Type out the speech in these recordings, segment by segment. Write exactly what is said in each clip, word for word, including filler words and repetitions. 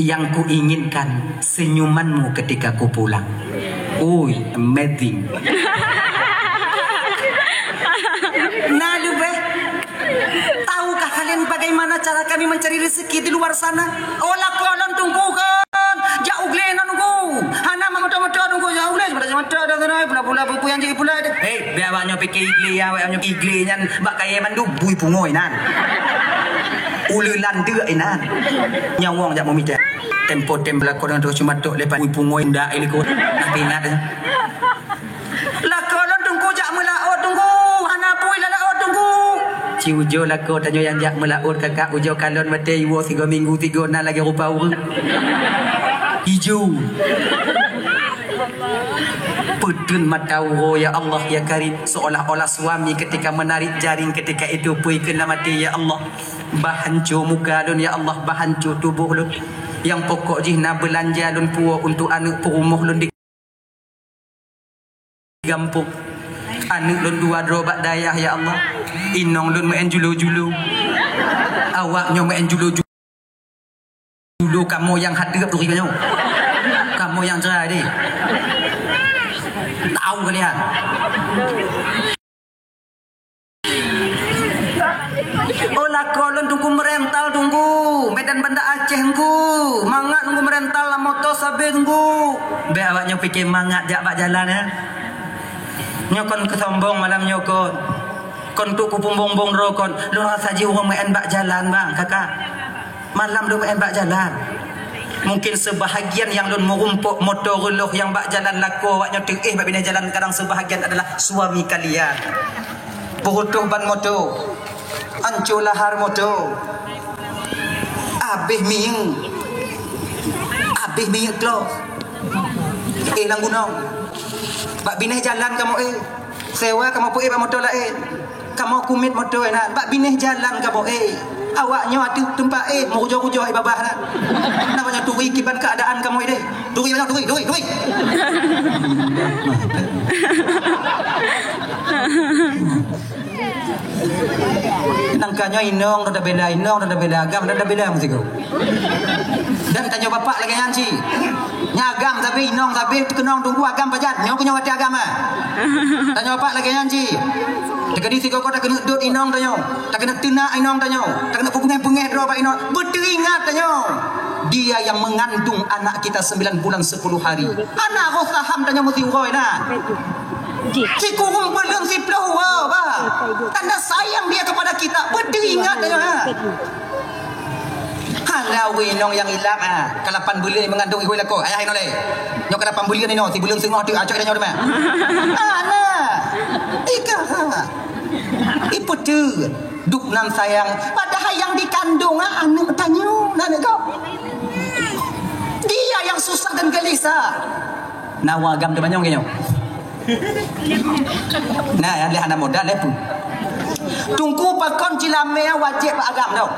Yang kuinginkan senyumanmu ketika ku pulang. Ui, amazing. Nah, leubeh. Tahukah kalian bagaimana cara kami mencari rezeki di luar sana? Oh, lakoe lôn Teungku kon. Jak u glé nyoe Teungku. Hana meumoto-moto Teungku, jak u glé, jak moto dah sana, pula-pula peue-peue nyang jipula deh. Hei, biar awak nyoe pike i glé, ya, awak nyoe i glé nyan bak kayèe mandum, bui pungo inan. Uleulan deuk inan. Nyawöng jak meumita. Tempo tem lakoe ngon Teungku Simatok lepas bui pungo indak i likot. Tapi ingat, eh. Lakoe lôn Teungku jak meulaôt Teungku, hana bui lam laôt Teungku. Ci ujoe lakoe tanyoe nyang jak meulaôt kakak, ujoe kalon watèe iwoe sigoe minggu sigoe na lagèe rupa ureueng. Ijo. Peutreun mata uroe, ya Allah, ya Karim, seolah-olah suami ketika menarik jaring ketika itu peue keuh lam até, ya Allah. Bah hanco muka lôn, ya Allah, bah hanco tuboh lôn. Nyang pokok jih na beulanja lôn puwoe untuk aneuk peurumoh lôn di gampông. Aneuk lôn dua droe bak dayah, ya Allah. Inong lôn meu'en julo-julo. Awak nyoe meu'en julo-julo. Julo kamoe nyang hadeup turi nyoe. Kamoe nyang jrai deh. Tau kalian. Oh, lakoe lôn Teungku meurental Teungku, Medan Banda Aceh Teungku. Mangat Teungku meurental lam moto sabe Teungku. Bèk awak nyoe pike mangat jak bak jalan, ya. Nyoe kon keusombong malam nyoe kon. Kon untuk kupeumbong-bong droe kon. Lôn rasa jih ureueng meu'en bak jalan, bang, kakak. Malam lôn meu'en bak jalan. Mungkin seubahagian nyang lôn meurumpok moto reuloh nyang bak jalan lakoe awak nyoe teuéh bak binéh jalan, kadang seubahagian adalah suami kalian. Peurutoh ban moto, anco lahar moto, abéh minyeuk, abéh minyeuk klo, éh lam gunong, bak binéh jalan kamoe éh. Sewa kamoe peuék bak moto laén. Kamoe kumiet moto inan, bak binéh jalan kamoe ék. Awak nyoe ateueh teumpat éh, meurujoh-rujoh éh babah na. Napa nyoe turi kiban keuadaan kamoe deh. Turi nyoe, turi, turi, turi. Nangka nyoe inong dah bela, inong dah bela agam, dah bela meusigoe. Dan tanyoe bapak lagèe nyan cit. Nya agam sabe, inong sabe, teukeunong Teungku agam pajan. Nyoe keuh nyoe watèe agam, ah. Tanyoe bapak lagèe nyan cit. Teukeudi sigoe-goe takeuneuk dot inong tanyoe. Takeuneuk teunak inong tanyoe. Takeuneuk peubungèh-bungèh droe bak inong. Beuteuingat tanyoe. Dia yang mengandung anak kita sembilan bulan sepuluh hari. Hana roh saham tanyoe meusiuroe na. Sikureueng buleuen siplôh uroe, bah. Tanda sayang dia kepada kita. Beuteuingat tanyoe, ha. Hana ureueng inong nyang ilap, ha. Ka lapan buleuen meungandong ihôi lakoe. Ayah inong lé. Nyoe ka lapan buleuen inong, sibuleuen seungoh teuk acok inong teuma. Hana. Ika, ha. Ipeue teuk. Dubnan sayang. Padahai nyang dikandong, ha, aneuk tanyoe, na aneuk gob. Dia yang susah dan gelisah. Na ureueng agam teumanyong keu nyoe. Nah, nyang lé hana modal lé pun. Teungku pakon cilamé wajéb bak agam tau.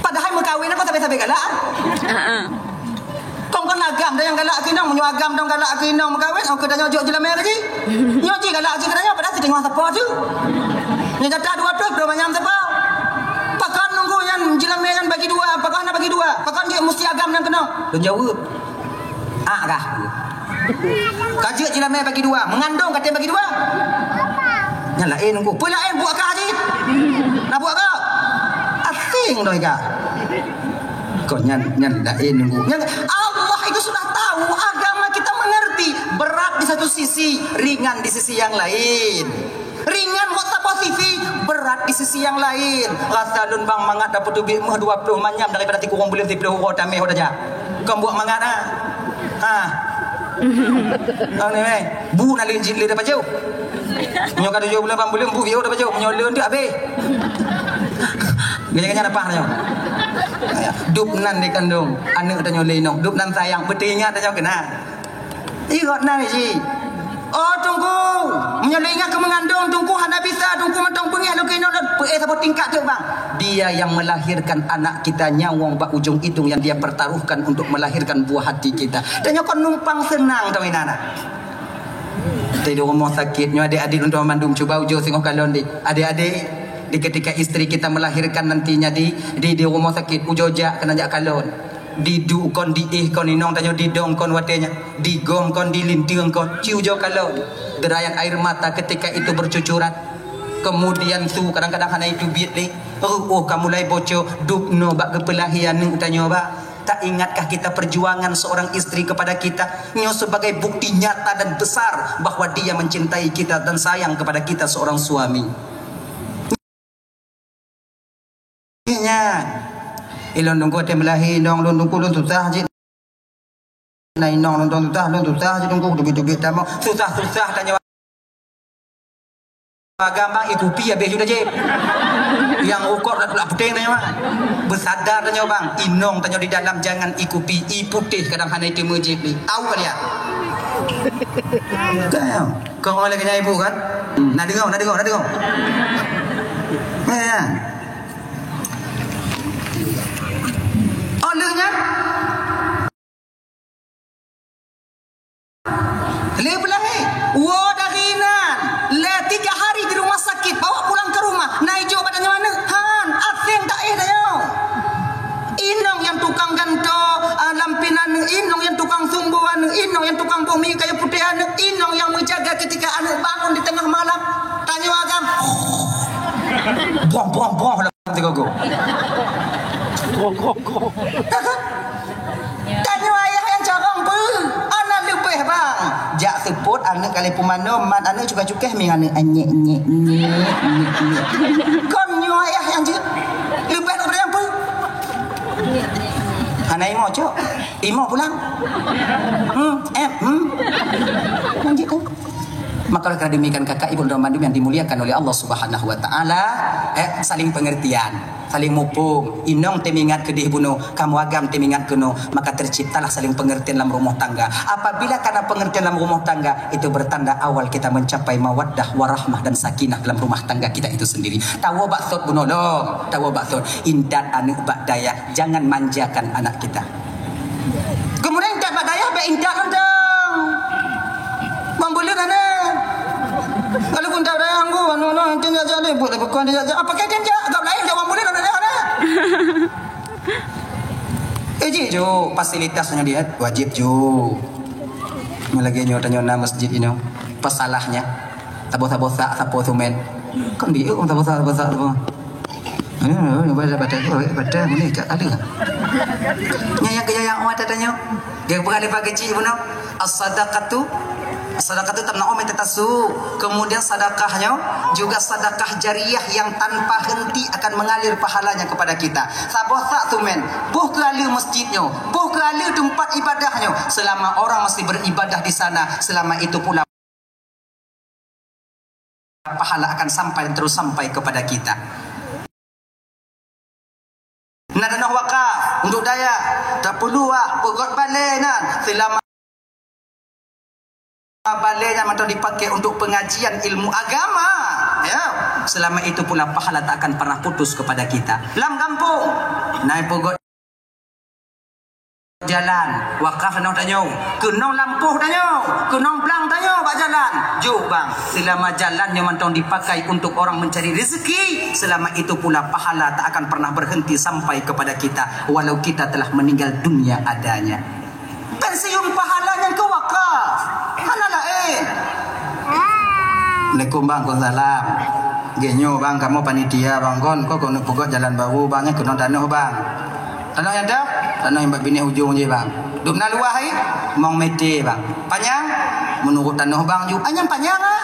Padahai meukawen nyan kon sabe-sabe galak. Heeh. Kon-kon agam dah nyang galak keu inong, meunyoe agam dong galak keu inong meukawen, oh, keu tanyoe jok cilamé lagi. Nyoe jih galak jih keu tanyoe, padahai siteungoh sapo tu. Nyoe jatah dua ploh, dua manyam sapo. Pakon nunggu nyan cilamé nyan bagi dua, pakon hana bagi dua? Pakon jih musti agam nyang keunoe? Lôn jaweueb. Ah, kah? Ka jeuet cilamé bagi dua, meungandong ka tem bagi dua. Nyan laén Teungku. Peue laén buet kah jih? Na buet kah? Asing doi kah. Kok nyan, nyan laén Teungku. Nyan Allah itu sudah tahu, agama kita mengerti. Berat di satu sisi, ringan di sisi yang lain. Ringan ngon saboh sisi, berat di sisi yang lain. Rasa lôn bang mangat dapat teubiet meuh dua ploh manyam daripada sikureueng buleuen siplôh uroe tameh udah jak. Kon buet mangat, ha? Ha. Oh, ni, meh. Bu na leuet jih lé dapat jauh. Nyoe ka tujoh buleuen, lapan buleuen, bu biôh dapat jauh. Nyoe leuet tu habéh. Gaya-gaya dapat nyoe. Dubnan dikandong, aneuk tanyoe lé inong. Dubnan sayang, beuteuingat tanyoe keunan. Irot na jih. Oh, Teungku, meunyoe lé ingat keu meungandong, Teungku hana bisa, Teungku mantong beungéh lôn keunoe lôn peuéh saboh tingkat teuk, bang. Dia yang melahirkan anak kita, nyawöng bak ujong idong yang dia pertaruhkan untuk melahirkan buah hati kita. Tanyoe kon numpang seunang tau inan. Di rumoh sakét nyoe, adék-adék lôn mandum cuba ujoe singoh kalon deh. Adék-adék, Di ketika istri kita melahirkan nantinya di, di, di rumah sakit, ujoe jak keunan jak kalon. Diduek kon, diéh kon, inong tanyoe didong kon watée nyan, digom kon, dilinteueng kon, ci ujoe kalon. Derayan air mata ketika itu bercucuran. Kemudian su kadang-kadang hana iteubiet lé. Reuôh ka mulai boco, dubnoe bak geupeulahé aneuk tanyoe bak. Tak ingatkah kita perjuangan seorang istri kepada kita? Nyoe sebagai bukti nyata dan besar bahwa dia mencintai kita dan sayang kepada kita seorang suami. Nyan. Ilôn teungku watée meulahé inong lôn teungku lôn susah cit. Na inong lôn susah, lôn susah cit teungku, teubiet-teubiet tamong. Susah-susah tanyoe agam bang, ikupi habéh ju dah jép. Nyang rukok dah tulak puténg tanyoe bang. Beusada tanyoe bang, inong tanyoe di dalam jangan ikupi, i putéh kadang hana iteumé jép lé. Au ka lihat. Kau lagi nyai ibu kan? Hmm, na deungoe, na deungoe, na deungoe. Ya, ya. Oh, lheueh nyan? Lé beulahé, woe dari nan, lé tiga hari di rumah sakit, bawa pulang ke rumah, na ijok bak tanyoe aneuk, han, aseng taéh tanyoe. Inong nyang tukang gantoe, ah, lam pin aneuk, inong nyang tukang sumbo aneuk, inong nyang tukang boh minyeuk kayu putéh aneuk, inong nyang meujaga ketika aneuk bangun di tengah malam. Tanyoe agam. Boh, boh, boh. Tiga go. Tanyoe ayah nyang carông peue? Aneuk leupeh bang. Jak seupôt aneuk kali peumanom, mat aneuk cuka-cukeh ming aneuk anyek nyek nyek nyek nyek. Kon nyoe ayah nyang jeuet. Leupeh aneuk nyang peue? Hana imo cok. Imo pulang. Hmm, eh, hmm. Nyang jeuet tu. Maka oleh karena demikian kakak ibu dan bandum yang dimuliakan oleh Allah Subhanahu wa taala, eh, saling pengertian, saling mupung, inong teumingat keudeh bunoe, kamoe agam teumingat keunoe, maka terciptalah saling pengertian dalam rumah tangga. Apabila karena pengertian dalam rumah tangga, itu bertanda awal kita mencapai mawaddah, warahmah dan sakinah dalam rumah tangga kita itu sendiri. Tawoe bak sot bunoe lom, tawoe bak sot, intat aneuk bak dayah, jangan manjakan anak kita. Kemudian intat bak dayah, bèk intat lontong. Bang buleuen hana. Kalau pun tak dayah anggu, anu, anu, intin jak jadi, buat lagu kon jak, apa kaitan jak? Agak lain jak bang buleuen hana, hana. Eh, jih ju, fasilitas nyoe dia wajib ju. Lagi nyoe tanyoe na masjid inoe. Pasalahnya. Saboh-saboh sak, sapoh sumen. Kan dia saboh sak, saboh sak, saboh. Hmm, baca, baca, baca, baca, ni kat ada. Nyang, nyang kejayaan umat tanya. Dia bukan lepas kecil pun. As-sadaqatu, sadaqatu tamna'u min tatasu. Kemudian sedekahnya juga sedekah jariah yang tanpa henti akan mengalir pahalanya kepada kita. Saboh sak sumen, boh keu aleue masjidnya, boh keu aleue tempat ibadahnya. Selama orang masih beribadah di sana, selama itu pula pahala akan sampai dan terus sampai kepada kita. Na tanoh wakaf untuk dayah, tak perlu ah, peugöt balè nyan selama balè nyan mantong dipakai untuk pengajian ilmu agama, ya. Selama itu pula pahala tak akan pernah putus kepada kita. Lam gampông, na peugöt jalan, wakaf tanoh tanyoe, keunong lampôh tanyoe, keunong blang tanyoe bak jalan. Jok bang, selama jalan nyoe mantong dipakai untuk orang mencari rezeki, selama itu pula pahala tak akan pernah berhenti sampai kepada kita, walau kita telah meninggal dunia adanya. Pensiun pahala nyang keu wakaf. Hana laén. Assalamualaikum bang, waalaikumsalam. Geuh nyoe bang, kamoe panitia bang kon, ko keuneuk peugöt jalan baru bang, nyan keunong tanoh bang. Tanoh nyang dah? Tanoh nyang bak binéh ujong jih, bang. Dum na luwah hai? Mong meter, bang. Panyang? Meunurot tanoh bang ju. Ah, nyang panyang, ah.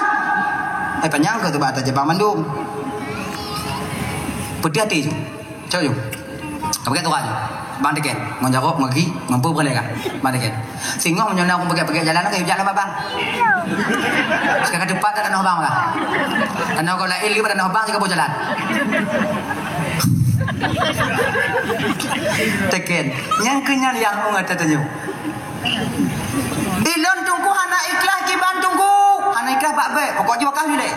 Eh, panyang keu teuba ata jabang mandum. Peuteuh até ju. Cok ju. Ka pakai turak ju. Bang teken. Ngon jarok, ngon gigi, ngon peue peureulèe ka. Bang teken. Singoh meunyoe na ureueng peugét-peugét jalan, oke, jak laba bang. Sekarang tepat dah tanoh bang lah. Tanoh kau lain lagi pada tanoh bang, jika boh jalan. Teken. Nyang kenyal yang ungga tatanya. Ilôn tungku hana ikhlas kiban tungku. Hana ikhlas bak bèk. Pokok jiwa kah bilek.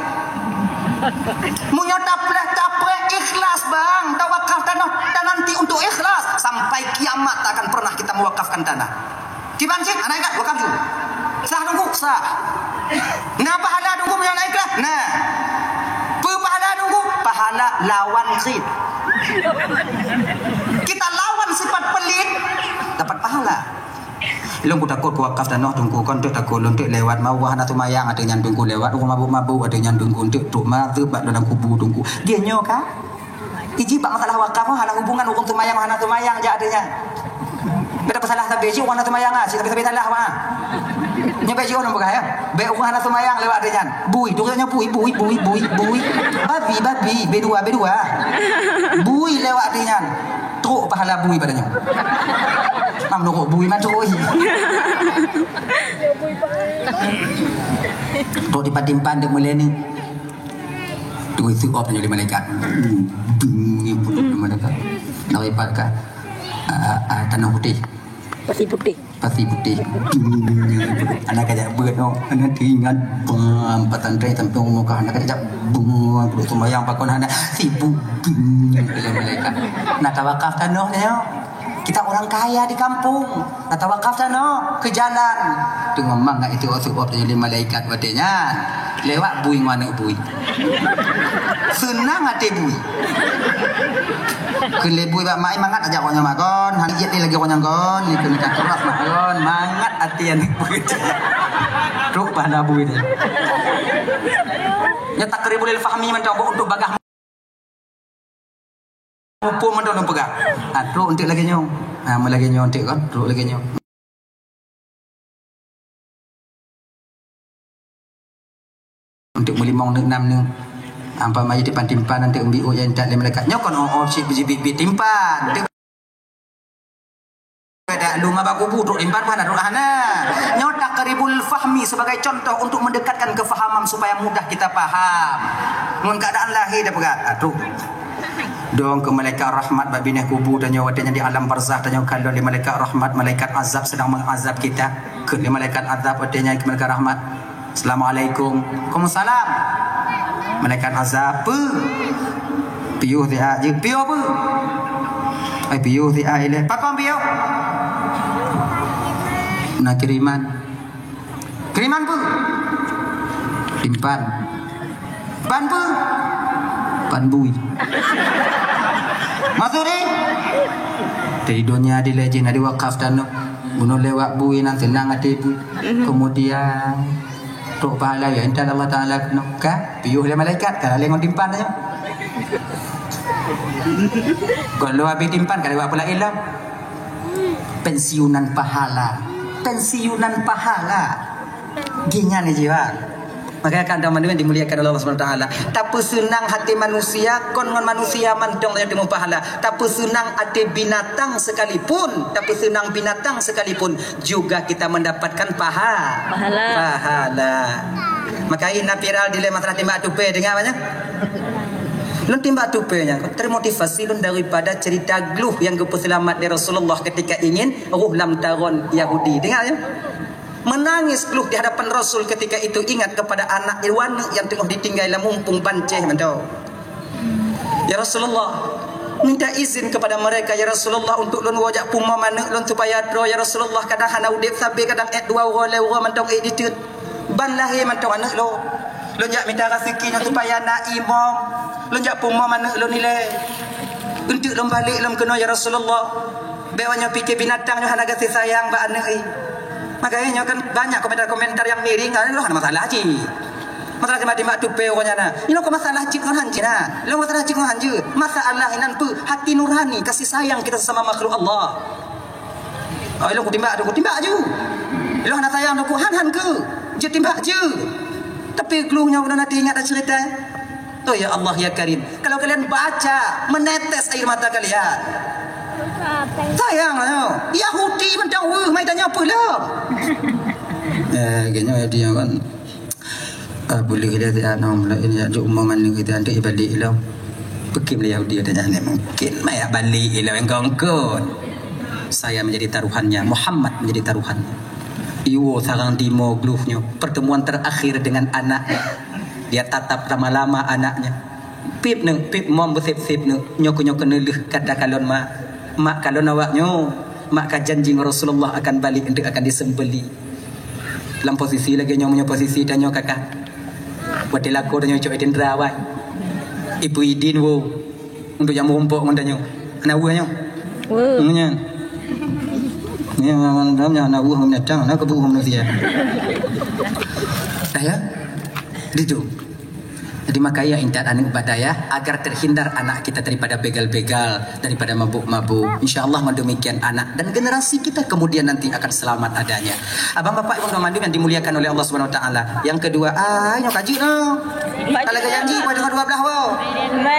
Meunyoe tapleh-tapleh ikhlas bang, tawakal tanoh dan nanti untuk ikhlas. Sampai kiamat tak akan pernah kita mewakafkan tanah. Kiban cit, hana ikhlas, wakaf ju. Sah tungku, sah. Na pahala tungku meunyoe hana ikhlas? Na. Peue pahala tungku? Pahala lawan khit. Kita lawan sifat pelit, dapat pahala. Lôn kutakot keu wakaf tanoh teungku, kon teuk takot lôn teuk lewat ma ureueng hana seumayang ateueh nyan teungku, lewat ureueng mabuk-mabuk ateueh nyan teungku, teuk trok ma teuk bak dalam kubu teungku. Geuh nyoe ka? Iji bak masalah wakaf hana hubungan ureueng seumayang hana seumayang jak ateueh nyan. Beda pesalah sabe cit ureueng hana seumayang ah, cit sabe-sabe salah wah. Nyoe bèk jiôh lôn peugah ya. Bèk ureueng hana seumayang lewat ateueh nyan. Bui, tu nyoe bui, bui, bui, bui, bui. Babi, babi, B dua, B dua. Bui lewat ateueh nyan. Trok pahala bui pada nyoe. Mam nurut bui man trok. Trok dipatimpan dek mulai ni. Tu itu op nyoe lé malaikat. Bui, bui, malaikat. Nak ipat ka. Ah, ah, tanah putih. Pasi putih. Pasi putih. Anak kajak beuet tu, anak teuingat bang pesantren sampai umur kah anak kajak bang duduk sembahyang pakon hana sibuk bang kata malaikat. Nak tawakaf tanoh nyoe. Kita orang kaya di kampung. Nak tawakaf tanoh ke jalan. Tu memang nak itu waktu waktu jadi malaikat watèe nyan. Lewat bui ngon aneuk bui. Seunang até bui. Kheun lé bui bak mak, "Mangat ajak awak nyoe magon, hana jeuet lé lagèe awak nyoe kon, ni kheun ka keurah magon, mangat até aneuk bui." Trok pahala bui tadi. Nyan takribul lil fahmi mantong, untuk bagah muphom mantong lôn peugah. Ha, trok enteuk lagèe nyoe. Ha, meulagèe nyoe enteuk kan, trok lagèe nyoe. Untuk meulimong neuk nam neuk. Ampa maju tipan-tipan nanti umbi uyan tak lé malaikat. Nyoe kon oh, oh, cit biji bit-bit timpan. Pada lu maba kubu trok timpan mana trok hana. Nyoe takribul fahmi sebagai contoh untuk mendekatkan kefahaman supaya mudah kita paham. Ngon keadaan lahé dah peugah. Ah, trok. Dong keu malaikat rahmat bak binéh kubu tanyoe watèe nyan di alam barzakh tanyoe kalon lé malaikat rahmat, malaikat azab sedang mengazab kita. Kheun lé malaikat azab watèe nyan keu malaikat rahmat. Assalamualaikum. Waalaikumsalam. Malaikat azab, "Peue?" "Piôh siat jeuet." "Piôh peue?" "Ai piôh siat ilèe." "Pakon piôh?" "Na kiriman." "Kiriman peue?" "Timpan." "Pan peue?" "Pan bui." "Maksud jih?" "Di donya dilèe jih na diwakaf tanoh. Bunoe lewat bui nan seunang até bui." Kemudian trok pahala ya intan Allah Taala keunoe ka piôh lé malaikat ka lé ngon timpan nyoe. Kalau habis timpan ka lewat pula ilom. Pensiunan pahala. Pensiunan pahala. Gingan aja bang. Makanya kan teman-teman dimuliakan oleh Allah Subhanahu Wa Taala. Tapeuseunang hati manusia kon ngon manusia mantong yang temu pahala. Tapeuseunang hati binatang sekalipun, tapeuseunang binatang sekalipun juga kita mendapatkan paha. Pahala. Pahala. Makanya viral di masalah timbak tupai dengar banyak. Lôn timbak tupai nyan termotivasi lôn daripada cerita gluh yang geupeuseulamat dari Rasulullah ketika ingin roh lam taron Yahudi. Dengar ya. Menangis gluh di hadapan Rasul ketika itu ingat kepada anak iwan yang tengah ditinggai lam mumpung banceh mantong. Ya Rasulullah, minta izin kepada mereka ya Rasulullah untuk lôn wajak puma manuk lôn supaya droe ya Rasulullah kadang hana udeb sabe kadang et dua uroe lé uroe mantong et ditut. Ban lahé mantong aneuk lôn. Lôn jak mita raseuki nyoe supaya na imong. Lôn jak puma manuk lôn ilèe. Untuk lôn balek lôn keunoe ya Rasulullah. Bèk nyoe pike binatang nyoe hana gaséh sayang bak aneuk i. Makanya nyoe kan banyak komentar-komentar yang miring kan lôn hana masalah cit. Masalah timbak-timbak tupai uroe nyan na. Inoe kok masalah cit ngon han cit na. Lôn masalah cit ngon han cit. Masalah inan peue hati nurani kasih sayang kita sesama makhluk Allah. Oh, ilong kutimbak tu, kutimbak ju. Ilong hana sayang tu, han-han ke. Je timbak je. Tapi gluh nyoe udah nanti ingat dah cerita. Oh ya Allah ya Karim, kalau kalian baca menetes air mata kalian. Sayang lah. Yahudi mentang weh mai tanya apa lah. Eh, kayaknya dia kan. Ah, boleh dia tak anu, mula ini ya, jok umum mana kita nanti balik lah. Pekim dia Yahudi ada jangan mungkin maya balik lah engkau engkau. Saya menjadi taruhannya, Muhammad menjadi taruhannya. Iwo sarang timo gluhnyo, pertemuan terakhir dengan anaknya. Dia tatap lama-lama anaknya. Pip ne, pip mom besip-sip ne, nyoke-nyoke neuleuh kata kalon mak. Mak kalon awak nyo, mak ka janji ngon Rasulullah akan balik untuk akan disembeli. Lam posisi lagèe nyoe, meunyoe posisi tanyoe kakak. Watèe lakoe tanyoe cok Indra awai. Ibu Idin wo untuk jamu rumpok ngon tanyoe. Anak buah nyoe. Wo. Nyan. Nyan, nyan, nyan anak buah ngon binatang, nak kebu manusia. Dah ya? Ditu. Jadi makanya intat aneuk ibadah ya, agar terhindar anak kita daripada begal-begal, daripada mabuk-mabuk. Insya Allah demikian anak dan generasi kita kemudian nanti akan selamat adanya. Abang bapak ibu mandum yang dimuliakan oleh Allah Subhanahu wa taala. Yang kedua, ah, nyoe ka jeuet noh. Kalau ka janji buat dengan dua belas wo.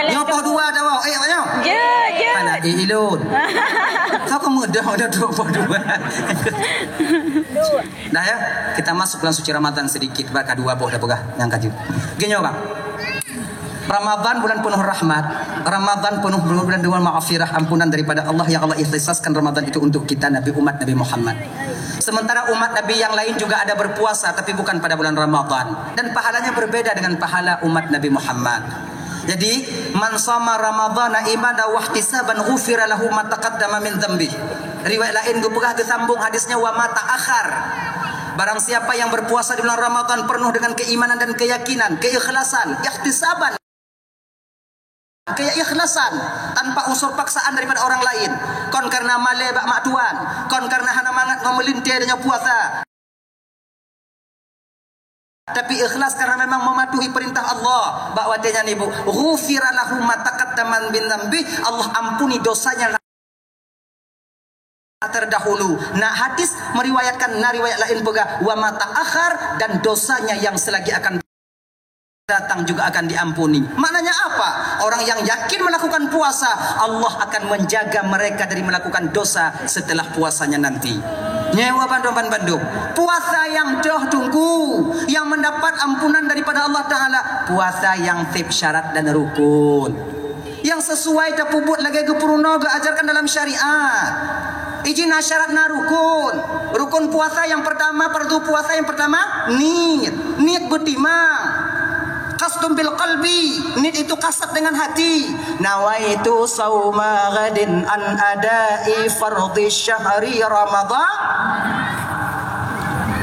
Nyoe poh dua dah wo. Eh, apa nyoe? Jeuet, jeuet. Anak ilun. Kau kok mudah udah dua poh dua. Dah ya, kita masuk bulan suci Ramadan sedikit, bak kedua boh dah peugah nyang ka jeuet. Gini orang. Ramadan bulan penuh rahmat, Ramadan penuh bulan dengan maghfirah, ampunan daripada Allah yang Allah ikhtisaskan Ramadan itu untuk kita Nabi umat Nabi Muhammad. Sementara umat Nabi yang lain juga ada berpuasa tapi bukan pada bulan Ramadan dan pahalanya berbeda dengan pahala umat Nabi Muhammad. Jadi, "Man shama Ramadhana imanan wahtisaban ghufira lahu ma taqaddama min dzanbih." Riwayat lain geupeugah geusambung hadisnya, "Wa ma ta'akhkhar." Barang siapa yang berpuasa di bulan Ramadan penuh dengan keimanan dan keyakinan, keikhlasan, ihtisaban, keikhlasan, tanpa unsur paksaan daripada orang lain, kon karena malée bak mak tuan, kon karena hana mangat ngon meulintée tanyoe puasa, tapi ikhlas karena memang mematuhi perintah Allah, bak watée nyan ibu, ghufira lahu ma taqaddama min dzanbih, Allah ampuni dosanya terdahulu. Nah, hadis meriwayatkan, nah, riwayat lain peugah, "Wa ma ta'akhkhar," dan dosanya yang selagi akan datang juga akan diampuni. Maknanya apa? Orang yang yakin melakukan puasa, Allah akan menjaga mereka dari melakukan dosa setelah puasanya nanti. Nyewa bandum-bandum. Puasa yang doh tunggu, yang mendapat ampunan daripada Allah Ta'ala, puasa yang tip syarat dan rukun. Yang sesuai tapeubuet lagée geupeurunoe geuajarkan dalam syariat. Iji na syarat na rukun. Rukun puasa yang pertama, fardu puasa yang pertama, niet. Niet beutimang. Qasdun bil qalbi. Niet itu kasad dengan hati. Nawaitu sauma ghadin an adai fardhi syahri Ramadan.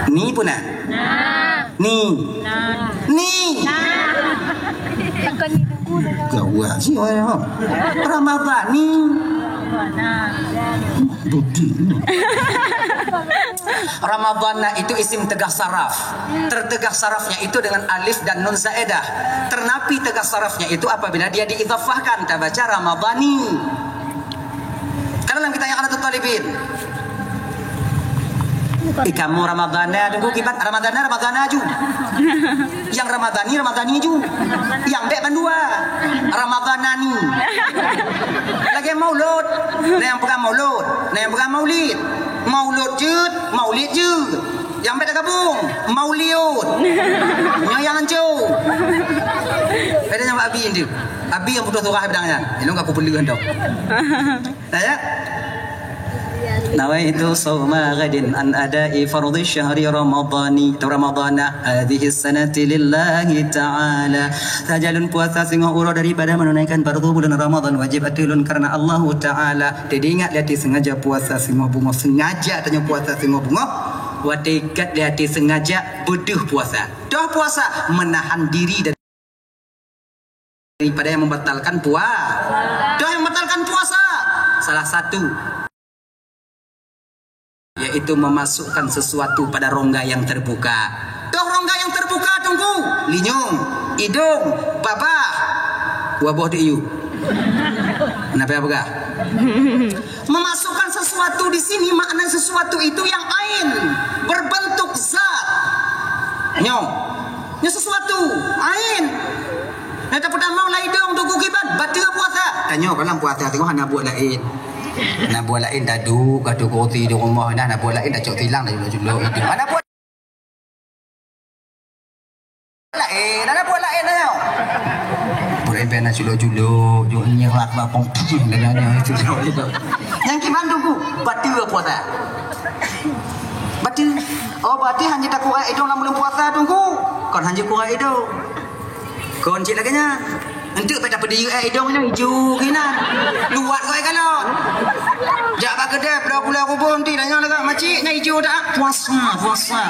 Ni puna. Ni. Ni. Gawat sih orang. Ramadhani. Budi. Ramadhana itu isim teugah saraf. Terteugah sarafnya itu dengan alif dan nun zaedah. Ternapi teugah sarafnya itu apabila dia diidhafahkan, tabaca Ramadhani. Kalau dalam kitab yang ada talibin. Eh, kamu Ramadhana, tunggu kibat Ramadhana, Ramadhana ju. Yang Ramadhani, Ramadhani ju. Yang bek bandua. Ramadhanani. Lagi maulud. Nah, yang pegang maulud. Nah, yang pegang maulid. Maulud jud, maulid jud. Yang bek dah gabung. Mauliud. Yang yang ancu. Beda dengan Abi tu. Abi yang putus surah bidangnya. Ini enggak aku perlu dah. Nah, ya. Nawaitu shauma ghadin an ada'i fardhi syahri Ramadhani, atau Ramadhana, hadhihi sanati lillahi ta'ala. Sajalun puasa singoh uroe daripada menunaikan fardu bulan Ramadhan wajib ateueh lôn karena Allahu Ta'ala. Jadi ingat lé hati sengaja puasa singoh bungoh, sengaja tanyoe puasa singoh bungoh. Watée ikat lé hati sengaja beudeuh puasa. Doh puasa menahan diri dari daripada yang membatalkan pua-, doh yang membatalkan puasa. Salah satu yaitu memasukkan sesuatu pada rongga yang terbuka. Doh rongga yang terbuka, tunggu, linyong, idong, babah, waboh di iyu. Kenapa ya pegang? Memasukkan sesuatu di sini makna sesuatu itu yang ain, berbentuk zat. Nyoe. Nyoe sesuatu, ain. Nah, tapi tamong lai dong duku kiban, bateue puasa. Tanyoe kalam puasa tengok hana buat lain. Hana buat lain dadu, kadu kursi di rumah dah, hana buat lain dah cok tilang dah julok-julok itu. Hana buat lain, hana buat lain dah. Boleh ben nak julok-julok, jok nyerah bak pom dah nanya itu. Yang kiban duku, bateue puasa. Bateue. Oh, berarti hanya tak kurang idong dalam bulan puasa tunggu. Kon hanya kurang idong. Kon cit laganya. Entuk pada pedih eh idong ni hijau kena. Luat kau ikalon. Jak bak kedai pula pula kubur nanti nanya lagi makcik nya hijau tak? Puasa, puasa.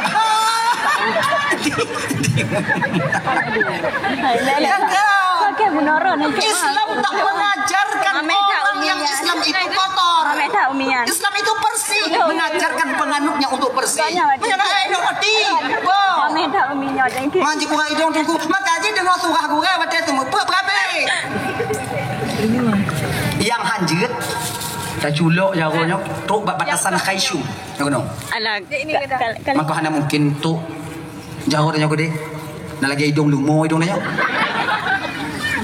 Yang kau. Islam tak mengajarkan orang yang Islam itu kotor. Islam itu bersih, mengajarkan penganutnya untuk bersih. Meunyoe na air, mati. Boh. Manjih kurang idong teungku. Maka jih deungoe surah gurée watée teumeupeue berabe. Nyang hanjeuet taculok jaroe nyoe trok bak batasan khaisyu. Nyoe keunoe. Alah, ka-, ka-, ka-, Maka hana mungkin trok jaroe nyoe keudeh. Na lagée idong leumo idong nyoe.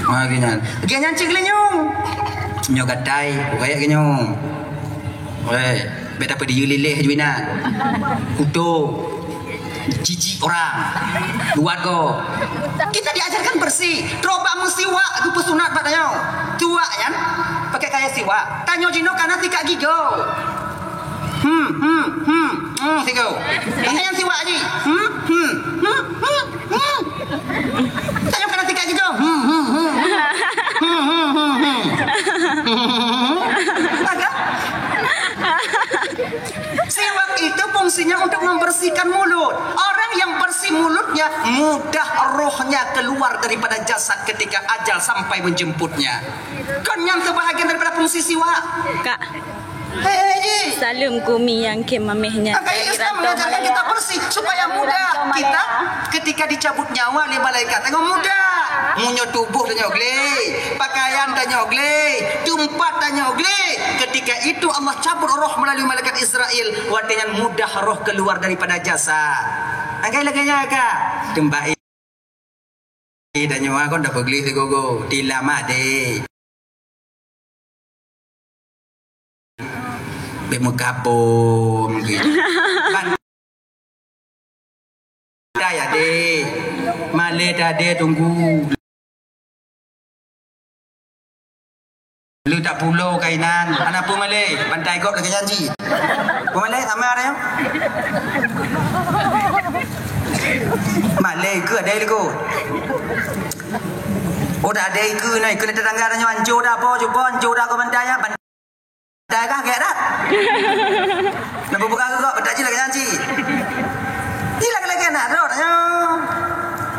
Ha, lagée nyan. Lagée nyan cit geulinyueng. Nyoe gatai, rayeuk geulinyueng. Weh, bèk tapeudiyeu lileh ju inan. Kuto. Jijik orang. Luwat go. Kita diajarkan bersih. Trok bak meusiwak geupeusunat bak tanyoe. Siwak nyan pakai kaya siwak. Tanyoe jinoe kana sikat gigoe. Hmm, hmm, hmm, hmm, sigoe. Tanyoe nyan siwak ji. Hmm, hmm, hmm, hmm, hmm. Tanyoe kana sikat gigoe. Hmm, hmm, hmm, hmm. Hmm, hmm, hmm, hmm. Maka, siwak itu fungsinya untuk membersihkan mulut. Orang yang bersih mulutnya, mudah rohnya keluar daripada jasad ketika ajal sampai menjemputnya. Kon nyan teubahagian daripada fungsi siwak. Kak. Hei, hei, ji. Saleuem keu mi nyang khem mameh nyan. Maka Islam mengajarkan kita bersih supaya mudah kita ketika dicabut nyawa lé malaikat. Tengok mudah. Meunyoe tuboh tanyoe glé, pakaian tanyoe glé, teumpat tanyoe glé. Ketika itu Allah cabut roh melalui malaikat Israel. Watée nyan mudah roh keluar daripada jasad. Angkai lagée nyan ka. Teumpat Eh, tanyoe kon tapeugléh sigoe-goe, tilam adé. Bèk meukapom geuh. Bantai adé. Malée tadé teungku. Le tak pulo kainan, hana peue malée, bantai gob lagée janji. Peue malée sama ada nyoe? Malée keu ada liko. Oh, tak ada ikeu na, ikeu na tetangga tanyoe anco dah po, cuba anco dah ko bantai ya. Bantai kah gek dah. Nak buka ke kok, tak ji lagée janji. Ji lagée-lagée nak rot nyoe.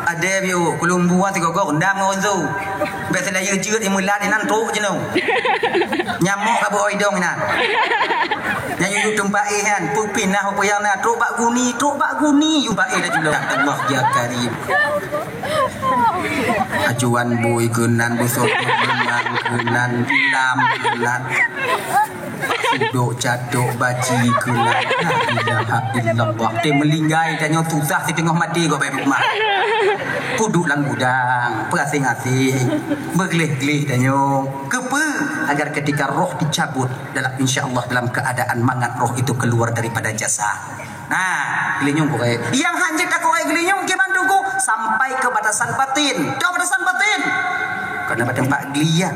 Ada biu, kulumbu tiga gok endam ngon tu. Bèk seulayeue jeuet imulat inan trok jinoe. Nyamok ka beuoi dong inan. Nyang yuyup teumpat eh nyan, peupinah upayang na trok bak guni, trok bak guni, yuyup bak eh dah julok. Allah ya Karim. Acuan bui keunan, beusok keunan, keunan, lam keunan. Sudok catok baci keunan. La ilaha illallah. Teumeulinggai tanyoe susah siteungoh maté gob bak rumoh. Puduk lam gudang, peuasing-asing, beugleh-gleh tanyoe. Keupeue? Agar ketika roh dicabut dalam, insya Allah, dalam keadaan mangat roh itu keluar daripada jasad. Nah, geulinyueng pokoknya. Yang hanjeuet takoe geulinyueng kiban tunggu sampai ke batasan batin. Tahu batasan batin? Karena batin pak gelian.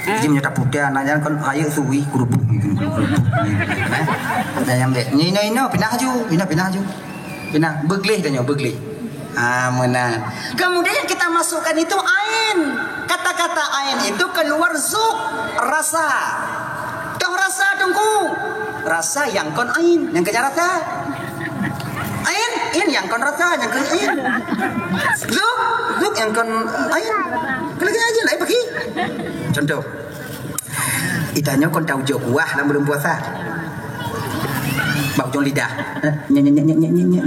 Jadi meunyoe taputa anak nyan kon rayeuk sui, kurupuk, kurupuk. Eh? Dan yang baik. Ni, ni, ni, pinah ju, pinah, pinah ju. Pinah, begleh tanya, begleh. Ah, meunan. Kemudian yang kita masukkan itu ain. Kata-kata ain itu keluar zuk, rasa. Toh rasa tunggu. Rasa yang kon ain, yang kerja rasa. Ain, in yang kon rasa, yang kon ain. Zuk, zuk yang kon ain. Kalau kita aja lah, eh, pergi. Contoh. Itanyoe kon taujok kuah lam buleuen puasa. Bak ujong lidah. Nye, nye, nye.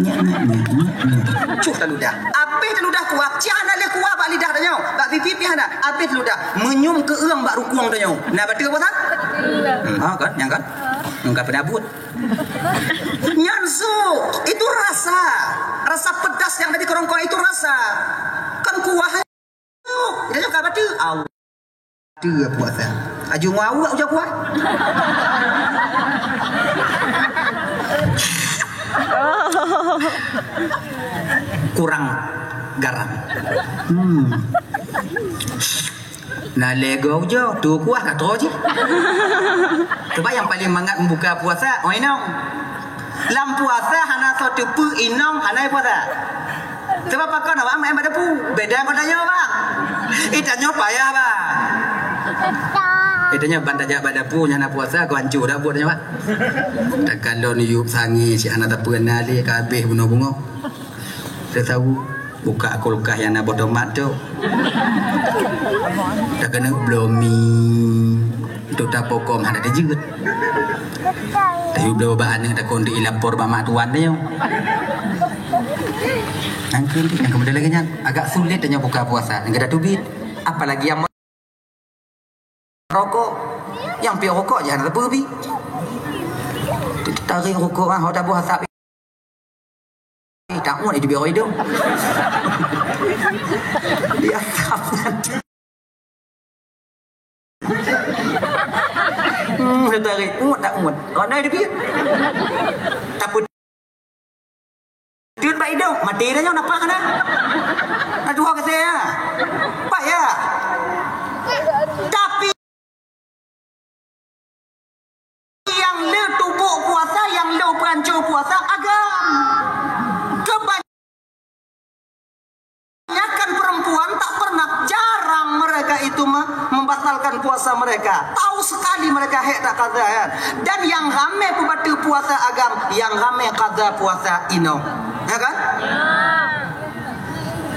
Cuh taludah. Abéh taludah kuah, cit hana lé kuah bak lidah tanyoe. Bak pipi pih hana. Abéh taludah. Meunyum keueung bak rukueng tanyoe. Na bateue puasa? Hmm, ha kan? Nyang kan? Nyang ka peunabut. Nyan su, itu rasa. Rasa pedas yang ada di kerongkong itu rasa. Kan kuah. Tanyoe ka bateue. Au. Bateue puasa. Aju ngawak ujar kuah. Kurang garam. Hmm. Na lego ujo, tu kuah ka tro ji. Sebab yang paling mangat membuka puasa, oh inong. Lam puasa hana soe teupeu inong hana puasa. Sebab pakon awak main bak dapu. Beda ngon tanyoe, bang. Eh, tanyoe payah, bang. Eh, tanyoe ban tajak bak dapu nyang na puasa, kau hancur dah buat tanyoe, bang. Takalon yub sangi si anak tapeuna lé ka habéh bunoe bungoh. Teusau buka kulkas nyang na boh tomat tu. Takeuneuk bloe mi untuk tapokong hana teujeuet. Tapi bloe bak aneuk takon di lapor bak mak tuan nyoe. Nangkeuh nyang keumudian lagèe nyan agak sulet tanyoe buka puasa nyang geuda teubiet. Apalagi nyang rokok. Nyang piôh rokok jih hana teupeu bi. Tarék rokok ah, ho taboh asap. Eh, tak muat itu biar idong. Dia asap. Hmm, saya tarik. Muat tak muat? Kau naik dia. Tapi Teuet bak idong, maté dah nyoe nafah na. Aduh, kata saya. Payah. Tapi nyang le tuboh puasa, nyang le peuhanco puasa agam. Kebanyakan perempuan tak pernah, jarang mereka itu me-, membatalkan puasa mereka. Tahu sekali mereka hek tak kaza, kan? Dan nyang ramé peubateue puasa agam, nyang ramé kaza puasa inong. Ya kan?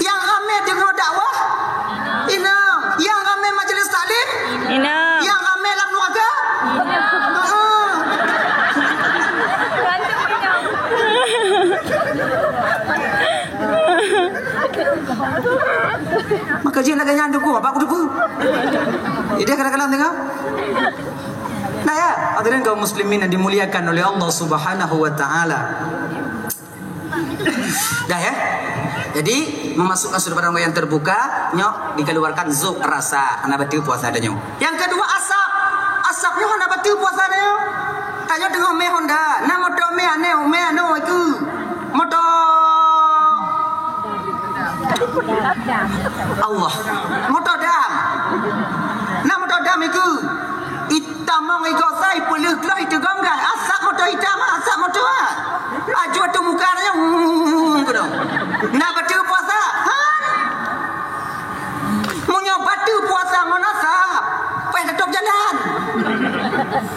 Nyang ramé deungoe dakwah inong. Nyang ramé majlis taklim inong. Nyang ramé lam keluarga. Heeh. Maka jih lagèe nyan teungku, apa aku teungku? Jadi kadang-kadang tengok. Nah ya, hadirin kaum muslimin yang dimuliakan oleh Allah Subhanahu wa taala. Dah ya. Jadi memasukkan sudah barang yang terbuka, nyok dikeluarkan zuk rasa, hana bateue puasa dah nyok. Yang kedua asap. Asap nyok hana bateue puasa dah nyok. Tanyoe teungoh mé Honda, na moto mé aneh, mé aneh itu. Moto Allah. Moto dam. Na moto dam itu. Itamong igosa ipeuleuh kloh iteugong gas. Asap moto itam, asap moto ah. Aju atu muka nyan, hmm, keunoe. Na bateue puasa? Ha? Meunyoe bateue puasa ngon asap, payah teutôp jalan.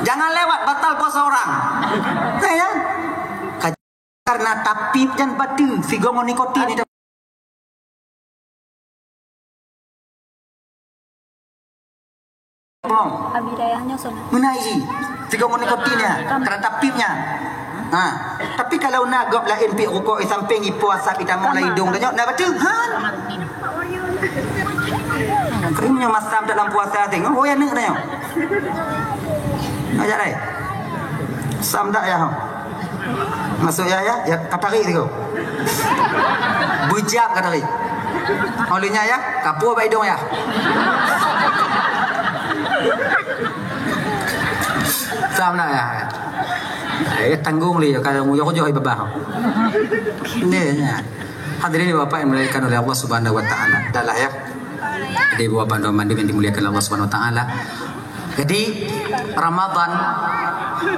Jangan lewat, batal puasa orang. Ya, ya. Ka-, karena tapip dan bateue, sigoe ngon nikotin itu. Bohong. Abi dayah nyoe son. Meunai jih. Tiga ngon nikotin ya. Karena tapipnya. Ha. Tapi kalau na gob laén piep rukok di samping ipo asap itamong lam idong dah nyoe, na bateue. Ha. Kering nyoe masam dalam puasa tengok. Oh ya neuk dah nyoe. Ajak dai. Sam dak ya. Masuk ya, ya, ya, katarik tu. Bujang katarik. Olehnya ya, kapur bak idong ya. Sama ya. Eh, tanggung li, kalau mu joh-joh babah. Ni, ya. Hadirin Bapak yang dimuliakan oleh Allah Subhanahu wa taala. Adalah ya. Jadi buat bandu mandum yang dimuliakan Allah Subhanahu wa taala. Jadi Ramadan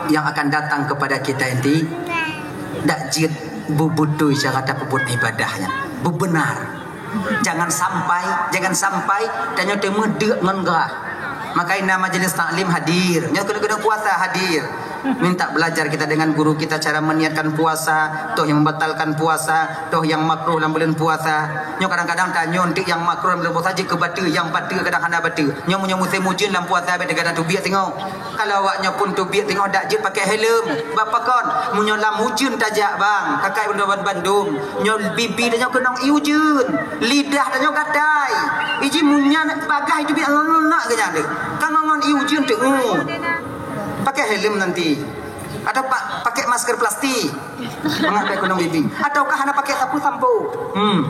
yang akan datang kepada kita nanti dak jeuet beubeutôi cara tapeubuet ibadah nyan. Beubenar. Jangan sampai, jangan sampai tanyoe teumeudeuk ngon grah. Makanya majlis taklim hadir. Nyoe keuneuk-keuneuk puasa hadir. Minta belajar kita dengan guru kita cara meniatkan puasa, toh yang membatalkan puasa, toh yang makruh lam bulan puasa. Nyoe kadang-kadang tanyoe untuk yang makruh lam bulan puasa jeuet keu bateue, yang bateue kadang hana bateue. Nyoe meunyoe musim ujeuen lam puasa bèk teugadang teubiet singoh. Kalau awak nyoe pun teubiet singoh dak jeuet pakai helm. Bak pakon? Meunyoe lam ujeuen tajak bang, kakai bandum-bandum. Nyoe bibi tanyoe keunong ié ujeuen, lidah tanyoe gatai. Iji munyan bagah teubiet ngon-ngon nak keu nyan deh. Kan ngon-ngon ié ujeuen teuh. Pakai helm nanti. Atau pa-, pakai masker plastik. Mangat bèk keunong bibi. Ataukah hana pakai sapu sampo? Hmm.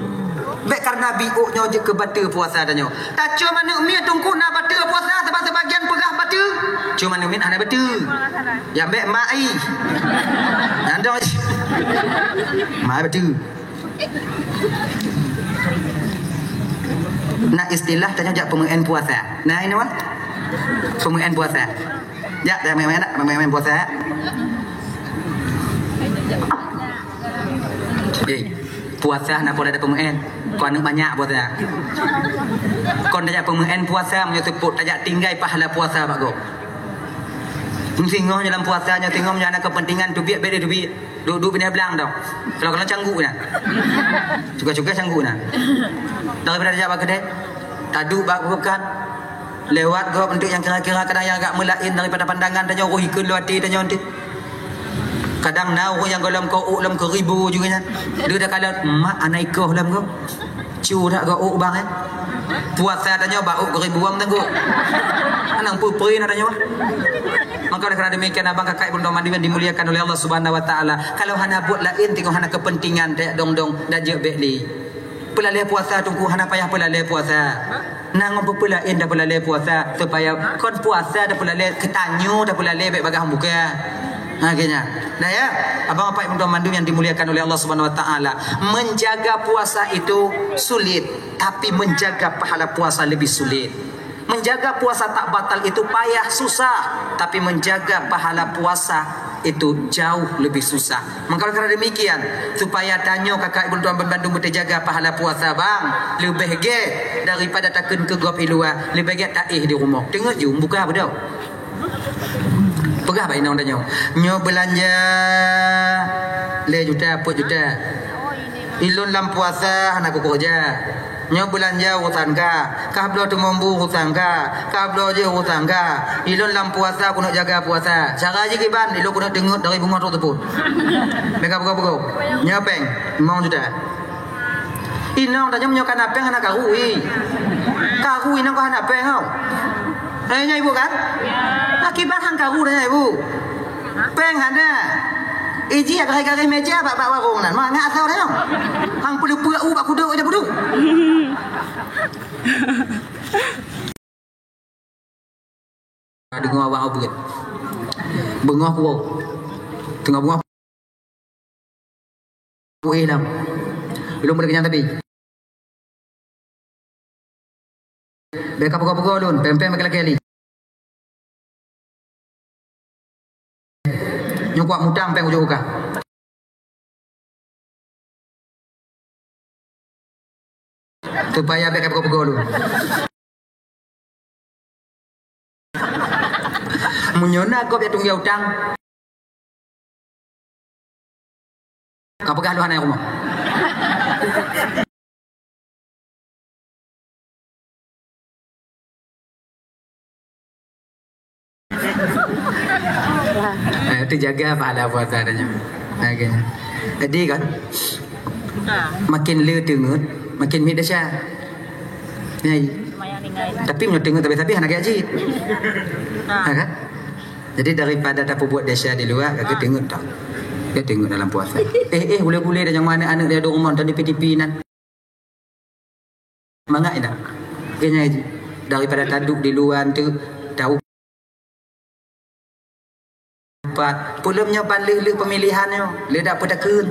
Bèk karena biôk nyoe jeuet keu bateue puasa tanyoe. Tacue manök miet teungku na bateue puasa, sabab sebagian peugah bateue. Cue manök miet hana bateue. Ya bèk mai. Nyan dong. Mai bateue. Na istilah tanyoe jak peumeu'en puasa. Na inoe. Peumeu'en puasa. Jak, jak main-main nak, main-main puasa. Eh, puasa hana pola ada peumeu'en. Kau aneuk banyak puasa. Kon tajak peumeu'en puasa, meunyoe seupôt tajak tinggai pahala puasa bak gob. Singoh nyoe lam puasa nyoe singoh meunyoe hana kepentingan teubiet, bèk teubiet. Duek-duek binéh blang dong. Kalau-kalau canggu na. Cuka-cuka canggu na. Daripada tajak bak keudè, taduek bak bukan. Lewat gob untuk nyang kira-kira kadang nyang agak meulaén daripada pandangan tanyoe, roh ikheun lom até tanyoe tu. Kadang na ureuëng nyang gohlom keu ôk lom keu ribu juga nyan. Dia dah kala mak anak ikoh lom gob. Cu dak gob ôk bang eh. Puasa tanyoe bak ôk keu ribu wang tengok. Anang pupui na tanyoe. Maka oleh kerana demikian abang kakak ibu teman yang dimuliakan oleh Allah Subhanahu Wa Taala. Kalau hana buet laén tengok hana kepentingan dak dong-dong dak jeuet bek li. Peulalée puasa teungku hana payah peulalée puasa. Nang peue laén dah peulalée puasa supaya kon puasa dah peulalée keutanyoe dah peulalée baik bagah buka. Ha kena. Nah ya, abang apai ibu mandum yang dimuliakan oleh Allah Subhanahu Wa Taala. Menjaga puasa itu sulit, tapi menjaga pahala puasa lebih sulit. Menjaga puasa tak batal itu payah, susah, tapi menjaga pahala puasa itu jauh lebih susah. Maka oleh kerana demikian, supaya tanyoe kakak ibu tuan bandum beuteujaga pahala puasa bang, leubeh geh daripada takheun keu gob i luwa, leubeh geh taéh di rumoh. Teungeut ju buka beudôh. Peugah bak inong tanyoe, nyoe beulanja lhèe juta, peuet juta. Ilôn lam puasa hana kukoh ja. Nyoe beulanja urusan ka. Kah bloe teumombu urusan ka. Kah bloe jih urusan ka. Ilôn lam puasa keuneuk jaga puasa. Cara jih kiban, ilôn keuneuk teungeut dari bungoh trok teupot. Mega peugoe-peugoe. Nyoe péng, limong juta. Inong tanyoe meunyoe kana péng hana karu i. Karu inong ka hana péng tau. Eh, nyan ibu kan? Akibat hang karu dah nyan ibu. Péng hana. Iji garéh-garéh meja bak, bak warong nan. Mangat asau dah nyoe. Hang peuleupeuk u bak kudok aja buduk. Deungoe awak ubit. Beungoh kuwoe. Teungoh beungoh. Kuwoe lam. Belum boleh kenyang tapi. Bèk ka peugoe-peugoe lôn, péng-péng bèk lakèe li. Nyoe kuat mutang péng ujoe uka. Supaya bèk ka peugoe-peugoe lôn. Meunyoe na gob jak tunggé utang, ka peugah lôn hana rumoh. Eh, teujaga pahala puasa dah nyoe. Okey. Jadi kan, makin le teungeut, makin miet desya. Ya. Tapi meunyoe teungeut tapi-tapi hana gaya cit. Ha kan? Jadi daripada tapeubuet desya di luwa, ka teungeut dak. Ka teungeut dalam puasa. Eh, eh, gulé-gulé dah nyang mana aneuk dia dong rumah tadi P T P nan. Mangat indak. Kena daripada taduek di luwa tu tahu. Pat, peulom nyoe pan le-le pemilihan nyoe, le dak peutakheun.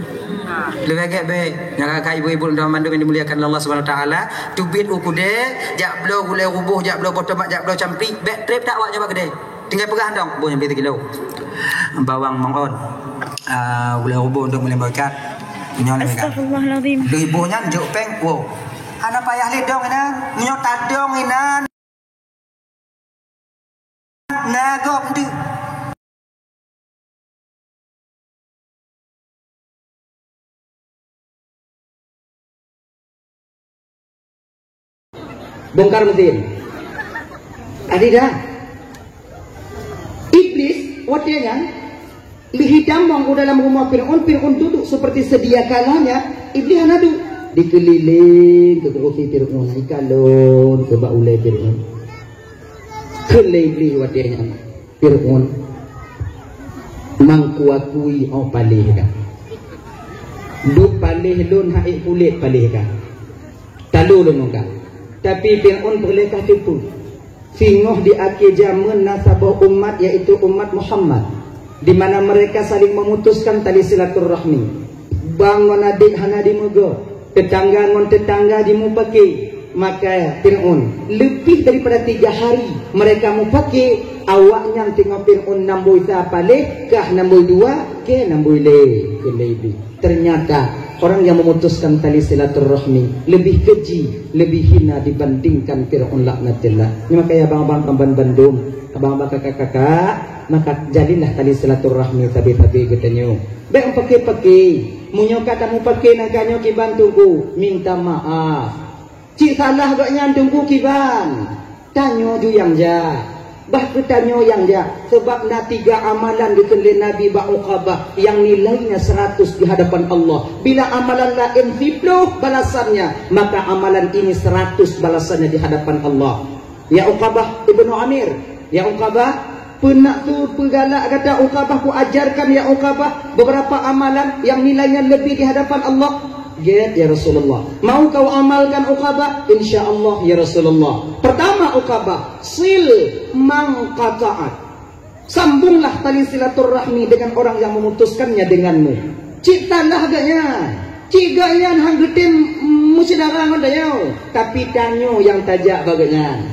Leubeh gét bèk. Nyang ka ibu-ibu dan mandum yang dimuliakan Allah Subhanahu Wa Taala, teubiet u keudè, jak bloe gulai ruboh, jak bloe boh tomat, jak bloe campli, bèk trép dak awak nyoe bak keudè. Tinggai peugah dong, boh nyang bri sikilo. Bawang mangon. Ah, gulai ruboh untuk meuleumbaikan. Nyoe lé kan. Astagfirullahalazim. Lheuh boh nyan jok péng, wow. Hana payah lé dong inan. Nyoe tadong inan. Na gob deuh. Bongkar mesin. Tadi dah. Iblis, watèe nyan, lheuh tamong u dalam rumoh Fir'aun, Fir'aun duduk seperti sedia kalanya, Iblis hana duek. Dikeulileng keu kursi Fir'aun, ikalon keu bak ulèe Fir'aun. Kheun lé Iblis watèe nyan, Fir'aun, mangkuakui oh paléh dah. Duek paléh lôn hai kulét paléh dah. Talo lôn ungkap. Tapi Fir'aun peureulèe ka teupeu. Singoh di akhé jameun na saboh umat, yaitu umat Muhammad, di mana mereka saling memutuskan tali silaturahmi. Bang ngon adék hana jimeugoe, teutangga ngon teutangga jimupake. Maka Fir'aun, leubeh daripada tiga hari mereka mupake, awaknyan teungoh Fir'aun nambôi sa paléh, kah nambôi dua, kèe nambôi lhèe, kheun lé Iblis. Ternyata orang yang memutuskan tali silaturahmi lebih keji, lebih hina dibandingkan Fir'aun laknatillah. Nyoe makajih abang-abang ban bandum, abang-abang kakak-kakak, maka jalinlah tali silaturahmi sabe-sabe geutanyoe. Bèk mupake-pake. Meunyoe ka tamupake nangka nyoe kiban teungku, minta maaf. Cit salah gobnyan teungku kiban. Tanyoe ju nyang jak. Bah keu tanyoe nyang jak. Sabab na tiga amalan geukheun lé Nabi bak Uqabah nyang nilainya seratus di hadapan Allah. Bila amalan laén siploh balasannya, maka amalan ini seratus balasannya di hadapan Allah. Ya Uqabah ibnu Amir, ya Uqabah, peue na peue galak gata Uqabah, kuajarkan ya Uqabah beberapa amalan nyang nilainya lebih di hadapan Allah. Gét ya Rasulullah. Mau kau amalkan Uqabah? Insya Allah ya Rasulullah. Pertama Uqabah, sil man qata'ak. Sambunglah tali silaturahmi dengan orang yang memutuskannya denganmu. Cit talah geuh nyan. Cit geuh nyan han geutem meusyedara ngon tanyoe, tapi tanyoe nyang tajak bak geuh nyan.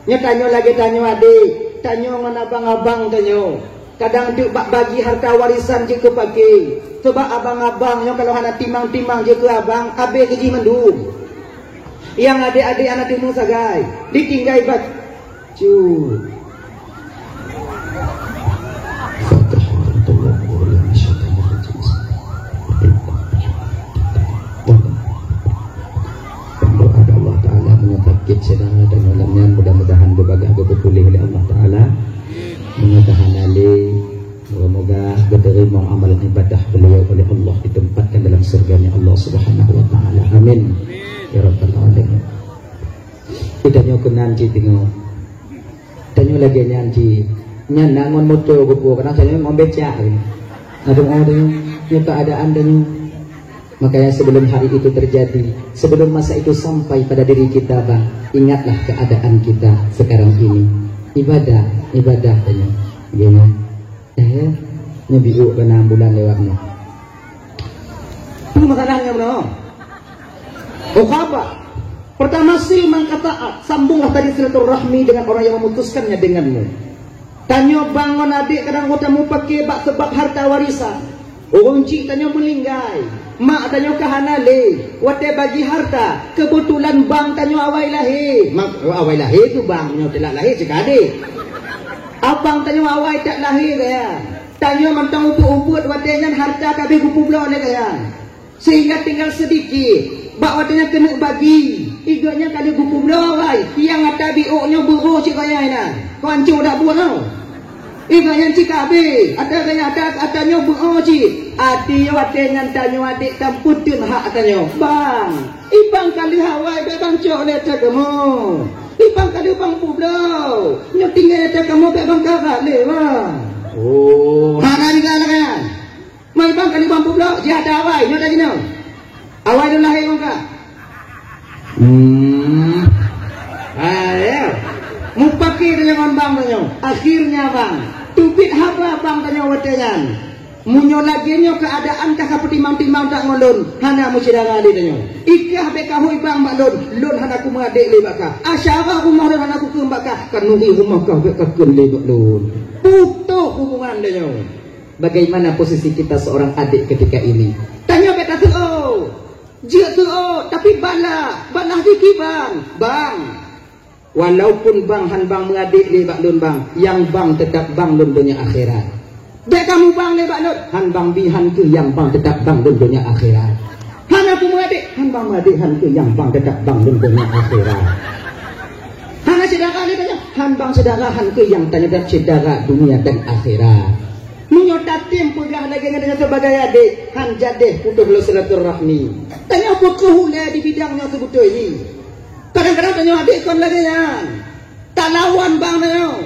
Nyoe tanyoe lagée tanyoe adék, tanyoe ngon abang-abang tanyoe. Kadang teuk bak bagi harta warisan jeuet keu paké. Sabab abang-abang nyoe kalau hana timang-timang jeuet keu abang, abéh keu jih mandum. Nyang adék-adék hana teumé sagai, ditinggai bak Cu. Berdoa kepada Allah Ta'ala, meunyoe sakét syedara dan malam nyan, mudah-mudahan beubagah beupeupuléh oleh Allah Ta'ala. Meunyoe ka hana lé, moga-moga geuteurimong amal ibadah beliau oleh Allah, ditempatkan dalam surganya Allah Subhanahu wa Ta'ala. Amin. Ya Rabbal Alamin. Tanyoe keunan cit teungoh. Tanyoe lagée nyan cit. Nyan na ngon moto geupeue, kadang tanyoe ngon becak lagée nyan. Aduh, oh, tanyoe, nyoe keuadaan tanyoe. Makanya sebelum hari itu terjadi, sebelum masa itu sampai pada diri kita, bang, ingatlah keadaan kita sekarang ini. Ibadah, ibadah tanyoe. Lagée nyan. Eh, nyoe biôk keunan bulan lewat nyoe. Peue masalahnya meunoe? Uqabah. Pertama, sil man qata'ak, sambunglah tali silaturahmi dengan orang yang memutuskannya denganmu. Tanyoe bang ngon adék kadang watée mupake bak sebab harta warisan. Ureuëng chik tanyoe meuninggai, mak tanyoe ka hana lé. Watée bagi harta, keubeutulan bang tanyoe awai lahé. Mak, awai lahé tu bang, nyoe telat lahé cit ka adék. Abang tanyoe awai that lahé gaya. Tanyoe mantong ubeut-ubeut watée nyan harta ka abéh geupeubloe lé gaya. Sehingga tinggal sedikit. Bak watée nyan keuneuk bagi. Igoe nyan ka lheueh geupeubloe awai. Nyang ata biôk nyoe beurôh cit gaya nyan. Keu ancô dak buet nyoe. Igoe nyan cit ka abéh. Ata gaya ata, ata nyoe beurôh cit. Ati watée nyan tanyoe adék tampeuteun hak tanyoe. Bang, ibang ka lheueh awai bék bang cok lé ata kamoe. Ibang ka lheueh bang peubloe. Nyoe tinggai ata kamoe bék bang karat lé bang. Oh, hana digalak nyan. Mai bang kali bang peubloe, jih ada awai, nyoe dah jinoe. Awai lôn lahé ngon ka. Hmm. Ayo. Mupake tanyoe ngon bang tanyoe. Akhirnya bang, teubiet haba bang tanyoe watée nyan. Meunyoe lagée nyoe keuadaan ka ka peutimang-timang that ngon lôn, hana meusyedara lé tanyoe. Ikah bék ka hôi bang bak lôn, lôn hana kumeuadék lé bak kah. Asyara rumoh lôn hana kukheun bak kah, khanuri rumoh kah bék ka kheun lé bak lôn. Putôh hubungan tanyoe. Bagaimana posisi kita seorang adik ketika ini? Tanyoe bék taseuôt. Jeuet seuôt, tapi balah, balah jih kiban. Bang, walaupun bang han bang meuadék lé bak lôn bang, nyang bang teutap bang lôn donya akhirat. Bék kamoe bang lé bak lôn, han bang bi han keu nyang bang teutap bang lôn donya akhirat. Hana peue meuadék, han bang meuadék han keu nyang bang teutap bang lôn donya akhirat. Hana syedara lé tanyoe, han bang syedara han keu nyang tanyoe dat syedara dunia dan akhirat. Meunyoe tatem peugah lagée nyan tanyoe sibagai adék, han jadeh putôh lé silaturahmi. Tanyoe peutrôh ulée di bidang nyang seubeutôi jih. Kadang-kadang tanyoe adék kon lagée nyan. Talawan bang tanyoe.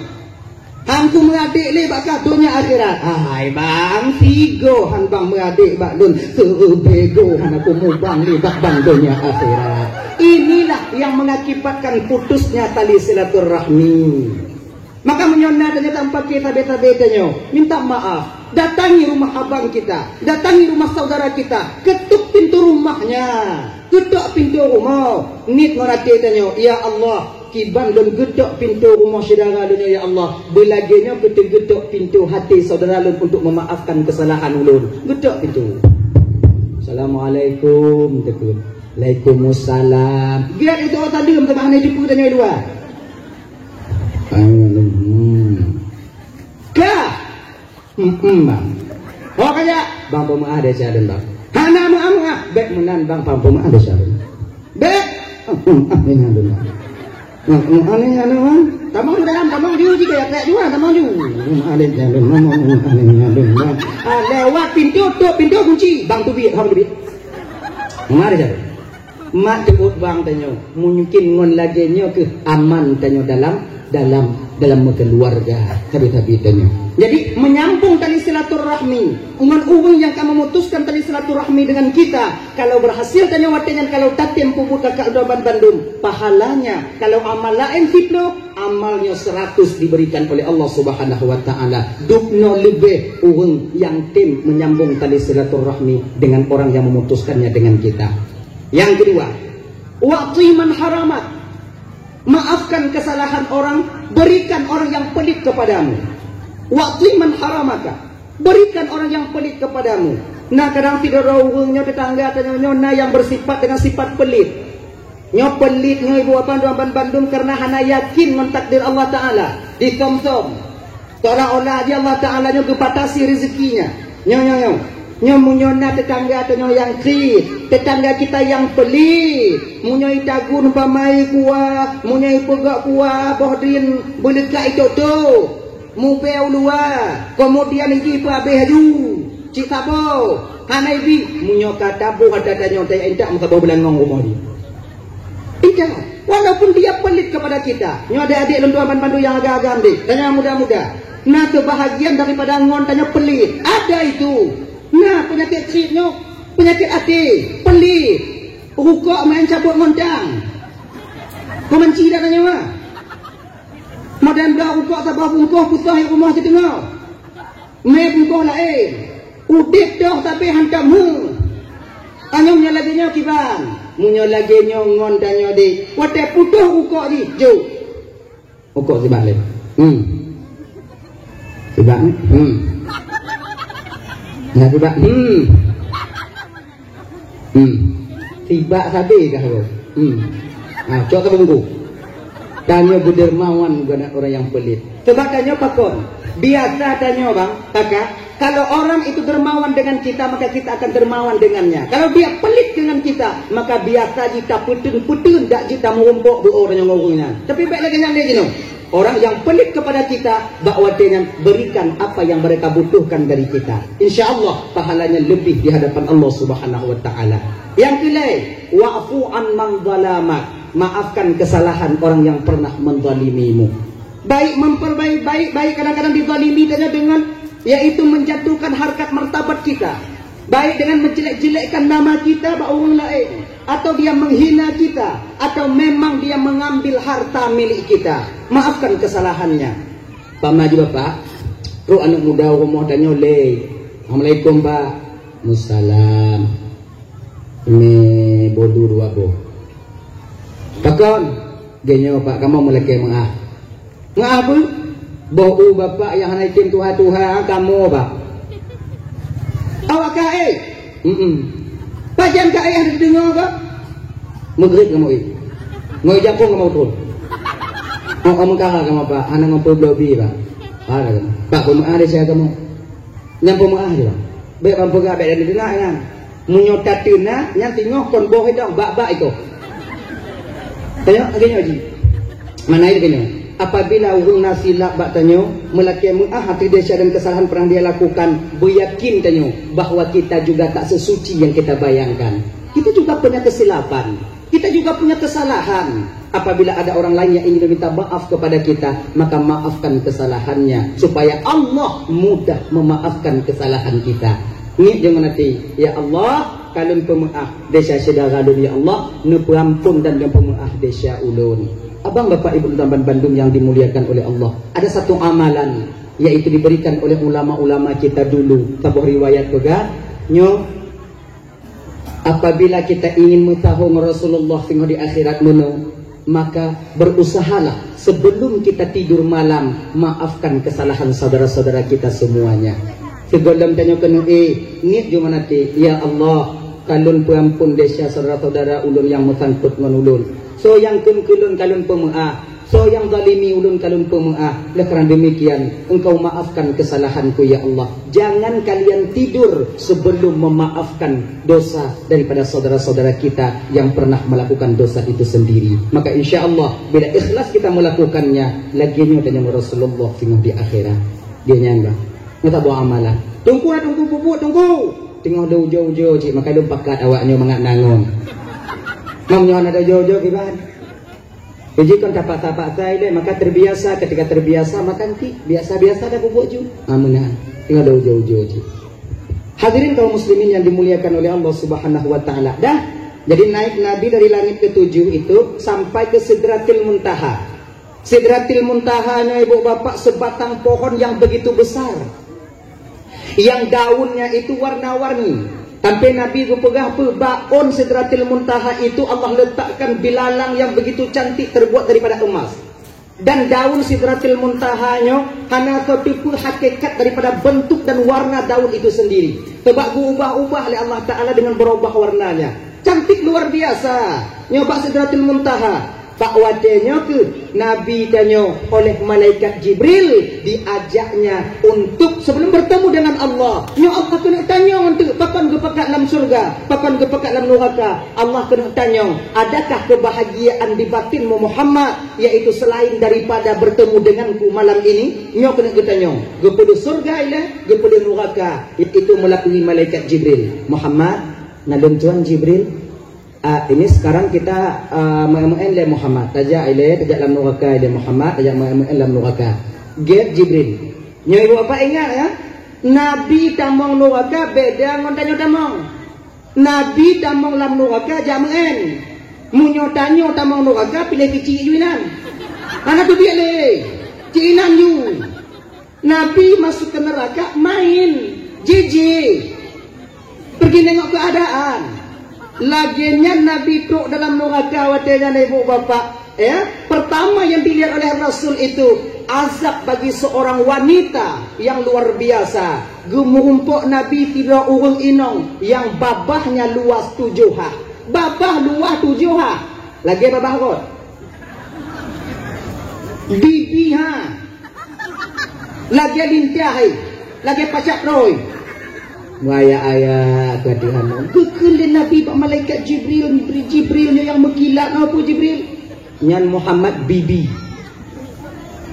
Han kumeuadék lé bak kah donya akhirat. Hai bang, sigoe han bang meuadék bak lôn, seubeugoe hana kumubang lé bak bang donya akhirat. Inilah yang mengakibatkan putusnya tali silaturahmi. Maka meunyoe na tanyoe tampake sabe-sabe tanyoe, minta maaf, datangi rumah abang kita, datangi rumah saudara kita, ketuk pintu rumahnya, ketok pintu rumoh, niet ngon até tanyoe, "Ya Allah, kiban lôn geutok pintu rumoh syedara lôn nyoe, ya Allah, beulagée nyoe keuteugeutok pintu até saudara lôn untuk memaafkan kesalahan ulôn." Geutok pintu. "Assalamualaikum," teukheun. "Waalaikumsalam." Gét itu tadi teuma hana jipeu tanyoe luwa. Hmm. Ka. Hmm, hmm, bang. Oh, kaya. Bang, peumeu'ah desya lôn, bang. Hana meu'ah-meu'ah. Bék meunan, bang, bang, peumeu'ah desya lôn. Bék. Hmm, hmm, ah, meunan lôn, bang. Aneh, aneh, aneh. Tamong di dalam, tamong di uji kaya kayak juga, tamong di. Aneh, aneh, aneh, aneh, aneh, aneh. Ah, lewat pintu, tutup pintu, kunci. Bang teubiet, bang teubiet. Mari saja. Mak teubiet bang tanyoe. Mungkin ngon lagée nyoe keuh aman tanyoe dalam, dalam, dalam meukeuluwarga. Sabe-sabe tanyoe. Jadi, menyambung tali silaturahmi ngon ureuëng nyang ka memutuskan tali silaturahmi dengan kita. Kalau berhasil tanyoe watée nyan, kalau tatem peubuet kakak droe ban bandum, pahalanya, kalau amal laén siploh, amalnya seratus diberikan oleh Allah Subhanahu wa Ta'ala. Dubnoe leubeh ureuëng nyang tem menyambung tali silaturahmi dengan orang yang memutuskannya dengan kita. Yang kedua, wa'ti man haramak. Maafkan kesalahan orang, berikan orang yang pelit kepadamu. Wa'ti man haramaka. Berikan orang yang pelit kepadamu. Nah, kadang sidroe ureuëng nyoe, tetangga tanyoe nyoe na yang bersifat dengan sifat pelit. Nyoe pelit, nyoe ibu apa, dua ban bandum karena hana yakin ngon takdir Allah Ta'ala. Disom-som. Seolah-olah aja Allah Ta'ala nyoe geubatasi rezekinya. Nyoe, nyoe, nyoe. Nyoe meunyoe na tetangga tanyoe nyang kriet, tetangga kita nyang pelit. Meunyoe itagun pamai kuah, meunyoe ipeugok kuah, boh drin beuleukat icok-cok. Mubée u luwa, kemudian iji peuhabéh aju. Cit saboh, hana ibi, meunyoe ka taboh ata tanyoe, taya intat meusaboh beulangong rumoh jih. Intat, walaupun dia pelit kepada kita. Nyoe adik-adik lôn tuan ban bandum nyang agam-agam deh, dan nyang muda-muda. Na keubahagiaan daripada ngon tanyoe pelit. Ada itu. Na peunyakét kriet nyoe, peunyakét até, pelit. Rukok main cabot ngon tang. Peumanci dah tanyoe, ah. Modern dah rukok saboh bungkôh putôh rumoh siteungoh. Mé bungkôh laén. Udeb toh tapi hantom hu. Anyong nyoe lagée nyoe kiban. Meunyoe lagée nyoe ngon tanyoe deh. Watée putôh rukok jih, jok. Rukok sibak lé. Hmm. Sibak ni. Hmm. Nah, sibak. Hmm. Hmm. Sibak sabe kah, Bro? Hmm. Ha, cok teubungku. Tanyoe beudermawan geuneuk ureuëng nyang pelit. Sebab tanyoe pakon? Biasa tanyoe, bang, kakak, kalau orang itu dermawan dengan kita, maka kita akan dermawan dengannya. Kalau dia pelit dengan kita, maka biasa jih tapeuteun-peuteun dak jih tameurumpok beu ureuëng nyoe nyan. Tapi bék lagée nyan lé jinoe. Orang yang pelit kepada kita, bak watée nyan berikan apa yang mereka butuhkan dari kita. Insya Allah, pahalanya lebih di hadapan Allah Subhanahu wa Ta'ala. Yang keulai, wa'fu an man zalamak. Maafkan kesalahan orang yang pernah menzalimimu. Baik memperbaik, baik, baik kadang-kadang dizalimi tanyoe dengan, yaitu menjatuhkan harkat martabat kita. Baik dengan menjelek-jelekkan nama kita bak ureuëng laén, atau dia menghina kita, atau memang dia mengambil harta milik kita. Maafkan kesalahannya. Pama ji bapak, trok aneuk muda u rumoh tanyoe lé. Assalamualaikum, Pak. Musalam. Mé bolu dua boh. Pakon? Geuh nyoe, Pak, kamoe meulakée meu'ah. Meu'ah peue? Boh u bapak nyang hana item tuha-tuha kamoe, Pak. Awak ka éh? Mm-mm. Pajan ka éh hana teudeungoe, Pak? Meugreb kamoe éh. Ngon japông kamoe utrôn. Oh, oh, meukara kamoe, Pak. Hana ngon peubloe bi, Pak. Ada kamoe. Pak, peumeu'ah desya kamoe. Nyang peumeu'ah jih, Pak. Bék ban peugah bék dan teunak nyan. Meunyoe tateunak, nyan singoh kon boh idong bak-bak iko. Tanyoe lagée nyoe jih. Mana lagée nyoe? Apabila ureuëng na silap bak tanyoe, meulakée meu'ah ateueh desya dan kesalahan pernah dia lakukan, beuyakin tanyoe bahwa kita juga tak sesuci yang kita bayangkan. Kita juga punya kesilapan. Kita juga punya kesalahan. Apabila ada orang lain yang ingin meminta maaf kepada kita, maka maafkan kesalahannya, supaya Allah mudah memaafkan kesalahan kita. Ngieng deungon até, "Ya Allah, ka lôn peumeu'ah desya syedara lôn, ya Allah, neupeuampon dan neupeume'ah desya ulôn." Abang, bapak, ibu, teman bandum yang dimuliakan oleh Allah, ada satu amalan, yaitu diberikan oleh ulama-ulama kita dulu. Saboh riwayat peugah, nyoe, apabila kita ingin meusaho ngon Rasulullah singoh di akhirat meunoe, maka berusahalah sebelum kita tidur malam, maafkan kesalahan saudara-saudara kita semuanya. Sigohlom tanyoe keuneuk éh, ngieng deungon até, "Ya Allah, ka lôn peuampon desya saudara-saudara ulôn nyang meusangkot ngon ulôn. Soe nyang kheun keu lôn ka lôn peumeu'ah, Soe nyang zalimi ulôn ka lôn peumeu'ah, oleh karena demikian, Engkau maafkan kesalahanku, ya Allah. Jangan kalian tidur sebelum memaafkan dosa daripada saudara-saudara kita yang pernah melakukan dosa itu sendiri. Maka insya Allah, bila ikhlas kita melakukannya, lagèe nyoe tanyong Rasulullah singoh di akhirat. Dia nyan bah. Nyoe taboh amalan. Teungku, teungku, pupuk, teungku. Teungoh ada ujoe-ujoe cit, maka lôn pakat awak nyoe mangat nangon. Mam nyoe ada ujoe-ujoe kiban. Jadi kon tapaksa-paksa ilèe, maka terbiasa. Ketika terbiasa, maka nanti biasa-biasa dah pupuk ju. Ah, meunan. Tinggal ada ujoe-ujoe cit. Hadirin kaum muslimin yang dimuliakan oleh Allah Subhanahu wa Taala. Dah. Jadi naik Nabi dari langit ketujuh itu sampai ke Sidratil Muntaha. Sidratil Muntaha nyoe ibu bapak sebatang pohon yang begitu besar. Yang daunnya itu warna-warni. Sampai Nabi geupeugah peue, bak ôn Sidratil Muntaha itu Allah letakkan bilalang yang begitu cantik terbuat daripada emas. Dan daun Sidratil Muntaha nyoe hana soe teupeu hakikat daripada bentuk dan warna daun itu sendiri. Sebab geuubah-ubah lé Allah Taala dengan berubah warnanya. Cantik luar biasa. Nyoe bak Sidratil Muntaha. Bak watèe nyoe kheueh Nabi tanyoe oleh malaikat Jibril diajaknya untuk, sebelum bertemu dengan Allah. Nyoe Allah keuneuk tanyong teuk, pakon geupeugah lam syurga, pakon geupeugah lam nuraka. Allah keuneuk tanyong, adakah kebahagiaan di batinmu Muhammad, yaitu selain daripada bertemu denganku malam ini? Nyoe keuneuk geutanyong. Geupeudeuh syurga ilèe, geupeudeuh nuraka, yaitu melalui malaikat Jibril. Muhammad, na lôn tuan Jibril. Ah, ini sekarang kita, ah, meu'én-meu'én lé Muhammad. Tajak ilèe, tajak lam nuraka ilèe Muhammad, tajak meu'én-meu'én lam nuraka. Gét Jibril. Nyoe ibu bapak ingat ya, Nabi tamong nuraka beda ngon tanyoe tamong. Nabi tamong lam nuraka jak meu'én. Meunyoe tanyoe tamong nuraka piléh keu cik ju inan. Hana teubiet lé. Cik inan ju. Nabi masuk ke neraka main, jijik. Pergi nengok keadaan. Lagèe nyan Nabi trok dalam nuraka watèe nyan ibu bapak. Ya, pertama yang dilihat oleh Rasul itu azab bagi seorang wanita yang luar biasa. Geumeurumpok Nabi sidroe ureueng inong yang babahnya luas tujoh ha. Babah luas tujoh ha. Lagèe babah rot. Bibi ha. Lagèe lintah hai, lagèe pacak trôi. Waya ayat gadi hana. Geukheun lé Nabi bak malaikat Jibril, Jibril nyoe nyang meukilat, "Napa Jibril?" "Nyan Muhammad bibi."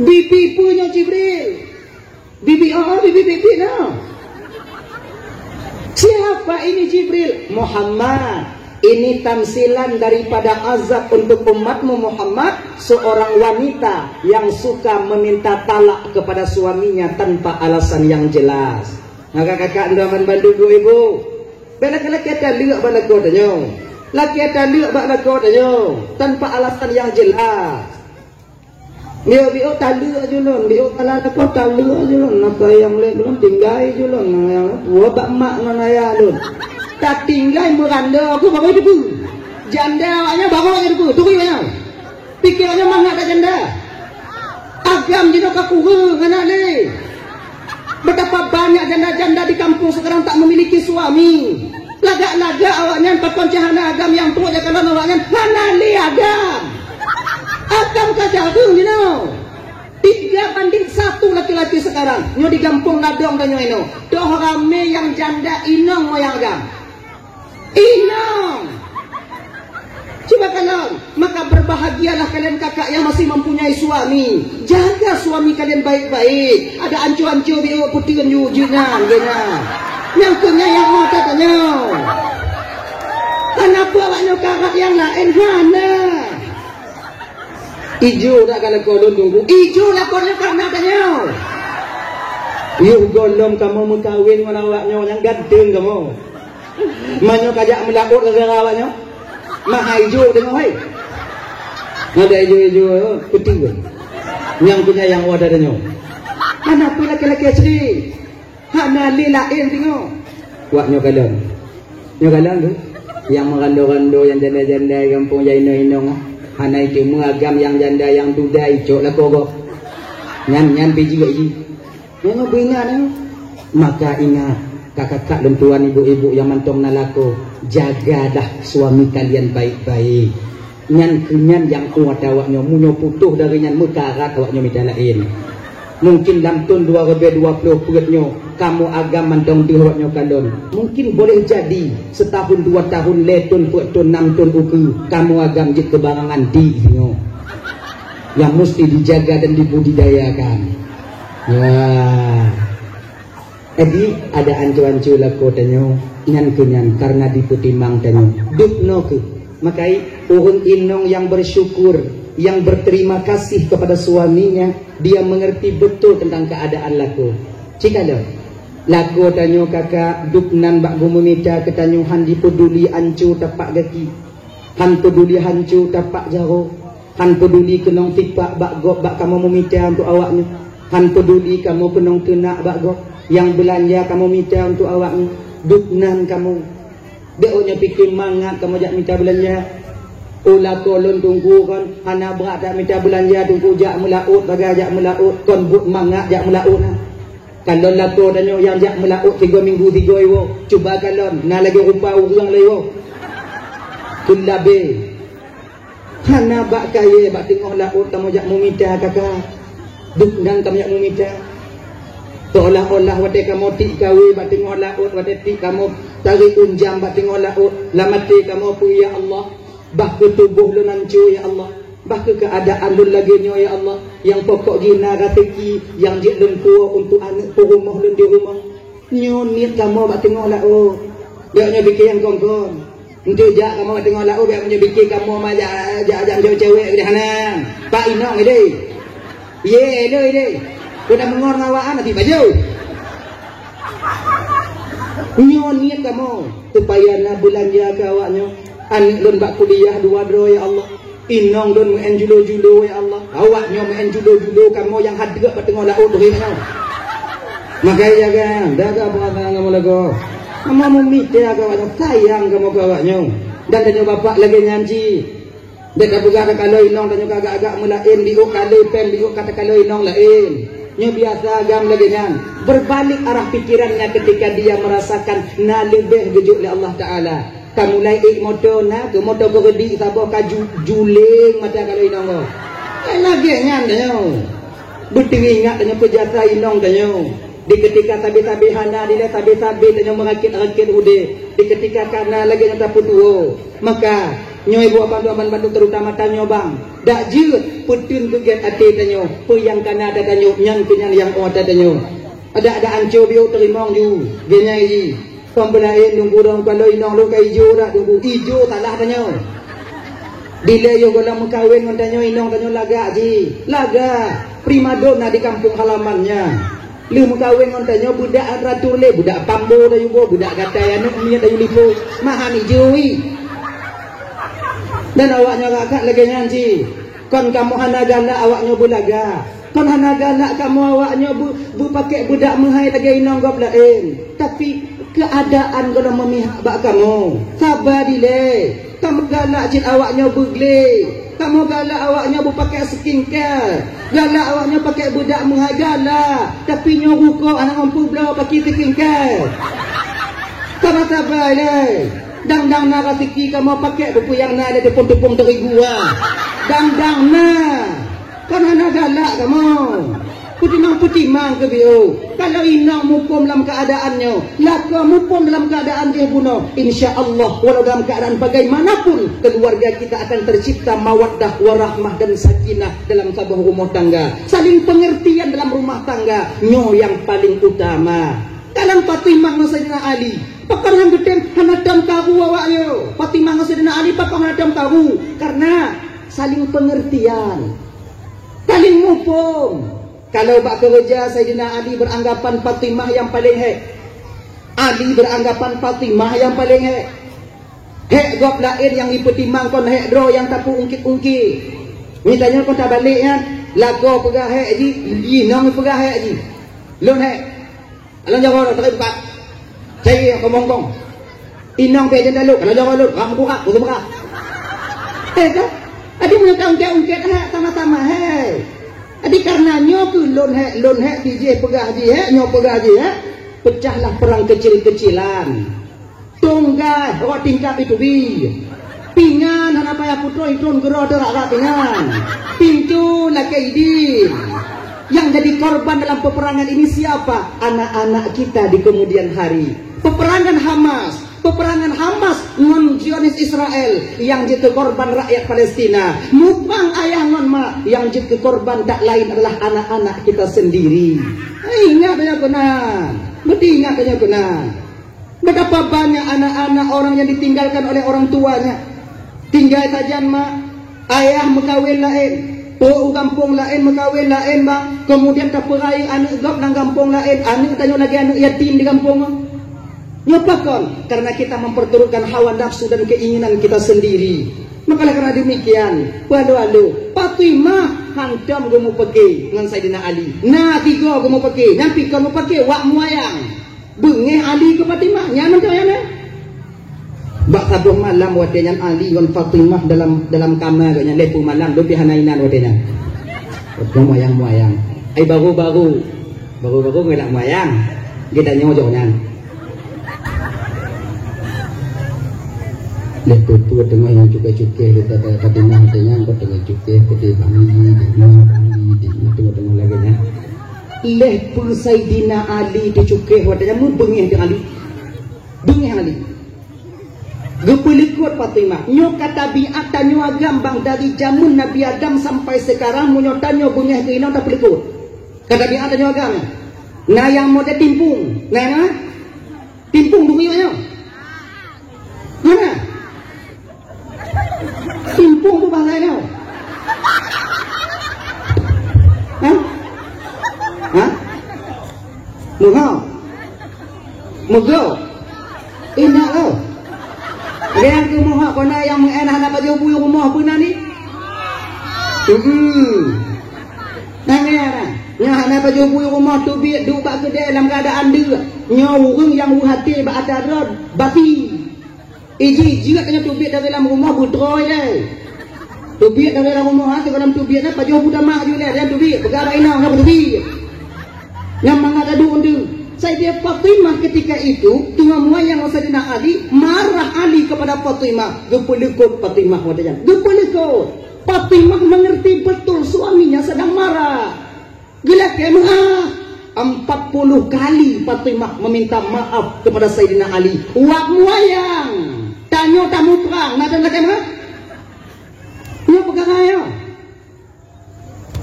"Bibi peue nyoe Jibril?" "Bibi, oh, oh, bibi, bibi nyoe." "Siapa ini Jibril?" "Muhammad. Ini tamsilan daripada azab untuk umatmu Muhammad, seorang wanita yang suka meminta talak kepada suaminya tanpa alasan yang jelas." Maka kakak ndoman bandum ibu-ibu. Bèk lakèe-lakèe taleuek bak lakoe tanyoe. Lakèe taleuek bak lakoe tanyoe tanpa alasan yang jelas. Biôk-biôk taleuek ju lôn, biôk kala lakoe taleuek ju lôn, na sayang lé lôn, tinggai ju lôn, na nyang dua bak mak ngon ayah lôn. Tatinggai meuranda aku baru teupeue. Janda awaknyan baru teupeue, turi awaknyan. Pike awaknyan mangat dak janda. Agam jinoe ka kureueng hana lé. Betapa banyak janda-janda di kampung sekarang tak memiliki suami. Lagak-lagak awaknyan pakon cahana agam nyang trok jakalon awaknyan hana lé agam. Agam ka jareueng jinoe. Tiga banding satu laki-laki sekarang nyoe di gampông ladong tanyoe inoe. Toh ramé nyang janda inong moyang agam. Inong. Cuba kalon, maka berbahagialah kalian kakak yang masih mempunyai suami. Jaga suami kalian baik-baik. Ada anco-anco biôk puteuen ju jinan geunan. Nyang keu nyang mata tanyoe. Kenapa awak nyoe karat yang lain hana? Ijo dak ka lakoe lôn tunggu. Ijo lakoe nyoe karena tanyoe. Yuh gohlom kamoe meukawen ngon awak nyoe nyang ganteng kamoe. Meunyoe kajak meulaôt gara-gara awak nyoe. Mah hai ijo deungoe hai. Ada ijo-ijo putih. Nyang punya yang ada nyoe. Hana peue laki-laki asli. Hana lé laén singoh. Wak nyoe kalon. Nyoe kalon tu. Nyang meurando-rando nyang janda-janda gampông nyang inong-inong ah. Hana iteumé agam nyang janda nyang duda icok lakoe gob. Nyan nyan pih jih. Nyoe beuingat nyoe. Maka ingat, kakak-kakak dan tuan ibu-ibu yang mantong na lakoe, jagalah suami kalian baik-baik. Nyan keuh nyan nyang kuat awaknyoe, meunyoe putôh dari nyan meukarat awaknyoe mita laén. Mungkin lam thôn dua ribèe dua ploh peuet nyoe, kamoe agam mantong deuh awaknyoe kalon. Mungkin boleh jadi setahun dua tahun, lhèe thôn, peuet thôn, nam thôn ukeue, kamoe agam jeuet keu barangan di singoh. Nyang musti dijaga dan dibudidayakan. Ya. Jadi, ada anco-anco lakoe tanyoe, nyan keuh nyan karena dipeutimang tanyoe. Dubnoe keuh. Makai, ureueng inong yang bersyukur, yang berterima kasih kepada suaminya, dia mengerti betul tentang keadaan lakoe. Cikalon, lakoe tanyoe kakak, dubnan bak geumeumita keu tanyoe, han jipeduli anco tapak gaki, han peduli anco tapak jaroe. Han peuduli keunong tipak bak gob bak kamoe meumita untuk awaknyoe. Han peuduli kamoe keunong teunak bak gob nyang beulanja kamoe mita untuk awaknyoe. Dubnan kamoe. Bék awaknyoe pike mangat kamoe jak mita beulanja. Oh, lakoe lôn Teungku kon hana brat jak mita beulanja, Teungku, jak meulaôt, bagai jak meulaôt, kon buet mangat jak meulaôt na. Kalon lakoe tanyoe nyang jak meulaôt tiga minggu tiga iwoe, cuba kalon na lagèe rupa ureueng lé iwoe. Keulabé. Hana bak kayèe bak teungoh laôt kamoe jak meumita kaka. Dubnan kamoe jak meumita. Seolah-olah watèe kamoe tiek kawé bak teungoh laôt, watèe tiek kamoe tarek unjam bak teungoh laôt, lam até kamoe peue, "Ya Allah, bah keu tuboh lôn anco, ya Allah. Bah keu keuadaan lôn lagèe nyoe, ya Allah. Nyang pokok jih na raseuki nyang jeuet lôn puwoe untuk aneuk peurumoh lôn di rumoh." Nyoe niet kamoe bak teungoh laôt. Bék nyoe pike nyang kon-kon. Enteuk jak kamoe bak teungoh laôt, bék nyoe pike kamoe ma jak, jak, jak cewek-cewek keu hana. Pak inong ideh. Ye, ideh, ideh. Keu na meungor ngon awak, hana tiep bajèe. Nyoe niet kamoe, supaya na beulanja keu awaknyoe. Aneuk lôn bak kuliah dua droe, ya Allah. Inong lôn meu'en julo-julo, ya Allah. Awaknyoe meu'en julo-julo, kamoe nyang hadeuek bak teungoh laôt, teurimong. Makai jaga, jaga peurasaan kamoe lagoe. Kamoe meumita keu awaknyoe, sayang kamoe keu awaknyoe. Dan tanyoe bapak lagèe nyan cit. Bék tapeugah takalon inong tanyoe ka agak-agak meulaén, biôh kalon péng, biôh ka takalon inong laén. Nyoe biasa agam lagèe nyan. Berbalik arah pikirannya ketika dia merasakan na leubeh geujok lé Allah Taala. Ka mulai ék moto na, keu moto keureudi saboh ka ju-, juléng mata kalon inong gob. Eh, lagèe nyan tanyoe. Beuteuingat tanyoe keu jasa inong tanyoe. Di keutika sabe-sabe hana dilèe, sabe-sabe tanyoe meurakét-rakét udép. Di keutika kana lagèe nyoe tapeutuwo. Maka, nyoe buet bantuan-bantuan terutama tanyoe bang. Dak jeuet peuteun keu gét até tanyoe, peue nyang kana tatanyoe, nyan keuh nyan nyang ôt tatanyoe. Ada-ada anco biôh teurimong ju, geunyai jih. Kon beulaén Teungku dong, kalau inong lôn ka ijo dak Teungku, ijo salah tanyoe. Dilèe yoh gohlom meukawen ngon tanyoe inong tanyoe lagak jih. Lagak, primadona di kampung halaman nyan. Lheueh meukawen ngon tanyoe beudak ratur lé, beudak pambo tayue boh, beudak gatai aneuk miet tayue lipôh. Mahan ijo wi. Dan awaknyoe rakat lagèe nyan cit. Kon kamoe hana galak awaknyoe beulagak. Kon hana galak kamoe awaknyoe beu-, beupakèk beudak meuhai lagèe inong gob laén. Tapi, keuadaan gohlom meumihak bak kamoe. Saba dilèe. Kamoe galak cit awaknyoe beuglé. Kamoe galak awaknyoe beupakèk skincare. Galak awaknyoe pakèk beudak meuhai, galak. Tapi nyoe rukok hana mampu bloe pakèk skincare. Saba-saba lé. Dang-dang na raseuki kamoe pakèk peue-peue nyang na lé teupeung-teupeung teurigu, ha. Dang-dang na. Kan hana galak kamoe. Peutimang-peutimang keu biôh. Kalau inong muphom lam keuadaan nyoe, lakoe muphom lam keuadaan jih bunoe, insya Allah, walau dalam keadaan bagaimanapun, keluarga kita akan tercipta mawaddah, warahmah, dan sakinah dalam saboh rumoh tangga. Saling pengertian dalam rumah tangga, nyoe nyang paling utama. Dalam Fatimah ngon Saidina Ali, pakon han geutem hana tom karu awaknyoe. Fatimah ngon Saidina Ali pakon hana tom karu? Karena saling pengertian. Saling muphom. Kalau bak keureuja, Saidina Ali beranggapan Fatimah nyang paleng hék. Ali beranggapan Fatimah nyang paleng hék. Hék gob laén nyang jipeutimang kon hék droe nyang tapeuungkét-ungkét. Meunyoe tanyoe kon tabalek nyan, lakoe peugah hék jih, inong peugah hék jih. Lôn hék. Alon jaroe lôn, takai buka. Cai nyang kong-kong. Inong pih jan dalok, alon jaroe lôn, ram buka, buka buka. Eh, kan? Jadi meunyoe taungkét-ungkét, hé, sama-sama, hé. Jadi karena nyoe keuh lôn hék, lôn hék, bijéh peugah jih, hé, nyoe peugah jih, hé. Pecahlah perang kecil-kecilan. Tunggai, awak tingkat itu bi. Pinga Hana payah putroe, itron keudroe teurak-rak pingan. Pintoe lakée idin. Yang jadi korban dalam peperangan ini siapa? Anak-anak kita di kemudian hari. Peperangan Hamas, peperangan Hamas ngon Zionis Israel yang jeuet keu korban rakyat Palestina. Muprang ayah ngon mak, yang jeuet keu korban tak lain adalah anak-anak kita sendiri. Ingat aja keunan. Mesti ingat aja keunan. Betapa banyak anak-anak orang yang ditinggalkan oleh orang tuanya. Tinggai sajan mak, ayah meukawen laén, po u gampông laén meukawen laén bang, kemudian tapeurayeuk aneuk gob lam gampông laén, aneuk tanyoe lagée aneuk yatim di gampông nyoe. Nyoe pakon? Karena kita memperturutkan hawa nafsu dan keinginan kita sendiri. Maka oleh karena demikian, peue alu-alu, Fatimah hantom geumeupaké ngon Saidina Ali. Na tigo geumeupaké, nyang pih kon meupaké wak muayang. Beungéh Ali keu Fatimah, nyan mantong nyan, eh? Bak saboh malam watée nyan Ali ngon Fatimah dalam, dalam kama geuh nyan, lhée peumalam, leubeh hana inan watée nyan. Ngon muayang-muayang. Ai baru-baru, baru-baru ngon muayang. Geutanyoe jok nyan. Lhée peue-peue teungoh nyang cukéh-cukéh di Fatimah watée nyan, kok teungoh cukéh, kok di Bang Li, di Bang Li, di teungoh-teungoh lagée nyan. Lhée peue Saidina Ali teucukéh watée nyan, meubeungéh di Ali. Beungéh Ali. Geupeulikot Fatimah. Nyoe ka tabiat tanyoe agam bang dari jameun Nabi Adam sampai sekarang, meunyoe tanyoe beungéh keu inong tapeulikot. Ka tabiat tanyoe agam nyan. Na nyang model timpung. Na nyang timpung bukui nyoe. Mana? Simpung tu bang lain tau. Ha? Ha? Muha. Mugo. Indak lo. Liang tu muha kona yang mengenah anak baju bui rumah pun ni. Hmm. Nangis dah. Nyoe hana baju bui rumoh teubiet duek bak keudè lam keuadaan deuk. Nyoe ureueng nyang weueh até bak atra droe bati. Iji jeuet nyoe teubiet dari lam rumoh beudroe lé. Teubiet dari lam rumoh, ha, sigohlom teubiet nyan pajoh buta mak ju lé, dan teubiet peugah bak inong nyoe teubiet. Nyang mangat adu unteng. Saidina Fatimah ketika itu teungoh muayang ngon Saidina Ali, marah Ali kepada Fatimah, geupeulikot Fatimah watèe nyan. Geupeulikot. Fatimah mengerti betul suaminya sedang marah. Geulakèe meu'ah. Empat puluh kali Fatimah meminta maaf kepada Saidina Ali. Wak muayang, tanyoe tamuprang, na lôn lakèe meu'ah? Nyoe peukara nyoe.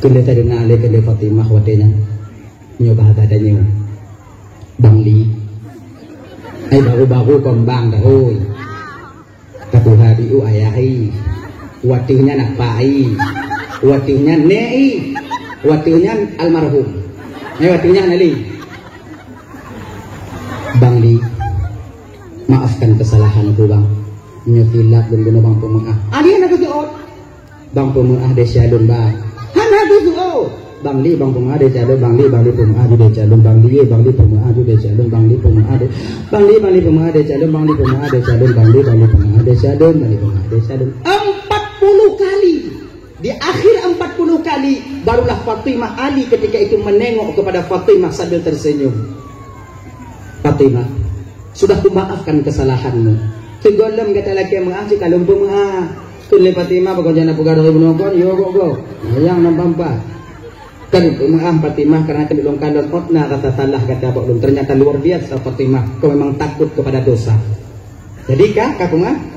Keuneuk tadeueng lé keuneuk Fatimah watèe nyan. Nyoe bahasa tanyoe. Bang Li. Ai baru-baru kon bang dah, hôi. Ka tuha di u ayah i. Watèe nyan apa i. Watèe nyan nèk i. Watèe nyan almarhum. Eh, watèe nyan Ali. Bang Li, maafkan kesalahanku, Bang. Nyoe silap lôn bunoe Bang peumeu'ah. Ali hana geuseuôt. Bang peumeu'ah desya lôn, Bang. Hana geuseuôt. Bang Li, Bang peumeu'ah desya lôn, Bang Li, Bang Li peumeu'ah ju desya lôn, Bang Li, Bang Li peumeu'ah ju desya lôn, Bang Li peumeu'ah de-, Bang Li, Bang Li peumeu'ah desya lôn, Bang Li, Bang Li peumeu'ah desya lôn, Bang Li peumeu'ah desya lôn. Empat puluh kali. Di akhir empat puluh kali, barulah Fatimah, Ali ketika itu menengok kepada Fatimah sambil tersenyum. Fatimah, sudah kumaafkan kesalahanmu. Sigohlom gata lakèe meu'ah, cit ka lôn peumeu'ah. Kheun lé Fatimah, pakon jana peugah dari bunoe kon, yo, go, go. Nyang nambah empat. Ka lôn peumeu'ah Fatimah, karena keuneuk lôn kalon ôt na rasa salah gata bak lôn. Ternyata luar biasa Fatimah, kau memang takut kepada dosa. Jadi ka, ka peumeu'ah?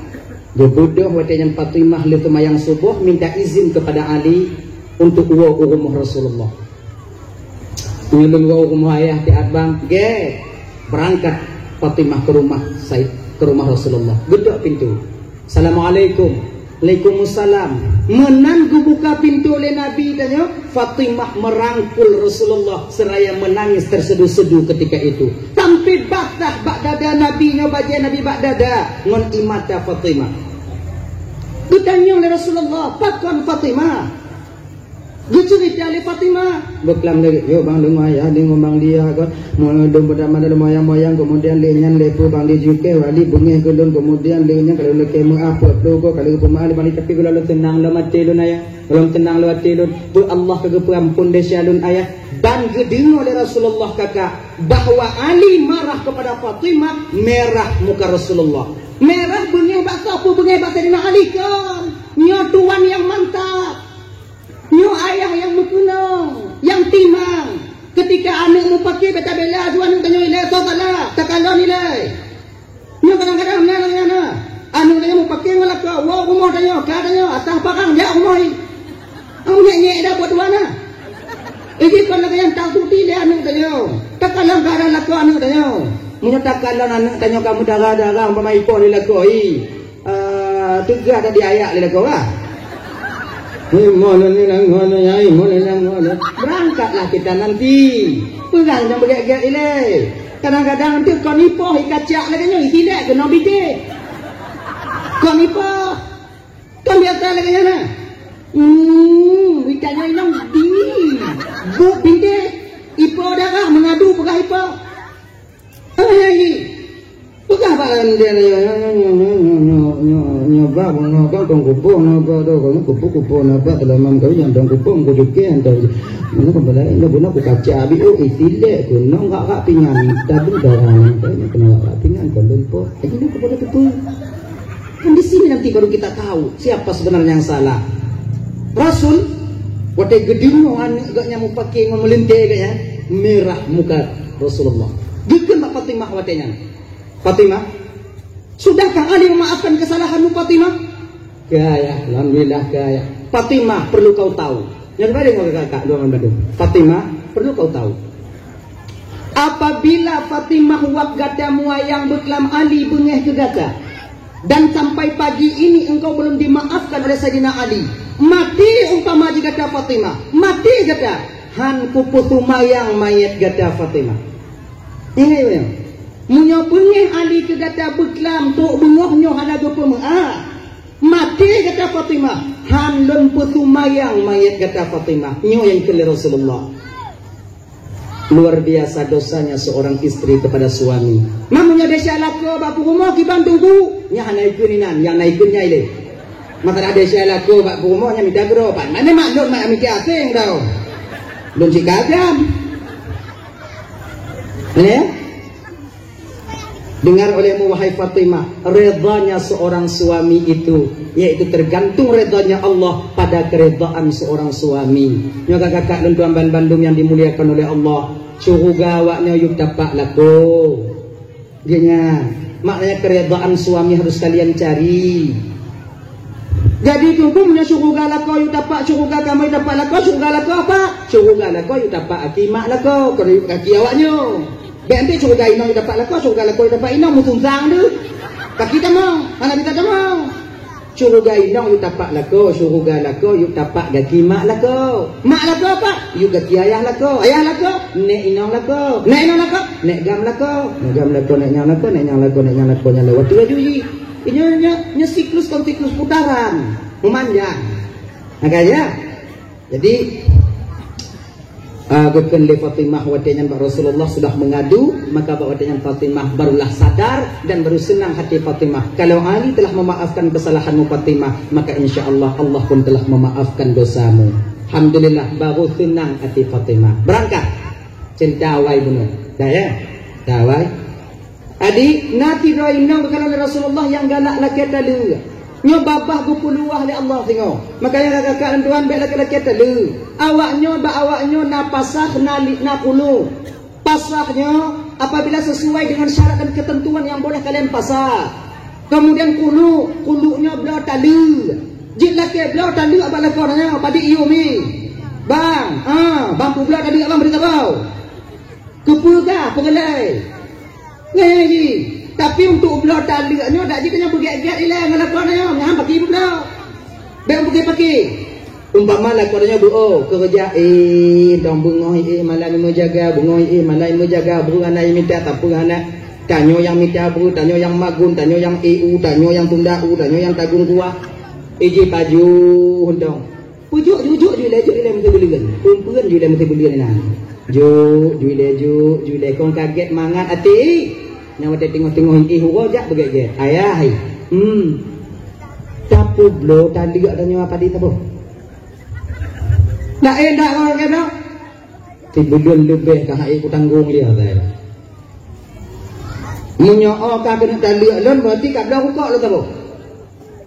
Geubeudôh watèe nyan Fatimah lheuh seumayang suboh minta izin kepada Ali untuk woe u rumoh Rasulullah. Nyoe lôn woe u rumoh ayah siat bang, gèt. Beurangkat Fatimah keu rumoh Said, keu rumoh Rasulullah. Geudok pintoe. "Assalamualaikum." "Waalaikumsalam." Meunan geubuka pintoe lé Nabi tanyoe, Fatimah meurangkul Rasulullah seuraya meunangis terseudu-seudu ketika itu. Sampai basah bak dada Nabi nyoe, bajèe Nabi bak dada ngon ie mata Fatimah. Geutanyong lé Rasulullah, "Pakon Fatimah?" Geuceurita lé Fatimah. Beuklam lagèe, "Yo bang, lôn ayah deungon bang Li kon. Lôn beudama dalam moyang-moyang, keumudian lé nyan lé peue bang Li jukèe, wali beungèh keu lôn, keumudian lé nyan ka lôn lakèe meu'ah peuet ploh goe, ka lôn peumeu'ah lé bang Li, tapi gohlom lôn teunang lom até lôn ayah. Gohlom teunang lom até lôn. Peue Allah ka geupeuampôn desya lôn ayah." Ban geudeungoe lé Rasulullah kakak bahwa Ali marah kepada Fatimah, merah muka Rasulullah. Merah beungèh bak soe? Peue beungèh bak Saidina Ali kon? Nyoe tuan nyang mantap. Nyoe ayah nyang meukeunong, nyang timang. Keutika aneuk mupakè beta bela aju aneuk tanyoe ilèe, soe salah, takalon ilèe. Nyoe kadang-kadang na, na, na, na. Aneuk tanyoe mupakè ngon lakoe, woe rumoh tanyoe, ka tanyoe, atah parang jak rumoh i. Nyek-nyek dah buet dua na. Iji kon lagèe nyan takuti lé aneuk tanyoe. Takalon keuadaan lakoe aneuk tanyoe. Meunyoe takalon aneuk tanyoe ka meudarah-darah umpama ipoh lé lakoe i. Ah, teuga dah diayak lé lakoe, ah. Hei, mo lôn ni lang, mo lôn nyai, mo lôn lang, mo lôn. Berangkatlah kita nanti. Peugah nyang beugèt-gèt ilèe. Kadang-kadang teuh kon ipoh ikacak lagèe nyoe, isilek keunoe bidéh. Kon ipoh. Kan biasa lagèe nyan, nah. Hmm, ikan nyoe inong di. Buk pinggir. Ipo darah mengadu peugah ipo. Hai, hai, hai. Peugah bak dia, nyoe, nyoe, bak bunoe kan tuan kupoh na bak tu, kan kupoh-kupoh na bak, dalam kau yang tuan kupoh, kau jukeh, entah. Mana kau bela, indah guna aku kaca, abi, oh, itilek, kau nong gak, gak pingan, tabung darah, kau ni kena gak pingan, kau lupa. Ini kau pada tutup. Kan di sini nanti baru kita tahu siapa sebenarnya yang salah. Rasul, watèe geudeungoe aneuk geuh nyan mupakè ngon meulintèe geuh nyan, mirah muka Rasulullah. Geukheun bak Fatimah watèe nyan, "Fatimah, sudahkah Ali memaafkan kesalahanmu, Fatimah?" "Ka, Yah, alhamdulillah, ka, Yah." "Fatimah, perlu kau tahu." Nyan balik ngon kakak, dua ngon bandum. "Fatimah, perlu kau tahu. Apabila Fatimah wak gata muayang beuklam Ali beungèh keu gata, dan sampai pagi ini engkau belum dimaafkan oleh Saidina Ali, maté umpama jih gata Fatimah, maté gata, han kupeuseumayang manyèt gata Fatimah." Ingat, ingat. Meunyoe beungèh Ali keu gata beuklam trok beungoh nyoe hana geupeumeu'ah, maté gata Fatimah, han lôn peuseumayang manyèt gata Fatimah. Nyoe nyang kheun lé Rasulullah. Luar biasa dosanya seorang istri kepada suami. Mak, meunyoe desya lakoe bak peurumoh kiban tunggu, nyan hana ikheun inan, nyang na ikheun nyai lé. Masalah desya lakoe bak peurumoh nyan mita keudroe, pat mana mak lôn mak mita aséng tau. Lôn cit kagam. Ya? Dengar olehmu, wahai Fatimah, redanya seorang suami itu, yaitu tergantung redanya Allah pada keredaan seorang suami. Nyoe kakak-kakak lôn tuan ban bandum yang dimuliakan oleh Allah, syuruga awaknyoe yub tapak lakoe. Dia nyan, maknanya keredaan suami harus kalian cari. Jadi, teungku, meunyoe syuruga lakoe yub tapak, syuruga kamoe yub tapak lakoe, syuruga lakoe apa? Syuruga lakoe yub tapak aki mak lakoe, kon yub aki awaknyoe. Bèk anté syuruga inong yub tapak lakoe, syuruga lakoe yub tapak inong, meusunsang deuh. Kaki tamong, hana bisa tamong. Syuruga inong yub tapak lakoe, syuruga lakoe yub tapak gaki mak lakoe. Mak lakoe apa? Yub gaki ayah lakoe. Ayah lakoe, nèk inong lakoe. Nèk inong lakoe, nèk gam lakoe. Nèk gam lakoe, nèk nyang lakoe, nèk nyang lakoe, nèk nyang lakoe, nyang lewat tiga juji. Nyoe, nyoe, nyoe siklus kon siklus putaran, meumanjang. Makanya, jadi, ah, geukheun lé Fatimah watèe nyan bak Rasulullah sudah mengadu, maka bak watèe nyan Fatimah barulah sadar dan baru senang hati Fatimah. Kalau Ali telah memaafkan kesalahanmu, Fatimah, maka insya Allah, Allah pun telah memaafkan dosamu. Alhamdulillah, baru senang hati Fatimah. Berangkat. Cinta awai bunoe. Dah, ya? Dah, awai. Adik, na sidroe inong geukalon lé Rasulullah nyang galak lakèe taleuek. Nyoe babah geupeuluah lé Allah singoh. Makanya kakak-kakak dan tuan, bèk lakèe-lakèe taleuek. Awaknyoe, bak awaknyoe na pasah, na li-, na khulu'. Pasah nyoe apabila sesuai dengan syarat dan ketentuan yang boleh kalian pasah. Kemudian khulu', khulu' nyoe bloe taleuek. Jeuet lakèe bloe taleuek bak lakoe nyoe, padit yum i. Bang, ha, bang peubloe taleuek bang, bri tabau. Keupeue kah peureulèe? Nyan jih. Tapi untuk bloe taleuek nyoe dak jih tanyoe beugèt-gèt ilèe ngon lakoe nyoe, nyan paki peubloe. Bèk paki-paki. Umpama lakoe nyoe beu-o, keureuja, eh, dong beungoh, eh, malam meujaga, beungoh, eh, malam meujaga, beu hana mita, tapeue hana. Tanyoe nyang mita beu, tanyoe nyang magun, tanyoe nyang e u, tanyoe nyang tunda u, tanyoe nyang tagung kuah. Iji paju, dong. Pujuk, jujuk, ju ilèe, ju ilèe meusibuleuen. Pumpeuen ju ilèe meusibuleuen inan. Juk, ju ilèe, juk, ju ilèe. Kon kagèt mangat até. Nyang watèe teungoh-teungoh ié uroe jak beugèt-gèt. Ayah, hai. Hmm. Tapeubloe taleuek tanyoe padit taboh. Dak ék dak kau kata? Sibuleuen leubeh ka hai kutanggong dia, saya. Meunyoe oh ka keuneuk taleuek lôn, berarti ka bloe rukok lôn taboh.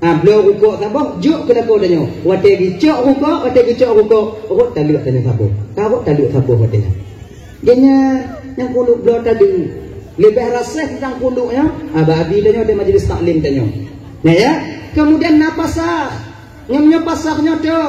Ha, bloe rukok saboh, jok keu lakoe tanyoe. Watée geucok rukok, watée geucok rukok, rot taleuek tanyoe saboh. Ka rot taleuek saboh watée nyan. Geuhnyan nyang kuluk bloe tadi. Leubeh raseh teuntang kuluk nyoe, ha, bak abi tanyoe di majlis taklim tanyoe. Nah, ya. Kemudian na pasah. Nyoe, nyoe pasah nyoe tu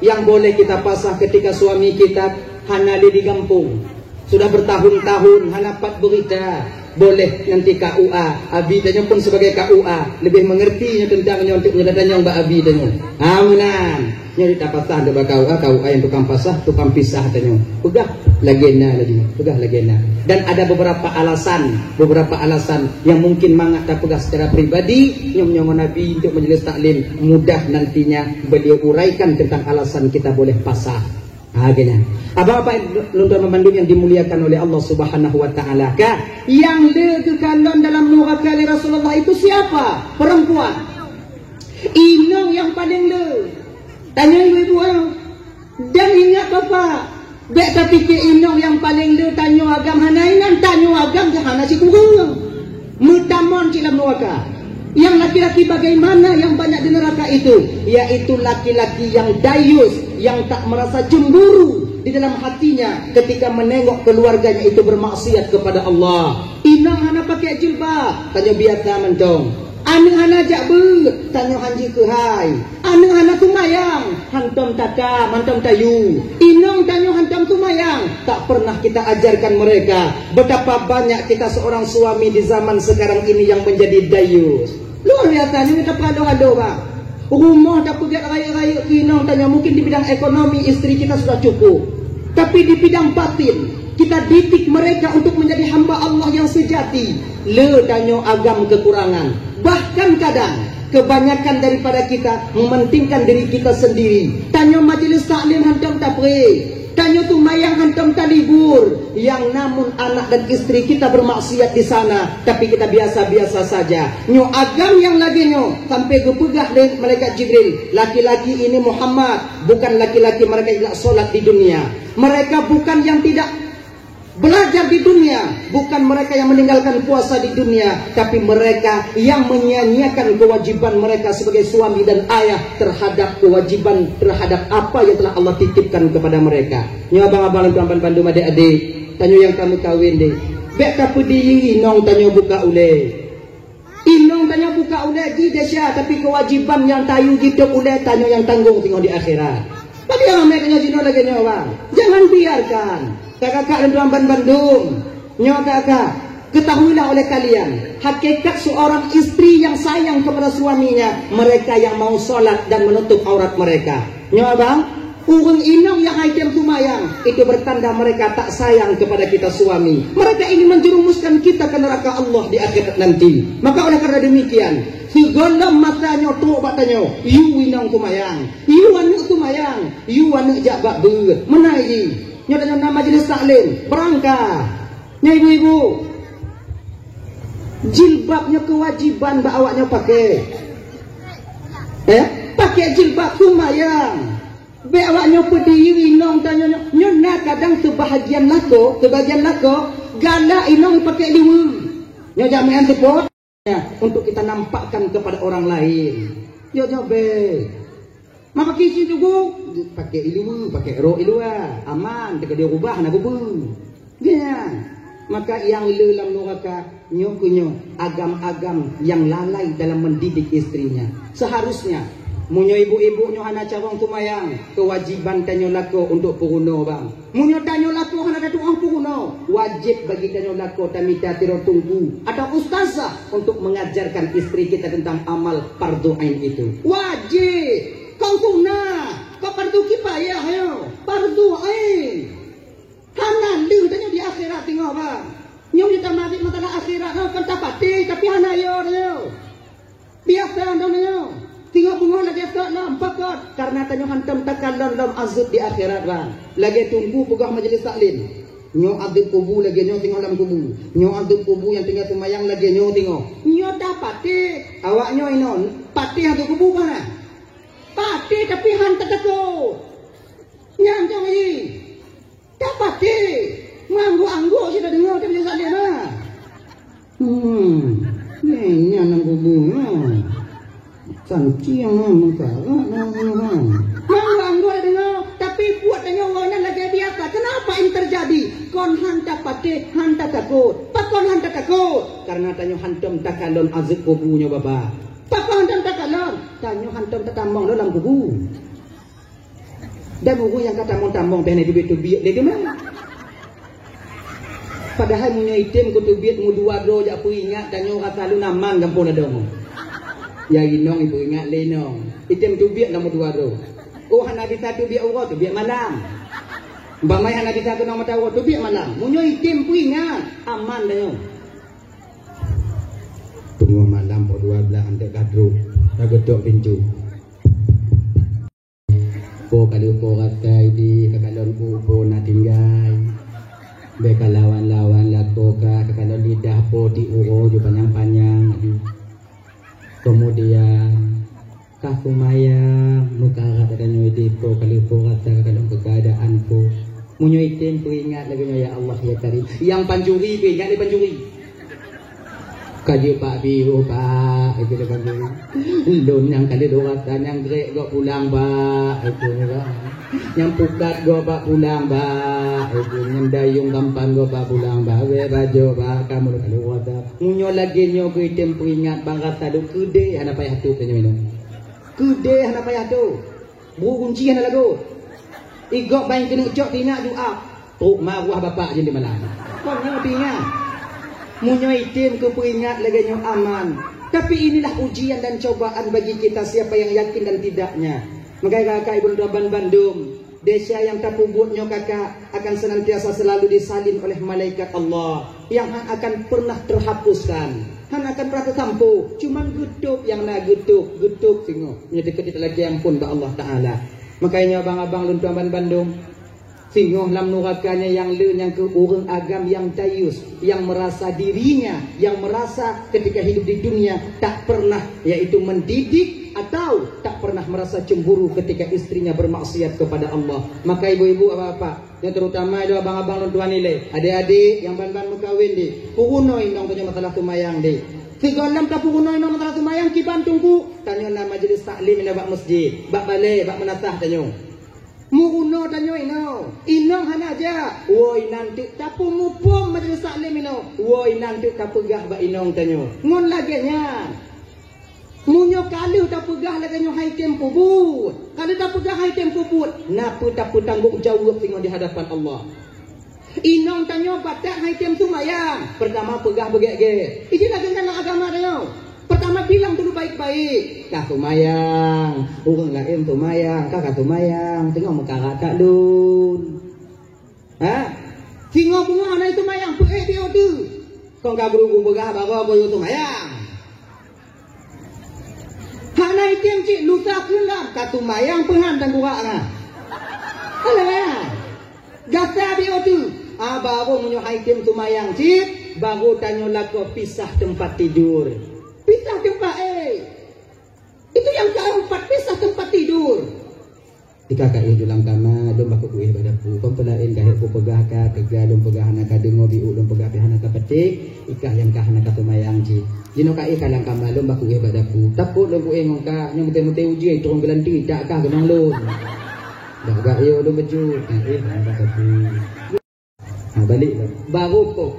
yang boleh kita pasah ketika suami kita hana lé di gampông. Sudah bertahun-tahun hana pat beurita. Boleh nanti K U A. Abi tanyoe pun sebagai K U A lebih mengerti nyoe tentang nyoe untuk nyoe datanyong bak abi tanyoe. Ha, meunan. Nyoe tapasah dek bak K U A, K U A yang tukang pasah, tukang pisah tanyoe. Peugah lagée na lagi, peugah lagée na. Dan ada beberapa alasan, beberapa alasan yang mungkin mangat tapeugah secara pribadi, nyoe, nyoe ngon abi untuk majelis taklim, mudah nantinya beliau uraikan tentang alasan kita boleh pasah. Ha, geuhnyan. Abang-abang lôn tuan bandum yang dimuliakan oleh Allah Subhanahu wa taala, ka? Yang le geukalon dalam nuraka lé Rasulullah itu siapa? Perempuan. Inong yang paling le. Tanyoe ibu-ibu, ah. Dan ingat bapak, bèk tapike inong yang paling le tanyoe agam hana ingat, tanyoe agam hana sikureueng. Meutamong cit lam nuraka. Yang laki-laki bagaimana yang banyak di neraka itu? Yaitu laki-laki yang dayus, yang tak merasa cemburu di dalam hatinya ketika menengok keluarganya itu bermaksiat kepada Allah. Inong hana pakai jilbab, tanyoe biasa mantong. Aneuk hana jak beuet, tanyoe hanjeuet keuhai. Aneuk hana seumayang, hantom takam, hantom tayue. Inong tanyoe hantom seumayang, tak pernah kita ajarkan mereka. Betapa banyak kita seorang suami di zaman sekarang ini yang menjadi dayus. Luar biasa, nyoe tapeuhalo-halo, bah. Rumoh tapeugét rayeuk-rayeuk keu inong tanyoe, mungkin di bidang ekonomi istri kita sudah cukup. Tapi di bidang batin, kita didik mereka untuk menjadi hamba Allah yang sejati. Le tanyoe agam kekurangan. Bahkan kadang, kebanyakan daripada kita mementingkan diri kita sendiri. Tanyoe majelis taklim hantom tapré. Tanyoe seumayang hantom talibur. Yang namun anak dan istri kita bermaksiat di sana, tapi kita biasa-biasa saja. Nyoe agam yang lagée nyoe, sampai geupeugah lé malaikat Jibril, "Laki-laki ini Muhammad, bukan laki-laki mereka yang tidak sholat di dunia. Mereka bukan yang tidak belajar di dunia, bukan mereka yang meninggalkan puasa di dunia, tapi mereka yang menyia-nyiakan kewajiban mereka sebagai suami dan ayah terhadap kewajiban, terhadap apa yang telah Allah titipkan kepada mereka." Nyoe abang-abang dan tuan bandum, adik-adik, tanyoe nyang ka meukawen deh. Bèk tapeudiri inong tanyoe buka ulée. Inong tanyoe buka ulée jih desya, tapi kewajiban nyang tayue jitôb ulée tanyoe nyang tanggong singoh di akhirat. Tapi ramé tanyoe jinoe lagée nyoe, bang. Jangan biarkan. Kakak-kakak dan tuan bandum. Nyoe kakak, ketahuilah oleh kalian, hakikat seorang istri yang sayang kepada suaminya, mereka yang mau sholat dan menutup aurat mereka. Nyoe bang, ureuëng inong yang hai tem seumayang, itu bertanda mereka tak sayang kepada kita suami. Mereka ingin menjerumuskan kita ke neraka Allah di akhirat nanti. Maka oleh karena demikian, sigohlom masa nyoe trok bak tanyoe, yue inong seumayang, yue aneuk seumayang, yue aneuk jak bak beuet. Meunan jih, nyoe tanyoe na majelis taklim, beurangkat. Nyoe ibu-ibu, jilbab nyoe kewajiban bak awak nyoe pakai. Eh, pakai jilbab seumayang. Bèk awak nyoe peudiri inong tanyoe nyoe. Nyoe na kadang seubahagian lakoe, seubahagian lakoe galak inong pakai liweue. Nyoe jaminan seupôt. Ya, untuk kita nampakkan kepada orang lain. Yo, yo, be. Maka kisi tugu, pakai iluwa, pakai rok iluwa. Aman, teuka dia rubah na kubu. Ya. Maka yang le lam neraka, nyoe keu nyoe, agam-agam yang lalai dalam mendidik istrinya. Seharusnya, meunyoe ibu-ibu nyoe hana carông seumayang, kewajiban tanyoe lakoe untuk peurunoe bang. Meunyoe tanyoe lakoe hana tatu'oh peurunoe, wajéb bagi tanyoe lakoe tamita sidroe teungku atau ustazah untuk mengajarkan istri kita tentang amal fardu ain itu. Wajéb! Kon sunah, kon fardu kifayah nyoe, fardu ain. Hana lheueh tanyoe di akhirat teungoh, bang. Nyoe meunyoe tameubiet masalah akhirat, ha, kon tapatéh, tapi hana yo tanyoe. Biasa droeneuh nyoe. Singoh beungoh lagèe sot lom, pakon? Karena tanyoe hantom takalon lom azeueb di akhirat, bang. Lagèe teungku peugah majelis taklim. Nyoe azeueb kubu lagèe nyoe singoh lam kubu. Nyoe azeueb kubu nyang tinggai seumayang lagèe nyoe singoh. Nyoe tapatéh. Awak nyoe inoe, patéh azeueb kubu bah na? Patéh, tapi han tatakot. Nyan nyang jih. Tapatéh, meuangguk-angguk cit tadeungoe teuh majelis taklim, ha. Hmm, nyan, nyan nyang kubu, ha. Sanciang meukarat nang nyoe. Nang anggô deungoe, tapi buet tanyoe ngon nyan lagèe biasa. Kenapa ini terjadi? Kon han tapatéh, han tatakot. Pakon han tatakot? Karena tanyoe hantom takalon azeueb kubu nyoe, Bapak. Pakon hantom takalon? Tanyoe hantom tatamong lom lam kubu. Dan ureueng nyang ka tamong-tamong pih hana teubiet-teubiet lé teuma. Padahai meunyoe item kuteubiet meudua droe jak peuingat, tanyoe rasa lôn aman gampông ladôm. Ya inong ipeuingat lé inong. Item teubiet lam meudua droe. Oh, hana bisa teubiet uroe, teubiet malam. Bamai hana bisa keunong mata uroe, teubiet malam. Meunyoe item peuingat, aman tanyoe. Teungoh malam poh dua blaih anteuk ka trok, ka geutok pintoe. Po ka lheueh po rasa idéh, ka kalon po na tinggai. Bèk kalawan-lawan lakoe ka, ka kalon lidah po di uroe ju panyang-panyang laju. Keumudian, ka seumayang, meukarat tanyoe idéh po ka lheueh po rasa ka kalon keukeadaan po. Meunyoe item peuingat lagèe nyoe, "Ya Allah, ya Karim." Nyang pancuri peuingat lé pancuri. Ka jeuet bak biôh, "Pak," kheun lé pancuri. "Lôn nyang ka lheueh lôn rasa nyang grek gob pulang, Pak," kheun lé, "Pak. Nyang pukat gob bak pulang, Pak," kheun, "nyang dayong gampang gob bak pulang, Pak. Wèh bajoe, Pak, kamoe ka lheueh lôn rasa." Meunyoe lagèe nyoe geutem peuingat, bang rasa lôn keudéh hana payah tôp tanyoe nyoe. Keudéh hana payah tôp. Bru gunci hana lagot. Igob ban keuneuk cok tinak juap. Trok maruah bapak jeuet di malam. Kon nyoe peuingat. Meunyoe item keu peuingat lagèe nyoe aman. Tapi inilah ujian dan cobaan bagi kita siapa yang yakin dan tidaknya. Maka kakak ibu dan ban bandum, desya nyang tapeubuet nyoe kakak akan senantiasa selalu disalin oleh malaikat Allah yang han akan pernah terhapuskan. Han akan pernah teutampo, cuman geutôb nyang na geutôb, geutôb singoh. Nyoe teukeudit lagèe ampôn bak Allah Taala. Makajih nyoe abang-abang lôn tuan ban bandum, singoh lam nuraka nyan nyang le nyang keu ureueng agam nyang dayus, nyang merasa dirinya, yang merasa ketika hidup di dunia tak pernah, yaitu mendidik atau tak pernah merasa cemburu ketika istrinya bermaksiat kepada Allah. Maka ibu-ibu, bapak-bapak, nyang terutama ilèe abang-abang lôn tuan ilèe, adék-adék nyang ban-ban meukawen deh, peurunoe inong tanyoe masalah seumayang deh. Sigohlom tapeurunoe inong masalah seumayang kiban teungku, tanyoe na majelis taklim inong bak masjid, bak balè, bak meunasah tanyoe. Meurunoe tanyoe inong, inong hana jak, woe inan teuk tapeumuphom majelis taklim inong, woe inan teuk tapeugah bak inong tanyoe. Ngon lagèe nyan, meunyoe ka lheueh tapeugah lagèe nyoe hai tem peubuet, ka lheueh tapeugah hai tem peubuet, na peue tapeutanggong jaweueb singoh di hadapan Allah. Inong tanyoe batat hai tem seumayang, peurtama peugah beugèt-gèt. Iji lagèe nyan lam agama tanyoe. Peurtama bilang dulu baik-baik, ka seumayang, ureueng laén seumayang, ka ka seumayang, teungoh meukarat that lôn. Ha? Singoh beungoh hana seumayang, peuék di ôteu. Kon ka guru-guru peugah baroe goyo seumayang. Hana item cit lusa keulam ka seumayang peuhan dan gurak na. Alah ya. Gata di ôteu. Ah, baru meunyoe hai tem seumayang cit, baru tanyoe lakoe pisah teumpat tidur. Pisah teumpat, eh. Itu yang keempat, pisah tempat tidur. Tika ka éh lam kama, lôn baku kuéh bak dapu. Kon peulaén ka hek kupeugah ka, teuga lôn peugah hana ka deungoe, biuk lôn peugah pih hana ka patéh, ikah nyang ka hana ka seumayang cit. Jinoe ka éh ka lam kama, lôn baku kuéh bak dapu. Takot lôn kuéh ngon ka, nyang meuté-meuté ujeuen turun geulanti, dak kah keunong lôn. Dak gak yo lôn beujeuet, ka éh hana ka patéh. Ha, balik lah. Baru kau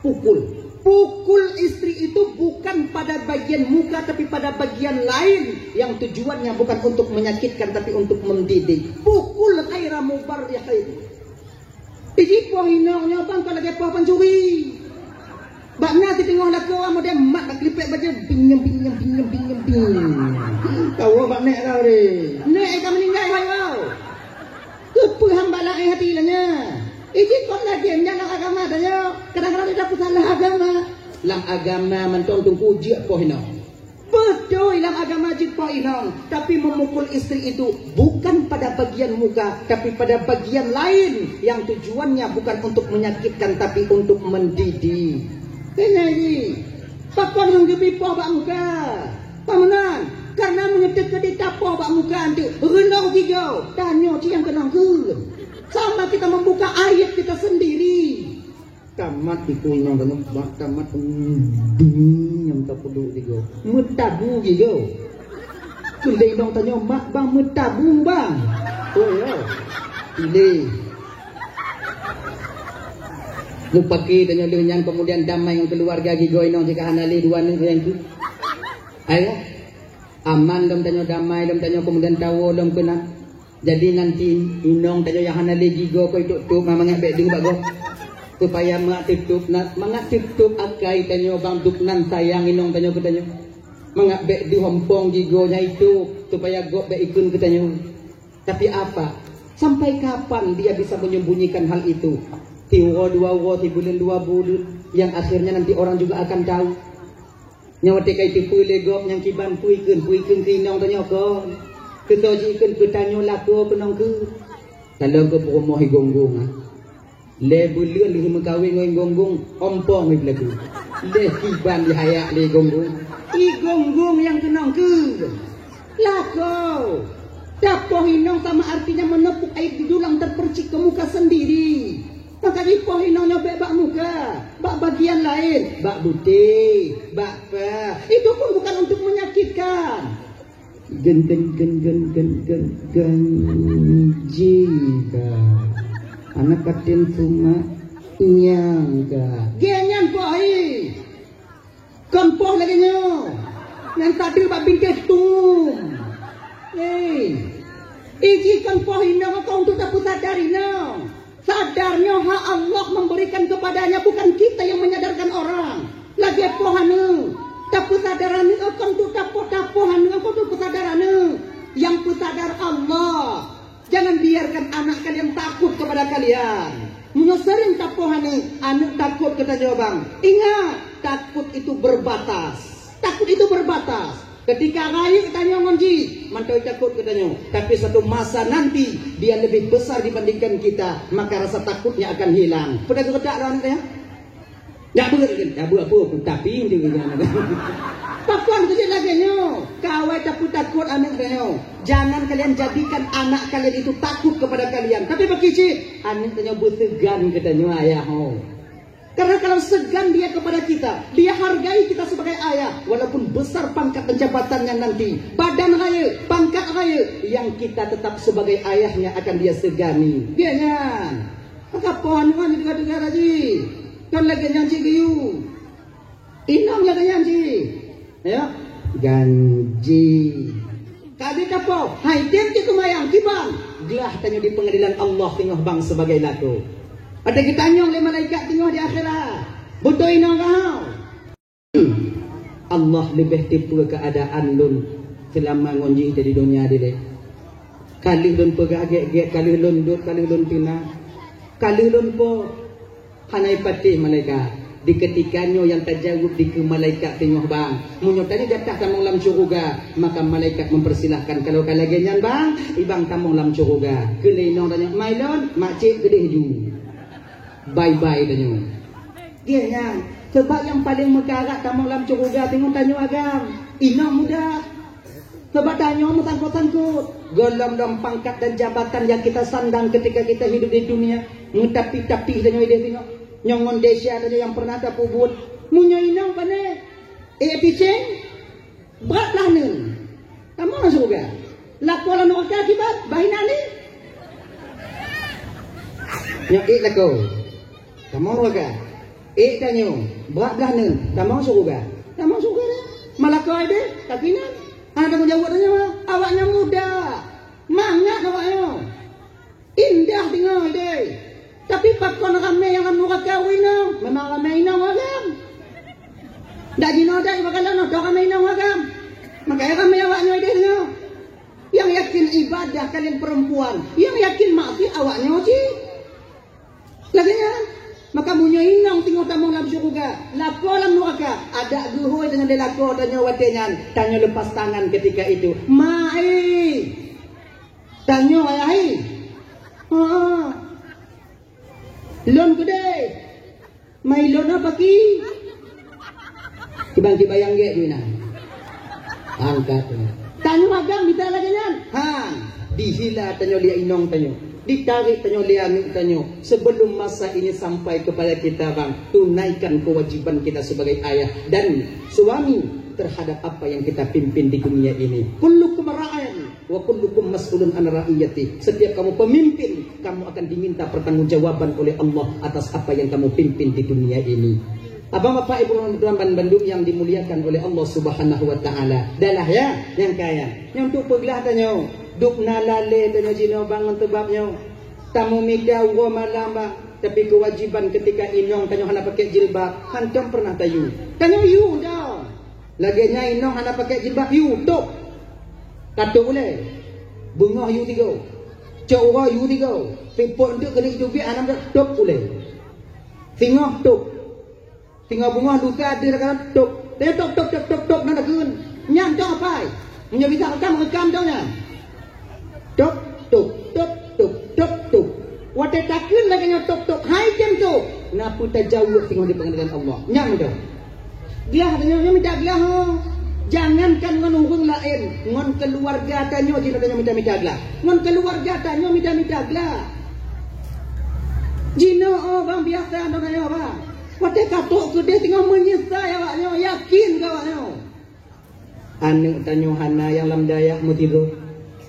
pukul. Pukul istri itu bukan pada bagian muka, tapi pada bagian lain yang tujuannya bukan untuk menyakitkan, tapi untuk mendidik. Pukul ghaira mubarrihin. Iji poh inong nyoe bang ka lagèe poh pancuri. Bak na siteungoh lakoe model mat bak klipek bajèe binyem, binyem, binyem, binyem, binyem. Tahu bak nek kau deh. Nek ka meninggai hai kau. Keupeue hamba laén hati lagèe nyan? Iji kon lagèe nyan lam agama tanyoe. Kadang-kadang kita peusalah agama. Lam agama mantong teungku jeuet poh inong. Beutôi lam agama jeuet poh inong, tapi memukul istri itu bukan pada bagian muka, tapi pada bagian lain yang tujuannya bukan untuk menyakitkan, tapi untuk mendidik. Kena ji. Pakon hang geubi poh bak muka? Paham nan? Karena meunyoe teukeudi tapoh bak muka anteuk, reunoh gigoe, tanyoe cit nyang keunong kheun. Sama kita membuka aib kita sendiri. Tamat iku inong tanyoe, bak tamat, hmm, bingung nyang tapeuduek gigoe. Meutabu gigoe. Keu lé inong tanyoe, mak bang meutabung bang. Oh ya. Pilih. Mupake tanyoe lheueh nyan, kemudian damai ngon keuluwarga gigoe inong jika hana lé dua aneuk nyang tu. Ayo. Aman lom tanyoe, damai lom tanyoe, kemudian tawoe lom keunan. Jadi nanti inong tanyoe nyang hana lé gigoe keu itôp-tôp, ma mangat bèk deuh bak gob. Supaya mangat teutôp na, mangat teutôp akai tanyoe bang duknan sayang inong tanyoe keu tanyoe. Mangat bèk deuh ompong gigoe nyan itôp, supaya gob bèk ikheun keu tanyoe. Tapi apa? Sampai kapan dia bisa menyembunyikan hal itu? Siuroe dua uroe, sibuleuen dua buleuen, yang akhirnya nanti orang juga akan tahu. Nyoe watèe ka iteupeue lé gob nyang kiban peue ikheun, peue ikheun keu inong tanyoe kon. Keu soe jih ikheun, keu tanyoe lakoe keunong keuh. Ka lheueh keu peurumoh i Gonggong, ah. Lhèe buleuen lheueh meukawen ngon i Gonggong, ompong i Beuleugui. Lhèe kiban jihayak lé i Gonggong. I Gonggong nyang keunong keuh. Lakoe. Tapoh inong sama artinya menepuk air di dulang terpercik ke muka sendiri. Maka jipoh inong nyoe bèk bak muka, bak bagian laén, bak buté, bak pah. Itu pun bukan untuk menyakitkan. Gen, gen, gen, gen, gen, gen, ganji ka. Aneuk paten sumak nyang ka. Gen nyan poh hi. Kon poh lagèe nyoe. Nyang tadi bak bingkeh tum. Eh. Iji kon poh inong keu untuk tapeusadar inong. Sadar nyoe hak Allah memberikan kepadanya, bukan kita yang menyadarkan orang. Lagèe poh aneuk. Tapeusadar aneuk kon untuk tapoh-tapoh aneuk kon untuk peusadar aneuk. Yang peusadar Allah. Jangan biarkan anak kalian takut kepada kalian. Meunyoe sering tapoh aneuk, aneuk takut keu tanyoe bang. Ingat, takut itu berbatas. Takut itu berbatas. Ketika rayeuk tanyoe ngon jih, mantong takut keu tanyoe. Tapi suatu masa nanti, dia lebih besar dibandingkan kita, maka rasa takutnya akan hilang. Peue takot keu aneuk tanyoe? Jak beuet kan? Jak beuet apa pun, tapi dia kata. Pakon keu jeuet lagèe nyoe? Kawai tapeutakot aneuk tanyoe. Jangan kalian jadikan anak kalian itu takut kepada kalian. Tapi bagi cit, aneuk tanyoe beuseugan keu tanyoe ayah ho. Karena kalau segan dia kepada kita, dia hargai kita sebagai ayah, walaupun besar pangkat dan jabatannya nanti, badan rayeuk, pangkat rayeuk, yang kita tetap sebagai ayahnya akan dia segani. Dia nyan. Maka poh aneuk nyan teuga-teuga raji. Kan lagèe nyan cit geuyue. Inong lagèe nyan cit. Ya. Ganji. Ka ditapoh, hai tem cit seumayang kiban. Glah tanyoe di pengadilan Allah teungoh bang sebagai lakoe. Watèe geutanyong lé malaikat teungoh di akhirat. Beutôi inong kah? Allah leubeh teupeue keuadaan lôn seulama ngon jih di donya dilèe. Ka lheueh lôn peugah gèt-gèt, ka lheueh lôn dot, ka lheueh lôn teuna, ka lheueh lôn po. Hana ipatéh malaikat. Di keutika nyoe nyang tajaweueb dikeue malaikat teungoh bang. Meunyoe tanyoe jatah tamong lam syeuruga, maka malaikat mempersilahkan. Kalau ka lagèe nyan bang, ibang tamong lam syeuruga. Keu lé inong tanyoe, "Ma ilôn, makcik keudeh ju." Bye-bye tanyoe. Gèt nyan, sabab nyang paleng meukarat tamong lam syeuruga teungoh tanyoe agam. Inong muda. Sabab tanyoe meusangkot-sangkot. Gohlom-lom pangkat dan jabatan yang kita sandang ketika kita hidup di dunia. Meutapi-tapi tanyoe ideh teungoh. Nyoe ngon desya tanyoe nyang pernah tapeubuet. Meunyoe inong pané, eh, picéng, brat lah neuen. Tamong lam syeuruga. Lakoe lam neuraka akibat, bah inan ni. Nyoe ék lakoe. Tamong syeuruga. Ék tanyoe, brat blah neuen, tamong syeuruga. Tamong syeuruga dah. Malaikat deh, tapi nan. Hana tanggong jaweueb tanyoe, awaknyan muda. Mangat awaknyan. Indah teungoh deh. Tapi pakon ramé nyang lam nuraka inong? Memang ramé inong agam. Dak jinoe dak ibarat lôn, dak ramé inong agam. Makanya ramé awaknyan deh teungoh. Yang yakin ibadah kalian perempuan, yang yakin maksiat awaknyan cit. Lagèe nyan. Maka meunyoe inong teungoh tamong lam syeuruga, lakoe lam nuraka, adak geuhôi deungon lé lakoe tanyoe watèe nyan, tanyoe lepas tangan ketika itu. Ma, eh. Tanyoe ayah, eh. Ha. Lôn keudeh. Mai lôn apa ki? Kiban kibayang gèt di na. Angkat. Tanyoe agam mita lagèe nyan. Ha, dihila tanyoe lé inong tanyoe. Ditarék tanyoe lé aneuk tanyoe. Sebelum masa ini sampai kepada kita, bang, tunaikan kewajiban kita sebagai ayah dan suami. terhadap apa yang kita pimpin di dunia ini. Kullukum ra'in wa kullukum mas'ulun an ra'iyati. Setiap kamu pemimpin, kamu akan diminta pertanggungjawaban oleh Allah atas apa yang kamu pimpin di dunia ini. Abang, bapak, ibu, teman-teman bandum yang dimuliakan oleh Allah Subhanahu wa taala. Dahlah ya, nyang kaya. Nyang tu peuglah tanyoe, dub na lalé tanyoe jinoe bang ngon teubab nyoe. Tamumita uroe malam bang, tapi kewajiban ketika inong tanyoe hana pakai jilbab, hantom pernah tayue. Tanyoe yue dong. Lagée nyan inong hana pakai jilbab, yue tôb. Ka tôb ulée. Beungoh yue tiga. Cok uroe yue tiga. Pipok nteuk keuneuk teubiet hana tôb ulée. Singoh tôb. Singoh beungoh lusa deuh ka tôb. Tôb, tôb, tôb, tôb, tôb, na takheun. Nyan dong apai. Meunyoe bisa rekam, rekam dong nyan. Tôb, tôb, tôb, tôb, tôb, tôb. Watée takheun lagée nyoe tôb, tôb, hai tem tôb. Na peue tajaweueb teungoh di peungeurian Allah. Nyan meudoe. Glah tanyoe nyoe mita glah ho. Jangankan ngon ureuëng laén, ngon keuluwarga tanyoe jinoe tanyoe mita-mita glah. Ngon keuluwarga tanyoe mita-mita glah. Jinoe oh bang biasa nyoe tanyoe bang. Watée ka trok keudeh teungoh meunyeusai awaknyoe, yakin keu awaknyoe. Aneuëk tanyoe hana nyang lam dayah meutidroe.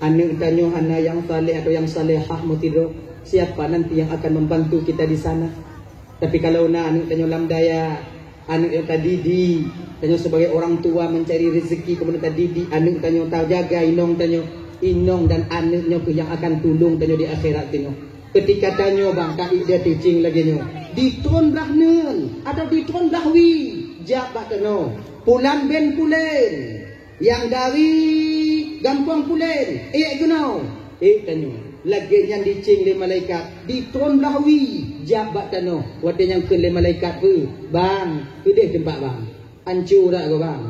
Aneuëk tanyoe hana nyang saleh atau nyang salehah meutidroe. Siapa nanti yang akan membantu kita di sana? Tapi kalau na aneuëk tanyoe lam dayah, aneuëk nyang tadidik, tanyoe sebagai orang tua mencari rezeki kemudian tadidik aneuëk tanyoe, tajaga inong tanyoe, inong dan aneuëk nyoe keuh nyang akan tulông tanyoe di akhirat tanyoe. Ketika tanyoe bang ka ideh teucing lagée nyoe, di tron blah neun atau di tron blah wie, jak bak tanoh, pulan ben pulen. Nyang dari gampông pulen, ék keunoe, ék tanyoe. Lagée nyan diceng lé malaikat, di tron blah wie, jak bak tanoh. Watée nyan kheun lé malaikat peue, bang, keudeh teumpat bang. Anco dak keu bang.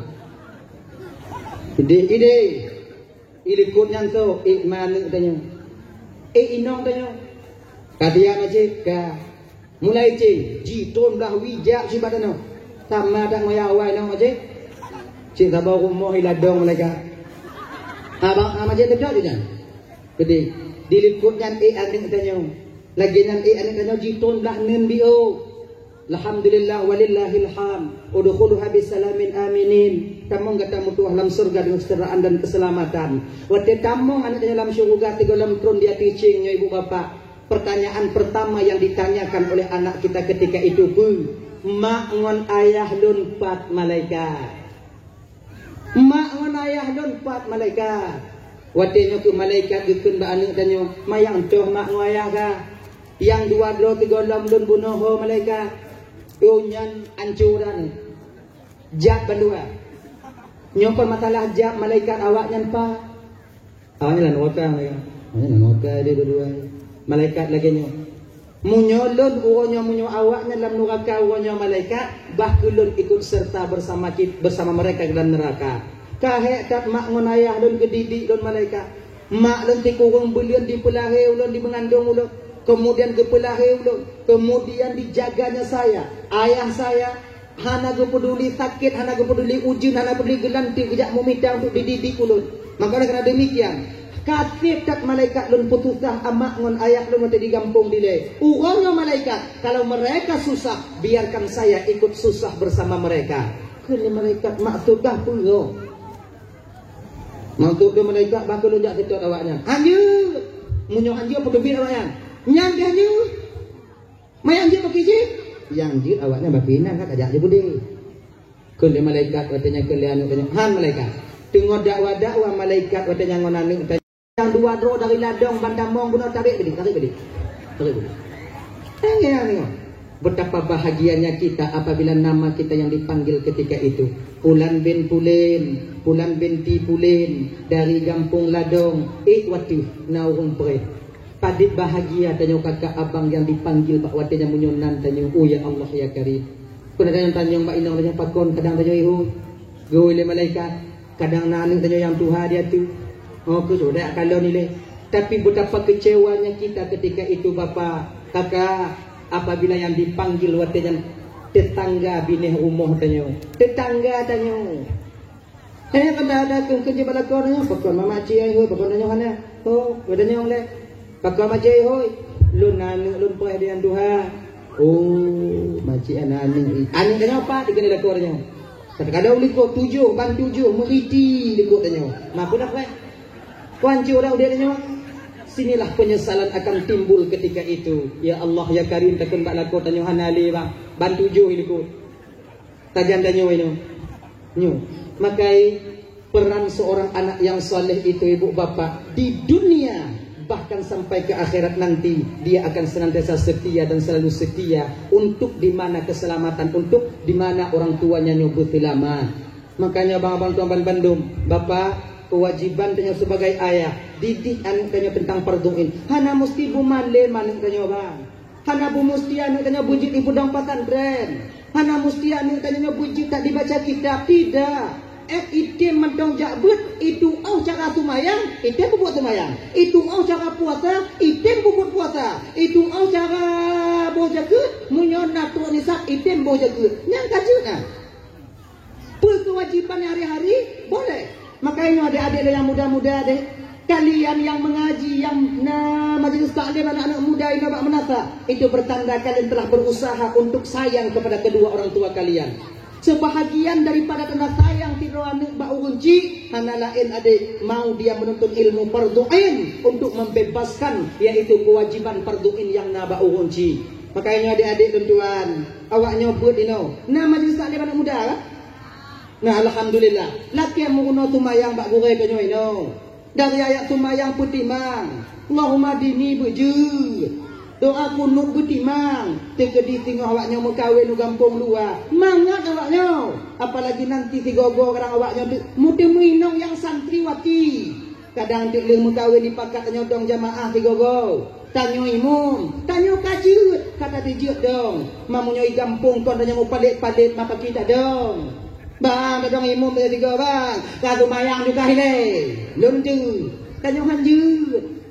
Ideh, ideh. Ilikot nyan tôh, ék ma aneuëk tanyoe. Ék inong tanyoe. Ka tiak majikan. Mulai cit, jitron blah wie jak sibat tanoh. Sama dak ngoyak awai nyoe cit. Cit saboh rumoh iladong malaikat. Abang, ah, majikan dekat je nyan. Jadi, dilikot nyan ék aneuëk tanyoe. Lagée nyan ék aneuëk tanyoe jitron blah neun biôh. Alhamdulillah walillahil hamd. Udkhuluha bisalamin aminin. Tamong gata meutuah lam syeuruga deungon kesejahteraan dan keselamatan. Watée tamong aneuëk tanyoe lam syeuruga sigohlom tron di ateueh ceng nyoe ibu bapak. Pertanyaan pertama yang ditanyakan oleh anak kita ketika itu peue? Mak ngon ayah lôn pat malaikat? Mak ngon ayah lôn pat malaikat? Watée nyoe keuh malaikat geukheun bak aneuëk tanyoe, manyang toh mak ngon ayah gah? Nyang dua droe sigohlom lôn bunoe ho malaikat? Oh nyan anco dak nyoe. Jak bandua. Nyoe kon masalah jak malaikat awaknyan pat. Awaknyan lam neuraka mereka. Awaknyan lam neuraka dia dua-dua. Malaikat lagée nyoe. Meunyoe lôn uroe nyoe, meunyoe awaknyan lam neuraka uroe nyoe malaikat, bah keu lôn ikut serta bersama kit-, bersama mereka dalam neraka. Ka hék that mak ngon ayah lôn geudidik lôn malaikat. Mak lôn sikureueng buleuen dipeulahé ulôn, dimeungandong ulôn, kemudian geupeulahé ulôn, kemudian dijaganya saya, ayah saya, hana geupeuduli sakét, hana geupeuduli ujeuen, hana peuduli geulanteuk, geujak meumita untuk dididik ulôn. Maka oleh karena demikian, ka seb that malaikat lôn peususah amak ngon ayah lôn watée di gampông dilée. Uroe nyoe malaikat, kalau mereka susah, biarkan saya ikut susah bersama mereka. Kheun lé malaikat, maksud gah peue? Maksud lé malaikat, bah keu lôn jak seutôt awaknyan. Hanjeuet! Meunyoe hanjeuet, peuteubiet awaknyan. Nyan pih hanjeuet! Manyang jeuet bak jih? Nyang jeuet awaknyan bak inan ka tajak jih beudé. Kheun lé malaikat watée nyan kheun lé aneuëk tanyoe, "Han malaikat." Teungoh dakwa-dakwa malaikat watée nyan ngon aneuëk tanyoe. Nyang dua droe dari ladong ban tamong bunoe, tarék beudé, tarék beudé. Tarék beudé. Tengok, tengok. Betapa bahagianya kita apabila nama kita yang dipanggil ketika itu. Pulan bin Pulen, Pulan binti Pulen, dari gampông Ladong, ék wateueh na ureuëng preh. Padit bahagia tanyoe kakak abang nyang dipanggil bak watée nyang meunyoe nan tanyoe, "Oh ya Allah ya Karim." Peue na tanyoe tanyong bak inong tanyoe pakon kadang tanyoe ihôi. Geuhôi lé malaikat, kadang na aneuëk tanyoe nyang tuha di ateueh. Oh, keu sudah kalon ilée. Tapi betapa kecewanya kita ketika itu, Bapak, Kakak, apabila yang dipanggil watée nyan tetangga binéh rumoh tanyoe. Tetangga tanyoe. Eh, kan dah ada keu, keu jih bak lakoe nyoe, pakon mamak cik ai hôi, pakon tanyoe hana. Oh, geutanyoe lé. Pakon mamak cik ai hôi, lôn aneuëk lôn preh di nyang tuha. Oh, mamak cik hana aneuëk. Aneuëk tanyoe pat dikeuneuk lakoe nyoe. Kadang-kadang likot tujoh, ban tujoh, meuriti likot tanyoe. Maka dah kuat. Kuanci orang udeb tanyoe. Sinilah penyesalan akan timbul ketika itu. Ya Allah, ya Karim, takheun bak lakoe tanyoe hana lé, bang. Ban tujoh likot. Tajam tanyoe inoe. Nyoe. Makai peran seorang anak yang saleh itu, ibu bapak, di dunia bahkan sampai ke akhirat nanti, dia akan senantiasa setia dan selalu setia untuk di mana keselamatan, untuk di mana orang tuanya nyoe beuselamat. Makanya bang, abang tuan ban bandum, bapak, kewajiban tanyoe sebagai ayah, didik aneuk tanyoe tentang fardu ain. Hana musti beumalem aneuk tanyoe, bang. Hana beumusti aneuk tanyoe beujeuet di peudong pesantren. Hana musti aneuk tanyoe beujeuet that dibaca kitab. Tidak. Eh, item mantong jak beuet, itu'oh cara seumayang, item peubuet seumayang. Itu'oh cara puasa, item peubuet puasa. Itu'oh cara boh jakeuet, meunyoe na trok nisab, item boh jakeuet. Nyan ka jeuet na. Peue kewajiban hari-hari? Boleh. Makanya adek-adek yang muda-muda deh, kalian yang mengaji, yang na majelis taklim anak-anak muda ini bak meunasah, itu bertanda kalian telah berusaha untuk sayang kepada kedua orang tua kalian. Sebahagian daripada tanda sayang sidroe aneuk bak ureueng chik, hana laén adek, mau dia menuntut ilmu fardu ain untuk membebaskan, yaitu kewajiban fardu ain yang na bak ureueng chik. Makanya adek-adek dan tuan, awaknyoe beuet inoe. Na majelis taklim anak muda kan? Nah, alhamdulillah. Lakée meurunoe seumayang bak gurée tanyoe inoe. Dari ayat seumayang peutimang, Allahumma dini beujeuet. Doa kunut peutimang. Teukeudi singoh awaknyoe meukawen u gampông luwa, mangat awaknyoe. Apalagi nanti sigoe-goe kadang awaknyoe teu-, meuteumé inong nyang santriwati. Kadang teuk lheueh meukawen dipakat tanyoe dong jamaah sigoe-goe. Tanyoe imum, tanyoe ka jeuet, ka tajeuet dong. Ma meunyoe i gampông kon tanyoe mupalét-palét, ma pakri tadong. Bang, tadong imum tanyoe sigoe, bang. Ka seumayang juga ilée. Lôn tu. Tanyoe han jeuet.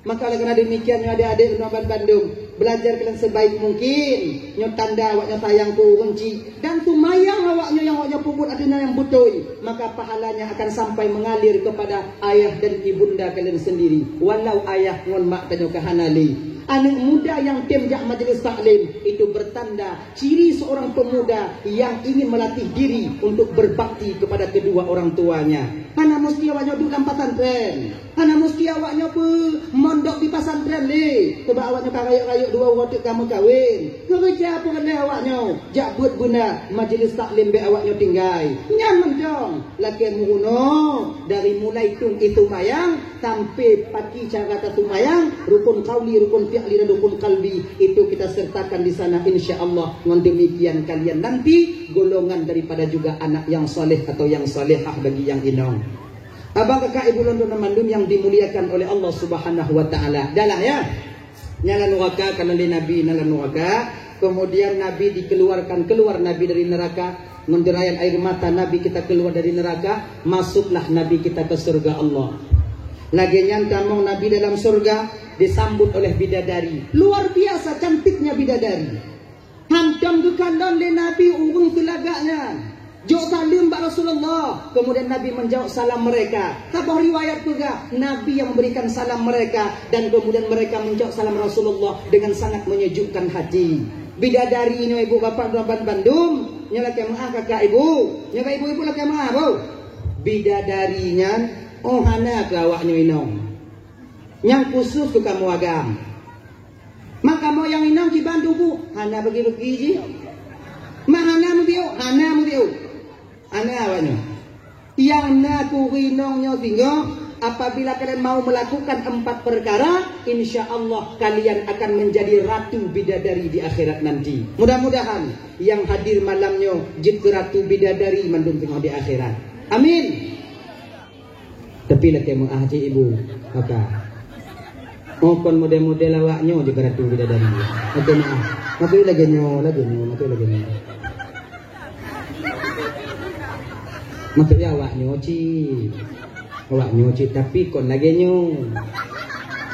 Maka oleh karena demikian, nyoe adek-adek lôn ban bandum, belajar kalian sebaik mungkin. Nyoe tanda awaknyoe sayang keu ureueng chik. Dan seumayang awaknyoe nyang awaknyoe peubuet ateueh nyang beutôi, maka pahalanya akan sampai mengalir kepada ayah dan ibunda kalian sendiri, walau ayah ngon mak tanyoe ka hana lé. Aneuk muda nyang tem jak majelis taklim, itu bertanda ciri seorang pemuda yang ingin melatih diri untuk berbakti kepada kedua orang tuanya. Hana musti awaknyoe duek lam pesantren. Hana musti awaknyoe beumondok di pesantren lé. Sabab awaknyoe ka rayeuk-rayeuk dua uroe teuk ka meukawen. Keureuja peureulée awaknyoe jak beuet beuna majelis taklim, bék awaknyoe tinggai. Nyan mantong lakée meurunoe dari mulai tueng i seumayang sampai pakri cara taseumayang, rukun qauli, rukun fi'li dan rukun qalbi itu kita sertakan di sana, insya Allah. Ngon demikian kalian nanti golongan daripada juga anak yang saleh atau yang salehah bagi yang inong. Abang kakak ibu lôn dan mandum yang dimuliakan oleh Allah Subhanahu wa taala. Dalam ya. Nyang lam nuraka, kana lé Nabi na lam nuraka. Kemudian Nabi dikeluarkan, keluar Nabi dari neraka. Ngon derayan air mata Nabi kita keluar dari neraka, masuklah Nabi kita ke surga Allah. Lagée nyan tamong Nabi dalam surga, disambut oleh bidadari. Luar biasa cantiknya bidadari. Hantom geukalon lé Nabi ureuëng seulagak nyan. Jok saleuem bak Rasulullah. Kemudian Nabi menjawab salam mereka. Saboh riwayat peugah, Nabi yang memberikan salam mereka dan kemudian mereka menjawab salam Rasulullah dengan sangat menyejukkan hati. Bidadari nyoe ibu bapak dan bandum, nyoe lakée meuah kakak ibu. Nyoe ibu-ibu lakée meuah, bu. Bidadari nyan, oh hana keu awaknyoe inong. Nyang khusus keu kamoe agam. Mak kamoe nyang inong kiban tuboh, hana bagi-bagi jih. Mak hana meubiôh, hana meubiôh. Hana awaknyoe. Nyang na keu inong nyoe singoh, apabila kalian mau melakukan empat perkara, insya Allah kalian akan menjadi ratu bidadari di akhirat nanti. Mudah-mudahan yang hadir malam nyoe jeuet keu ratu bidadari mandum singoh di akhirat. Amin. Tapi lakée meuah cit ibu, maka. Oh, kon model-model awaknyoe jeuet keu ratu bidadari. Lakée meuah. Maksud lagée nyoe, lagée nyoe, maksud lagée nyoe. Maksudnya awaknyoe cit. Awaknyoe cit, tapi kon lagée nyoe.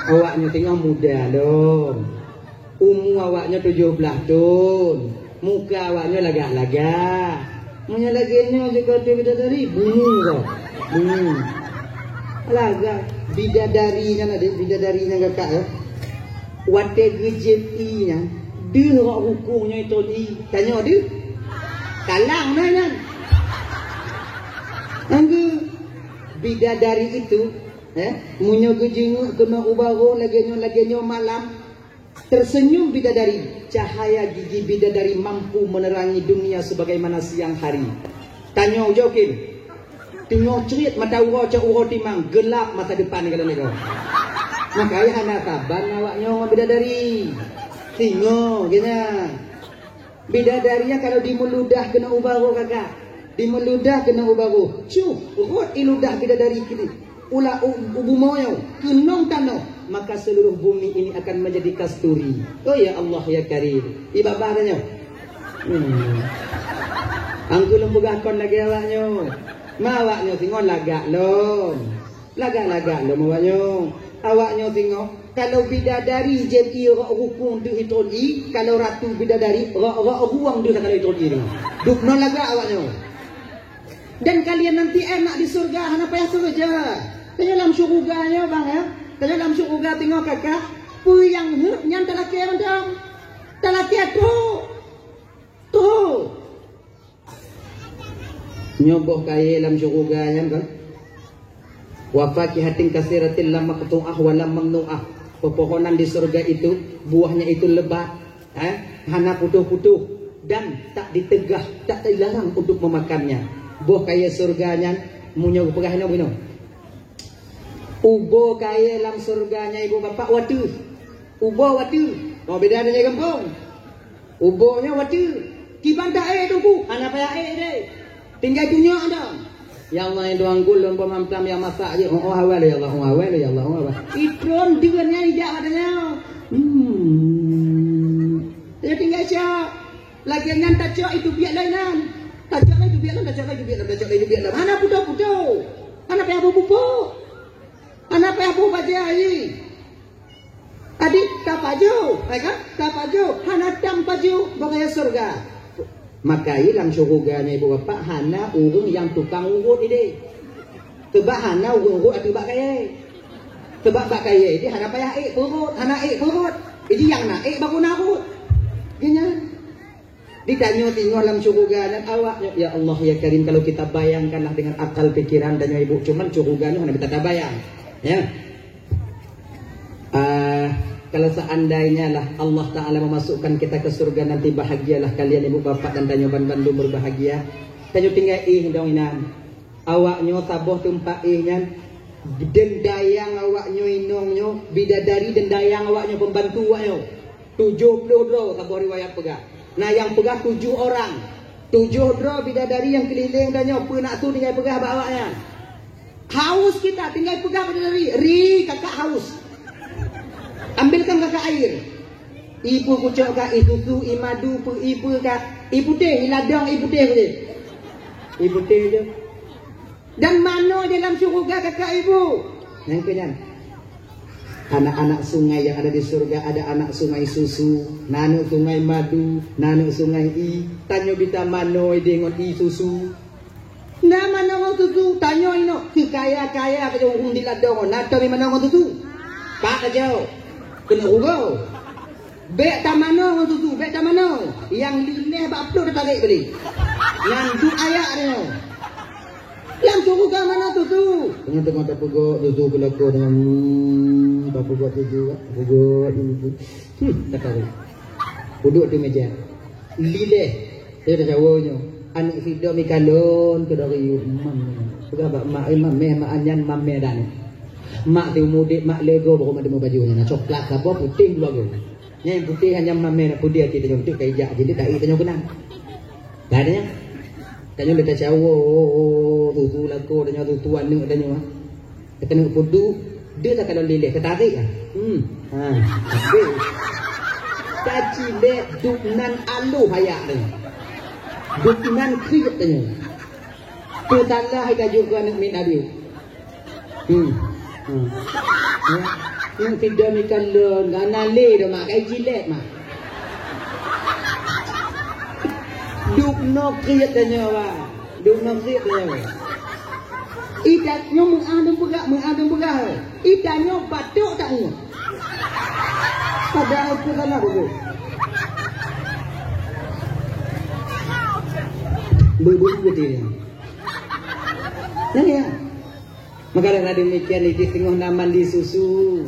Awaknyoe singoh muda lom. Umu awaknyoe tujoh blaih thon. Muka awaknyoe lagak-lagak. Meunyoe lagée nyoe jeuet keu ratu bidadari, bunyi kah? Bunyi. Lagak bidadari nyan, adak bidadari nyang kakak ya. Watée geujieb ié nyan, deuh rot hukong nyoe thon ié. Tanyoe deuh. Kalang na nyan. Anggu bidadari itu, eh, meunyoe geujeungeuk keunoe u barôh lagèe nyoe, lagèe nyoe malam, tersenyum bidadari, cahaya gigi bidadari mampu menerangi dunia sebagaimana siang hari. Tanyoe ujoe kèe, teungoh crit mata uroe cok uroe timang, geulap masa depan keu lagèe nyoe. Maka hana saban awak nyoe ngon bidadari. Singoh geuh nyan. Bidadari nyan kalau dimeuludah keunoe u barôh kakak, dimeuludah keunoe u barôh, cuh, rhot i ludah bidadari keunoe, ulah u, u bumoe nyoe, keunong tanoh, maka seluruh bumi ini akan menjadi kasturi. Oh ya Allah ya Karim, i babah tanyoe. Hmm. Angku lôn peugah kon lagèe awak nyoe. Ma awak nyoe singoh lagak lom. Lagak-lagak lom awak nyoe. Awak nyoe singoh, kalau bidadari jeuet i rok rukung deuh itron i, kalau ratu bidadari rok, rok ruweueng deuh takalon itron i singoh. Dubnoe lagak awak nyoe. Dan kalian nanti enak di surga, hana payah keureuja. Tanyoe lam syuruga nyoe bang ya. Tanyoe lam syuruga singoh kakak, peue nyang heuet nyan talakèe mantong. Talakèe trok. Trok. Nyoe boh kayèe lam syuruga nyan kan. Wa fakihatin katsiratin la maqthu'ah wa la mamnu'ah. Pepohonan di surga itu, buahnya itu lebat, eh, hana putôh-putôh dan tak ditegah, tak dilarang untuk memakannya. Boh kayèe surga nyan, meunyoe geupeugah inoe, inoe. Ubo kayèe lam syeuruga nyan ibu bapak watèe. Ubo watèe. Oh, beda dengan gampông. Ubo nyan watèe. Kiban ta ék teungku, hana payah ék deh. Tinggai tunyok dah. Ya Allah, ya Tuhanku, lôn boh mamplam nyang masak jih. Oh, oh, awai lé ya Allah, oh, awai lé ya Allah, oh, awai. Itron deuen nyan ijak watèe nyan. Hmm. Ya tinggai siap. Lagèe nyan tacok itu biak lain nyan. Tacok lagi itu biak lain, tacok lagi itu biak lain, tacok lagi itu biak lain. Hana putôh-putôh. Hana payah bubuk. Hana payah bubuk bajèe. Adik tapajoh, hai kan? Tapajoh. Hana tam pajoh bak kayèe syeuruga. Maka lam syeuruga nyan ibu bapak hana ureueng nyang tukang urot idéh. Sebab hana ureueng urot ateueh bak kayèe. Sebab bak kayèe idéh hana payah ék peurot, hana ék peurot. Jadi nyang na ék baru na rot. Geuh nyan. Ditanyoe singoh lam syeuruga dan awak, ya Allah, ya Karim, kalau kita bayangkanlah dengan akal pikiran dan ibu, cuman syeuruga nyoe hana bisa tabayang. Ya. Ah, kalau seandainya lah Allah Ta'ala memasukkan kita ke surga nanti, bahagialah kalian ibu bapak dan tanyoe ban bandum berbahagia. Tanyoe tinggai éh dong inan. Awak nyoe saboh teumpat éh nyan, deundayang awak nyoe inong nyoe, bidadari deundayang awak nyoe, pembantu awak nyoe. Tujoh ploh droe saboh riwayat peugah. Na nyang peugah tujoh orang. Tujoh droe bidadari nyang keulileng tanyoe, peue nak su tinggai peugah bak awak nyan. Haus kita, tinggai peugah bidadari, "Ri, kakak haus. Ambilkan kakak air." Ibu kucok ka, i susu, i madu, pu-, i peue ka, i putéh, i ladong, i putéh putéh. I putéh je. Dan manoe di dalam syeuruga kakak ibu. Nyang keu nyan. Anak-anak sungai yang ada di surga, ada anak sungai susu, na aneuk sungai madu, na aneuk sungai i. Tanyoe bisa manoe deungon i susu. Na manoe ngon susu, tanyoe inoe. Keu kaya-kaya keu ureueng di ladong, na tom manoe ngon susu. Pak aja. Keuneuk rugoe. Bèk tamanoe ngon susu, bèk tamanoe. Nyang lileh bak plôk tatarek beude. Nyan duek ayak nyoe. Lam syeuruga manoe susu. Teungoh-teungoh tapeugok susu keu lakoe nyan, hmm, tapeugok susu, tapeugok susu. Hmm, tatarek. Peuduek di meja. Lileh. Saya dah jawab nyoe. Aneuk sidroe meukalon keu dari mam. Peugah bak mak, "Eh, mam, meh mak nyan, mam meh dak nyoe." Mak teuh mudik, mak lego baru mak teumé baju nyan. Coklat saboh, putéh dua go. Nyang putéh hanya mamèh na peudeh até tanyoe, beutôi ka ijak jilid taék tanyoe keunan. Ka tanyoe. Tanyoe lé tacawo, susu lakoe tanyoe, susu aneuk tanyoe. Ka tanyoe peuduek, deuh takalon lileh, ka tarék ah. Hmm. Ha, habéh. Ka cilek duek nan aloh hayak tanyoe. Duek nan kriet tanyoe. Peusalah ita jok keu aneuk miet Nabi. Hmm. Hmm. Ya. Nyang sidroe meukalon, hana lé dah mak, kai jilek mak. Dubnoe kriet tanyoe, bah. Dubnoe kriet tanyoe. Ita nyoe meuah dum peugah, meuah dum peugah. Ita nyoe batuk tak nyoe. Padahai peusalah bagus. Beu-beu beutôi. Nah, ya. Maka dengan demikian, idéh teungoh na mandi susu.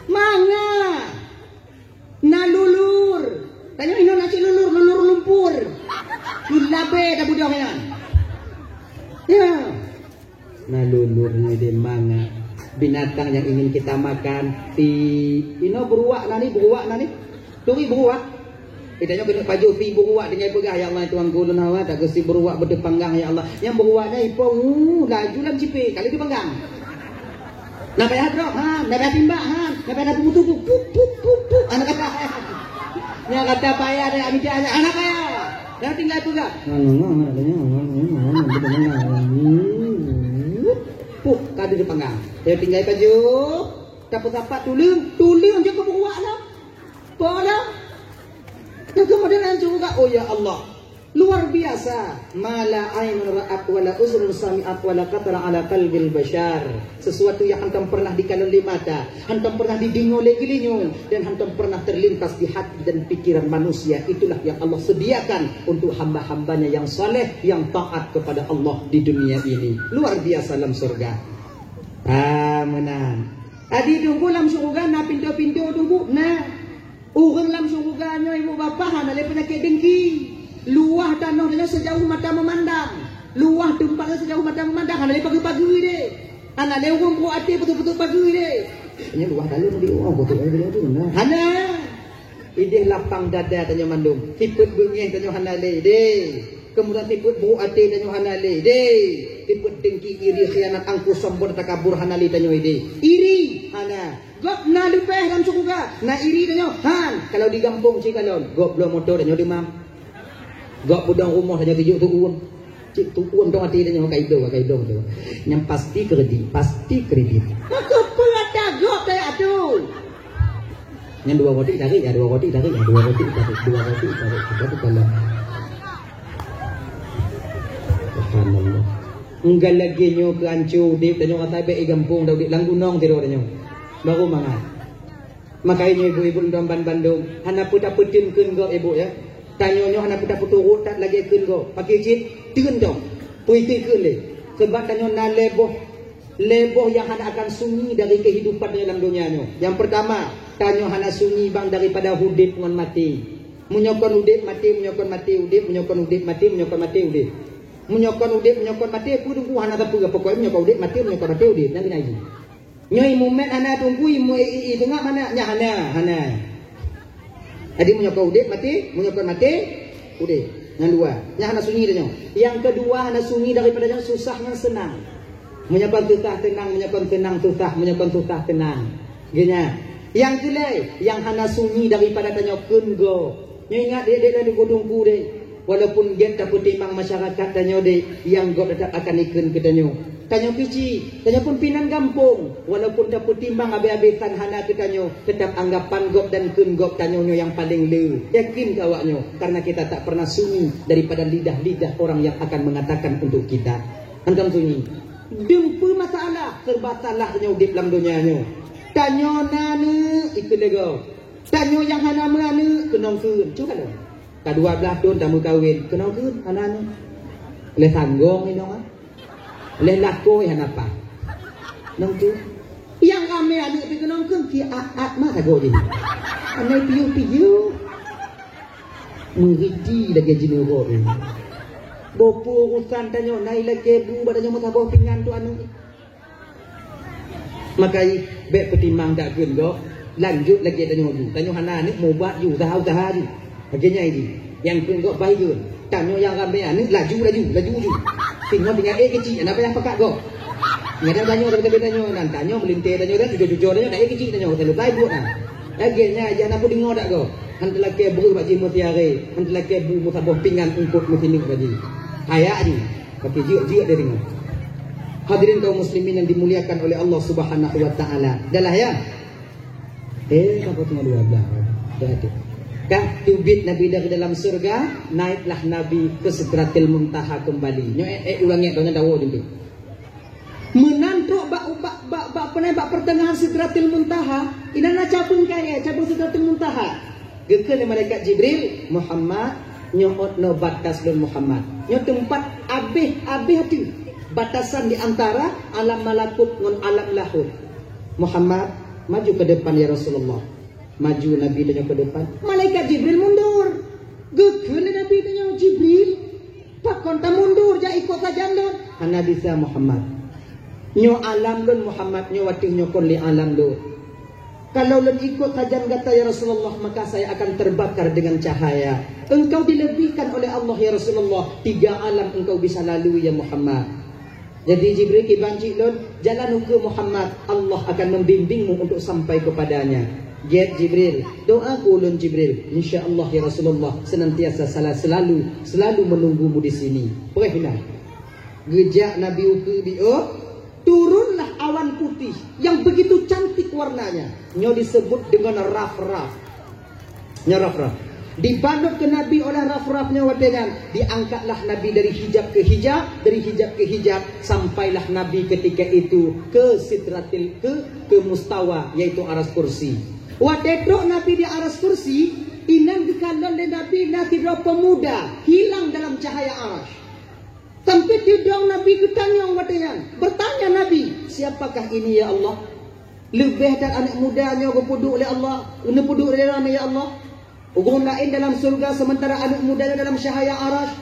Mangat. Na lulur. Tanyoe inoe na cit lulur, lulur lumpur. Lulur labée dah budong nyan. Ya. Na lulur nyoe deh mangat. Binatang yang ingin kita makan. Ti inoe beruak na ni, beruak na ni. Turi beruak. Kita nyoe keuneuk pajoh ti beruak tinggai peugah, "Ya Allah, Tuhanku, lôn hawa that keu si beruak beuteuh panggang, ya Allah." Nyang beruak nyan ipong, uh, laju lam cipé, kali di panggang. Na payah drop, ha? Na payah timbak, ha? Na payah peutubu, pup, pup, pup, pup. Anak kata. Nya kata payah dah amida nya, anak payah. Dah tinggai peugah. Pup, tadi di panggang. Dia tinggai pajoh. Tapeusapat tuleueng, tuleueng je keu beruak lah. Pola. Nyang keumudian langsung juga, oh ya Allah. Luar biasa. Ma la ainun ra'at wa la uzunun sami'at wa la khatara ala qalbil bashar. Sesuatu yang hantom pernah dikalon lé mata, hantom pernah dideungoe lé geulinyueng, dan hantom pernah terlintas di hati dan pikiran manusia. Itulah yang Allah sediakan untuk hamba-hambanya yang saleh, yang taat kepada Allah di dunia ini. Luar biasa lam surga. Ah, meunan. Adi Teungku lam syeuruga na pintoe-pintoe Teungku? Na. Ureuëng lam syeuruga nyoe ibu bapak hana lé peunyakét dengki. Luwah tanoh nyoe sejauh mata memandang. Luwah teumpat nyoe sejauh mata memandang, hana lé pageue-pageue deh. Hana lé ureuëng peuruek até peutuek-peutuek pageue deh. Nyoe luwah dalem di ureuëng peutuek pageue deh. Hana. Idéh lapang dada tanyoe mandum. Sifeuet beungéh tanyoe hana lé deh. Keumudian sifeuet buruek até tanyoe hana lé deh. Sifeuet dengki, iri, khianat, angkuh, sombong, takabur hana lé tanyoe deh. Iri hana. Gob na leupeh lam syeuruga, na iri tanyoe. Han, kalau di gampông cit kalon, gob bloe moto tanyoe deumam. Gob peudong rumoh tanyoe tujoh tuun. Cit tuun dong até tanyoe ka idong, ka idong tu. Nyang pasti kredit, pasti kredit. Maka peue ata gob daya tu? Nyang dua roti tarik, ya dua roti tarik, ya dua roti tarik, dua roti tarik. Sudah tu kalon. Subhanallah. Enggak lagée nyoe keu anco udeb tanyoe, rasa bék i gampông dah udeb lam gunong tiroe tanyoe. Baru mangat. Maka nyoe ibu-ibu lôn ban bandum, hana peue tapeuteun kheun gob ibu ya. Tanyoe nyoe hana peue tapeuturot that lagée kheun gob. Pakri cit teun dong. Peue kheun lé. Sebab tanyoe na lhée boh, lhée boh nyang hana akan sunyi dari kehidupan tanyoe lam donya nyoe. Nyang pertama, tanyoe hana sunyi bang daripada udeb ngon maté. Meunyoe kon udeb maté, meunyoe kon maté udeb, meunyoe kon udeb maté, meunyoe kon maté udeb. Meunyoe kon udeb, meunyoe kon maté, peue teungku hana sapeue, pokoknya meunyoe kon udeb maté, meunyoe kon maté udeb. Nyang keunan jih. Nyoe imumet hana teungku, imu i, i, i teungak mana? Nyan hana, hana. Jadi meunyoe kon udeb maté, meunyoe kon maté udeb. Nyang dua, nyan hana sunyi tanyoe. Nyang keudua hana sunyi daripada nyang susah ngon seunang. Meunyoe kon susah teunang, meunyoe kon seunang susah, meunyoe kon susah teunang. Geuh nyan. Nyang keulhée, nyang hana sunyi daripada tanyoe kheun gob. Nyoe ingat deh, deh, deh, teungku-teungku deh. Walaupun gét tapeutimang masyarakat tanyoe deh, nyang gob teutap akan ikheun keu tanyoe. Tanyoe keuchik, tanyoe pun pinan gampông. Walaupun tapeutimang abéh-abéh tan hana keu tanyoe, teutap anggapan gob dan kheun gob tanyoe nyoe nyang paleng le. Yakin keu awak nyoe, karena kita tak pernah sunyi daripada lidah-lidah orang yang akan mengatakan untuk kita. Hantom sunyi. Dum peue masalah, serba salah tanyoe udeb lam donya nyoe. Tanyoe na aneuk, ikheun lé gob. Tanyoe nyang hana meuaneuk, keunong kheun. Cuba lom. Ka dua blaih thon tameukawen, keunong kheun, hana aneuk. Lhée sanggong inong, ah. Lhée lakoe hana paih. Nong kheun. Nyang ramé aneuk pih keunong kheun, ki at-at mah sagoe jih. Hana piôh-piôh. Meuriti lagée jineurok nyoe. Boh peue urusan tanyoe, na ilakée bu bak tanyoe meusaboh pingan tu aneuk. Maka bék peutimang that kheun gob, lanjut lagée tanyoe ju. Tanyoe hana aneuk, mubat ju, usaha-usaha ju. Lagée nyan jih. Nyang kheun gob bah ikheun. Tanyoe nyang ramé aneuk, laju, laju, laju ju. Singoh tinggai ék keuchik, hana payah pakat gob. Nyan tanyoe, tapi tanyoe nan, tanyoe meulintée tanyoe dan jujur-jujur tanyoe, dan ék keuchik tanyoe, selalu baik buet na. Lagée nyan jih hana peudeungoe that gob. Han teulakée breueh bak jih meusiaré, han teulakée bu meusaboh pingan eungkot meusineuk bak jih. Hayak jih, pakai jeuet-jeuet dia deungoe. Hadirin kaum muslimin yang dimuliakan oleh Allah Subhanahu wa taala. Dah lah ya? Eh, sampai tengah dua belas. Dah tu. Kan teubiet Nabi dari dalam surga, naiklah Nabi ke Sidratil Muntaha kembali. Nyoe eh, eh ulang eh, kau nyan dawa jeuet. Meunan trok bak, bak, bak, bak, peunai bak pertengahan Sidratil Muntaha, inan na cabeueng kayée, cabeueng Sidratil Muntaha. Geukheun lé malaikat Jibril, "Muhammad, nyoe ôt noe batas lôn Muhammad. Nyoe teumpat abéh, abéh ateueh." Batasan di antara alam malakut ngon alam lahut. "Muhammad, maju ke depan, ya Rasulullah." Maju Nabi tanyoe ke depan. Malaikat Jibril mundur. Geukheun lé Nabi tanyoe, "Jibril, pakon tamundur, jak ikot sajan lôn?" "Hana bisa, Muhammad. Nyoe alam lôn, Muhammad, nyoe watèe nyoe kon lé alam lôn. Kalau lôn ikot sajan gata, ya Rasulullah, maka saya akan terbakar dengan cahaya. Engkau dilebihkan oleh Allah, ya Rasulullah, tiga alam engkau bisa lalui, ya Muhammad." Jadi Jibril, "Kiban cit lôn, jalan ukeue Muhammad, Allah akan membimbingmu untuk sampai kepadanya." "Gèt Jibril, doa keu ulôn Jibril." "Insya Allah ya Rasulullah, senantiasa salah selalu, selalu menunggumu di sini." Preh na. Geujak Nabi ukeue biôh, turunlah awan putih yang begitu cantik warnanya. Nyoe disebut dengan rafraf. Nyoe rafraf. Dibalot keu Nabi oleh rafraf nyoe watèe nyan, diangkatlah Nabi dari hijab ke hijab, dari hijab ke hijab, sampailah Nabi ketika itu ke sidratil, ke, ke mustawa, yaitu aras kursi. Watèe trok Nabi di aras kursi, inan geukalon lé Nabi na sidroe pemuda hilang dalam cahaya aras. Sampai teudong Nabi geutanyong watèe nyan. Bertanya Nabi, "Siapakah ini, ya Allah? Leubeh that aneuk muda nyoe geupeuduek lé Allah, neupeuduek lé Lôn, ya Allah. Ureueng laén dalam syeuruga sementara aneuk muda nyoe dalam cahaya aras.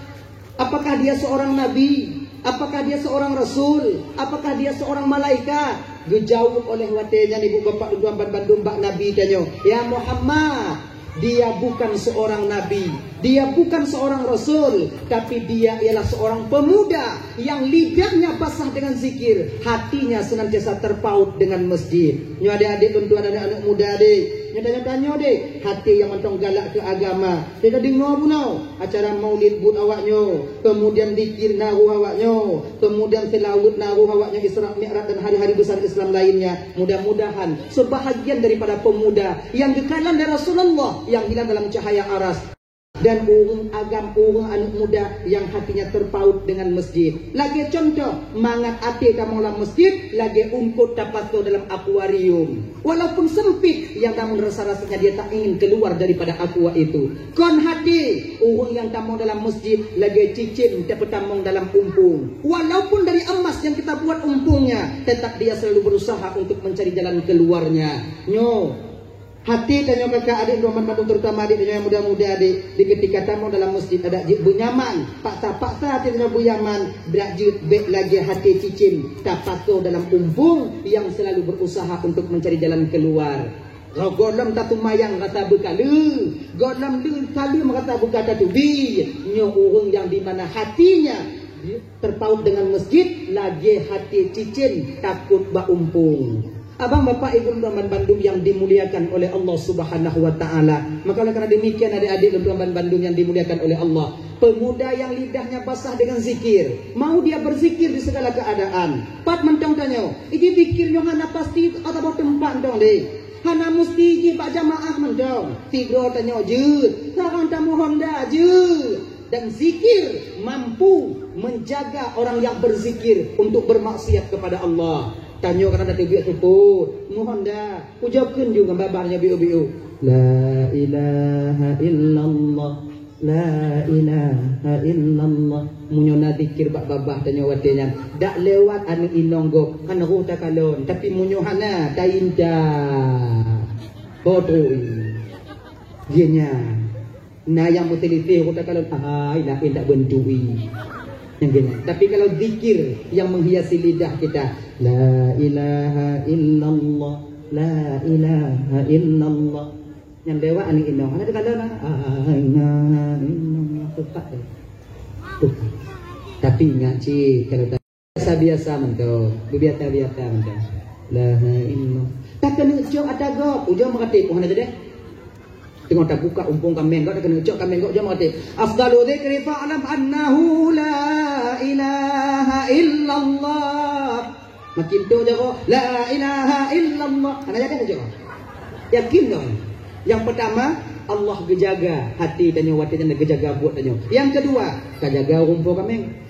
Apakah dia seorang nabi? Apakah dia seorang rasul? Apakah dia seorang malaikat?" Geujaweueb oleh watèe nyan ibu bapak lôn tuan ban bandum bak Nabi tanyoe, "Ya Muhammad, dia bukan seorang nabi, dia bukan seorang rasul, tapi dia ialah seorang pemuda yang lidahnya basah dengan zikir, hatinya senantiasa terpaut dengan masjid." Nyoe adék-adék lôn tuan, aneuk-aneuk muda deh. Nyoe tanyoe-tanyoe deh, hati nyang mantong galak keu agama. Teuka deungoe bunoe acara maulid buet awak nyoe, kemudian zikir na roh awak nyoe, kemudian seulaweuet na roh awak nyoe, Isra Mi'raj dan hari-hari besar Islam lainnya. Mudah-mudahan sebahagian daripada pemuda yang geukalon lé Rasulullah yang hilang dalam cahaya aras dan ureueng agam, ureueng aneuk muda yang hatinya terpaut dengan masjid. Lagèe contoh, mangat até tamong lam masjid lagèe eungkôt tapasoe dalam akuarium. Walaupun sempit, yang namun rasa-rasanya dia tak ingin keluar daripada aqua itu. Kon hati, ureueng nyang tamong dalam masjid lagèe cicém tapeutamong dalam umpung. Walaupun dari emas yang kita buat umpungnya, tetap dia selalu berusaha untuk mencari jalan keluarnya. Nyoe, hati tanyoe kakak adék lôn ban bandum, terutama adék tanyoe nyang muda-muda adék, di ketika tamong dalam masjid adak jeuet beunyaman, paksa-paksa hati tanyoe beunyaman, brat jeuet bèk lagèe hati cicém tapasoe dalam umpung yang selalu berusaha untuk mencari jalan keluar. Gohlom taseumayang rasa beukaleu, gohlom le saleuem rasa beuka tatubi. Nyoe ureueng nyang di mana hatinya terpaut dengan masjid lagèe hati cicém takot bak umpung. Abang, bapak, ibu lôn tuan ban bandum yang dimuliakan oleh Allah Subhanahu wa Ta'ala. Maka oleh karena demikian, adék-adék lôn tuan ban bandum yang dimuliakan oleh Allah, pemuda yang lidahnya basah dengan zikir, mau dia berzikir di segala keadaan. Pat mantong tanyoe, iji zikir nyoe hana pasti atawa teumpat mantong deh. Hana musti jih bak jamaah mantong. Sidroe tanyoe jeuet, sarang tamu honda jeuet. Dan zikir mampu menjaga orang yang berzikir untuk bermaksiat kepada Allah. Tanyoe kadang tateubiet seupôt, mohon dah, ujokeun ju ngon babah nyoe biôh-biôh. La ilaha illallah, la ilaha illallah. Meunyoe na zikir bak babah tanyoe watèe nyan, dak lewat aneuk inong gob, kan roh takalon, tapi meunyoe hana, tainta. Ho trôh. Jih nyan. Na nyang meuselisih, kata kalau, "Hai, laén tak beutôi." Nyang kena. Tapi kalau zikir yang menghiasi lidah kita, "La ilaha illallah, la ilaha illallah." Nyang lewat aneuk inong, hana teukalon, "La ilaha illallah." Tepat, eh. Tepat. Tapi ingat cit, kalau Biasa-biasa mantong, biasa-biasa mantong. La ilaha illallah. Takeuneuk cok ata gob, ujoe meukaté, oh, hana jadi. Teungoh tabuka umpung kaméng gob, takeuneuk cok kaméng gob, ujoe meukaté. Afdalu dzikri fa'lam annahu la ilaha illallah. Makin tu jago, la ilaha illallah. Hana jadi jago. Yakin dong. Yang pertama, Allah geujaga hati tanyoe watèe nyan, geujaga buet tanyoe. Yang kedua, ka jaga umpung kaméng.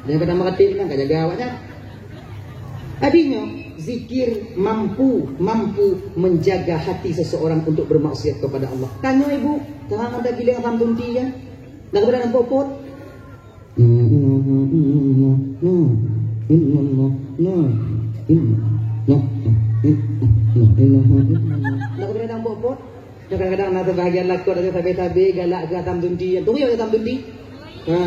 Nyang ka tamakaté nyan ka jaga awaknyan. Artinya, zikir mampu, mampu menjaga hati seseorang untuk bermaksiat kepada Allah. Tanyoe ibu, tangan anda giling asam tunti ya. Nak kepada nampak pot? Hmm, hmm, hmm, hmm, hmm. Hmm. Illallah, la ilaha illallah, la ilaha illallah. Nah, kadang-kadang bot-bot. Kadang-kadang na sebahagian lakoe ada sabe-sabe galak keu atam tunti. Turi atam tunti. Ha.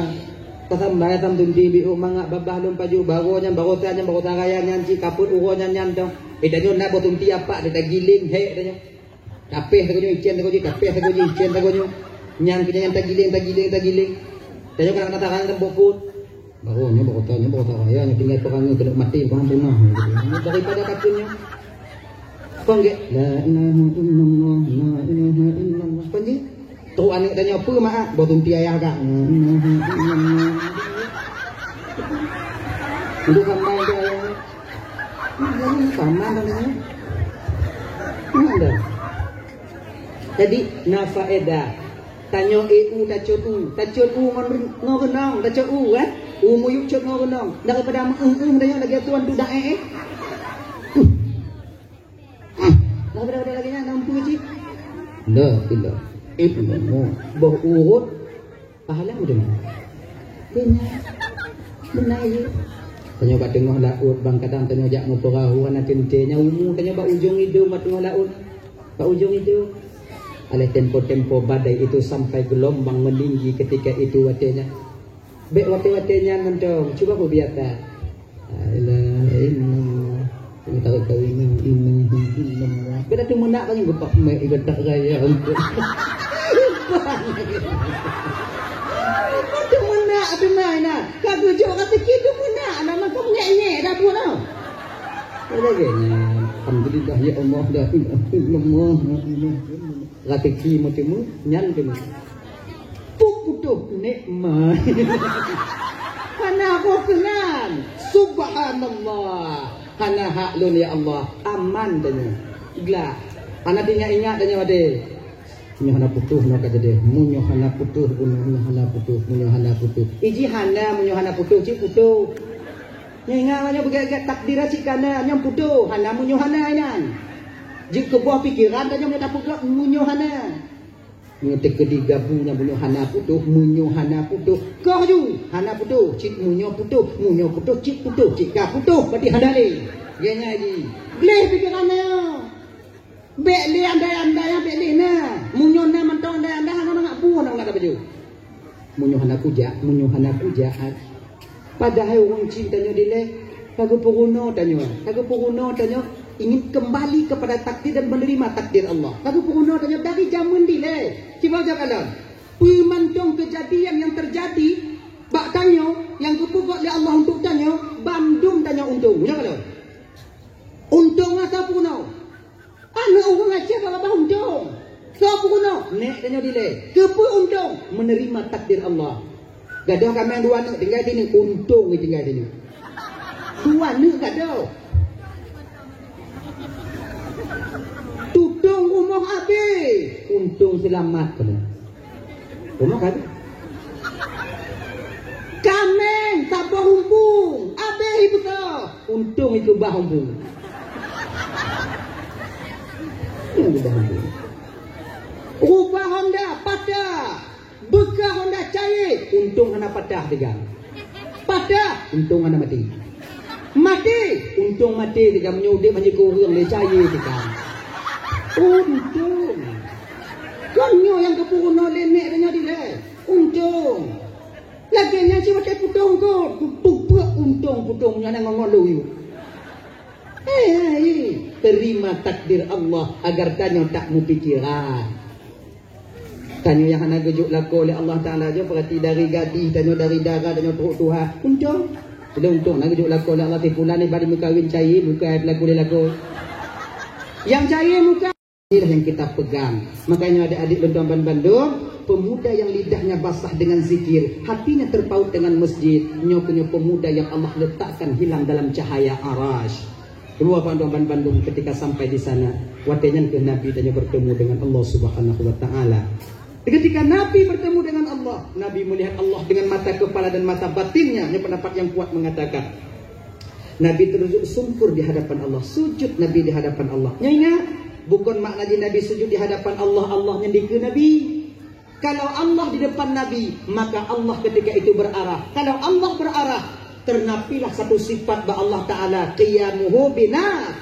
Tasambai atam tunti, biôh mangat babah lom paju, baroe nyan, baroe sa nyan, baroe sa raya nyan, cit kapot uroe nyan, nyan dong. Eh, tanyoe na boh tunti apak, tagiléng hék tanyoe. Tapéh sagoe nyoe, icén sagoe jih, tapéh sagoe jih, icén sagoe nyoe. Nyan keu nyan tagiléng, tagiléng, tagiléng. Tanyoe kadang-kadang tarang teumbok phon. Baroe nyoe, baroe sa nyoe, baroe sa raya nyoe, tinggai peurangui keuneuk maté, paham punah. Daripada takheun nyoe. Kon gét, la ilaha illallah, la ilaha illallah. Kon jih? Trok aneuk tanyoe peue mak, boh tunti ayah kah? La ilaha illallah. Untuk sampai tu ayah. Ini sama namanya. Ini ada. Jadi, na faedah. Tanyoe, eh, u, tacot u. Tacot u ngon, ngon reunong, tacot u, eh? U miyueb cot ngon reunong. Daripada meu'euh-euh tanyoe lagèe tuan dudak, eh, eh. Huh. Daripada lagèe nyan, na peue cit? La ilaha illallah. Boh urot. Pahala meuteumé. Beuna. Beuna, ya. Tanyoe bak teungoh laôt, bang kadang tanyoe jak meupeurahô hana teuntèe, nyan umu tanyoe bak ujong idong bak teungoh laôt. Bak ujong idong. Oleh tempo-tempo badai itu sampai gelombang meninggi ketika itu watèe nyan. Bèk watèe-watèe nyan mantong, cuba beubiasa. La ilaha illallah. Teuka kawin, la ilaha illallah. Beda tu meunak bagi geupak mek ibadat raya untuk. Tu meunak tu mai na. Ka geujok ka sikit tu meunak na, mantong nyek-nyek dapur tau. Lagèe nyan. Alhamdulillah ya Allah, la ilaha illallah, la ilaha illallah. Raseuki meuteumé, nyan teumé. Putôh nikmat. Hana roh keunan. Subhanallah. Hana hak lôn, ya Allah. Aman tanyoe. Gleh. Hana teuingat-ingat tanyoe, adé. Meunyoe hana putôh, nyoe ka jadi. Meunyoe hana putôh, meunyoe hana putôh, meunyoe hana putôh. Iji hana, meunyoe hana putôh, cit putôh. Nyoe ingat, nyoe beugét-gét takdir cit ka na, nyoe putôh. Hana meunyoe hana inan. Jeuet keu boh pikeran tanyoe meunyoe tapeugah meunyoe hana. Nyoe teukeudi gabu nyan meunyoe hana putôh, meunyoe hana putôh. Koh ju, hana putôh, cit meunyoe putôh, meunyoe putôh, cit putôh, cit ka putôh, berarti hana lé. Gét nyan jih. Gleh pikeran nyoe. Bèk lé andai-andai, bèk lé na. Meunyoe na mantong andai-andai, hana mangat buah na ulat tapajoh. Meunyoe hana kujak, meunyoe hana kujak. Padahai ureueng cit tanyoe dilèe, ka geupeurunoe tanyoe, ka geupeurunoe tanyoe ingin kembali kepada takdir dan menerima takdir Allah. Ka geupeurunoe tanyoe dari jameun dilèe. Cuba jak kalon, peue mantong keujadian nyang teujadi bak tanyoe, nyang geupeugöt lé Allah untuk tanyoe, bandum tanyoe untông. Jak kalon. Untông asa peurunoe. Aneuk ureueng Aceh babah untông. Soe peurunoe? Nèk tanyoe dilèe. Keupeue untông? Menerima takdir Allah. Gadôh kaméng dua aneuk, tinggai sineuk. Untông tinggai sineuk. Dua aneuk gadôh. Tutông rumoh abéh. Untông seulamat kamoe. Rumoh ka habéh. Kaméng saboh umpung, abéh ipeusôh. Untông ikeubah umpung. Untông ikeubah umpung. Rubah honda patah, beukah honda cair, untông hana patah teuga. Patah, untông hana maté. Maté, untông maté teuga, meunyoe udép hana jikureueng lé cair teuga. Untông. Kon nyoe nyang geupeurunoe lé nèk tanyoe dilèe. Untông. Lagèe nyan cit watèe putông kot. Tupeuk untông, putông nyan ngon-ngon lôn yue. Hei, terima takdir Allah agar tanyoe tak meupikiran. Tanyoe nyang hana geujok lakoe lé Allah Taala, jeuet peurati dari gadih tanyoe, dari dara tanyoe trok tuha. Untông. Bila untông na geujok lakoe lé Allah, si pulan ni bari meukawen cair, bukai peulaku lé lakoe. Nyang cair muka. Inilah yang kita pegang. Makanya adik-adik lôn tuan bandum, pemuda yang lidahnya basah dengan zikir, hatinya terpaut dengan masjid, nyoe keuh nyoe pemuda yang Allah letakkan hilang dalam cahaya Arasy. Keluar bandum bandum ketika sampai di sana. Watèe nyan keuh Nabi tanyoe bertemu dengan Allah Subhanahu wa Ta'ala. Ketika Nabi bertemu dengan Allah, Nabi melihat Allah dengan mata kepala dan mata batinnya. Ini pendapat yang kuat mengatakan, Nabi terus sungkur di hadapan Allah, sujud Nabi di hadapan Allah. Nyoe ingat, bukon makna jih Nabi sujud di hadapan Allah, Allah nyan dikeue Nabi. Kalau Allah di depan Nabi, maka Allah ketika itu berarah. Kalau Allah berarah, Teunapilah satu sifat bak Allah Ta'ala, qiyamuhu bina-,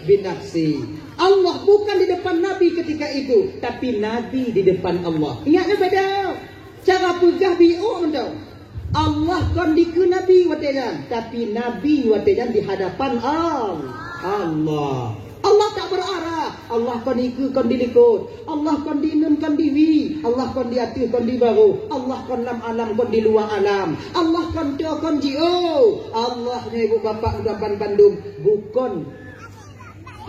binafsi. Allah bukan di depan Nabi ketika itu, tapi Nabi di depan Allah. Ingat, beda. Cara peugah biôh mantong. Allah kon dikeue Nabi watée nyan, tapi Nabi watée nyan di hadapan Al-, Allah. Allah tak berarah. Allah kon dikeue, kon dilikot. Allah kon di ineun, kon di wie. Allah kon di ateueh, kon di barô. Allah kon lam alam, kon di luwa alam. Allah kon toe, kon jiôh. Allah nyoe ibu bapak udah ban bandum bukon.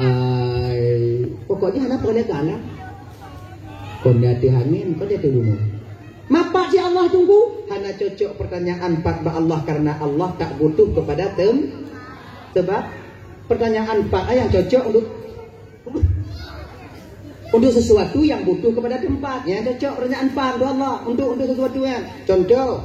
Ai, pokoknya hana peureulée galak. Kon di ateueh angén, kon di ateueh gunong. Mapat si Allah tunggu, hana cocok pertanyaan pat bak Allah karena Allah tak butuh kepada tem-, sebab pertanyaan pat nyang cocok untuk, untuk sesuatu yang butuh kepada tempat. Yang cocok pertanyaan pat untuk Allah, untuk, untuk sesuatu yang. Contoh,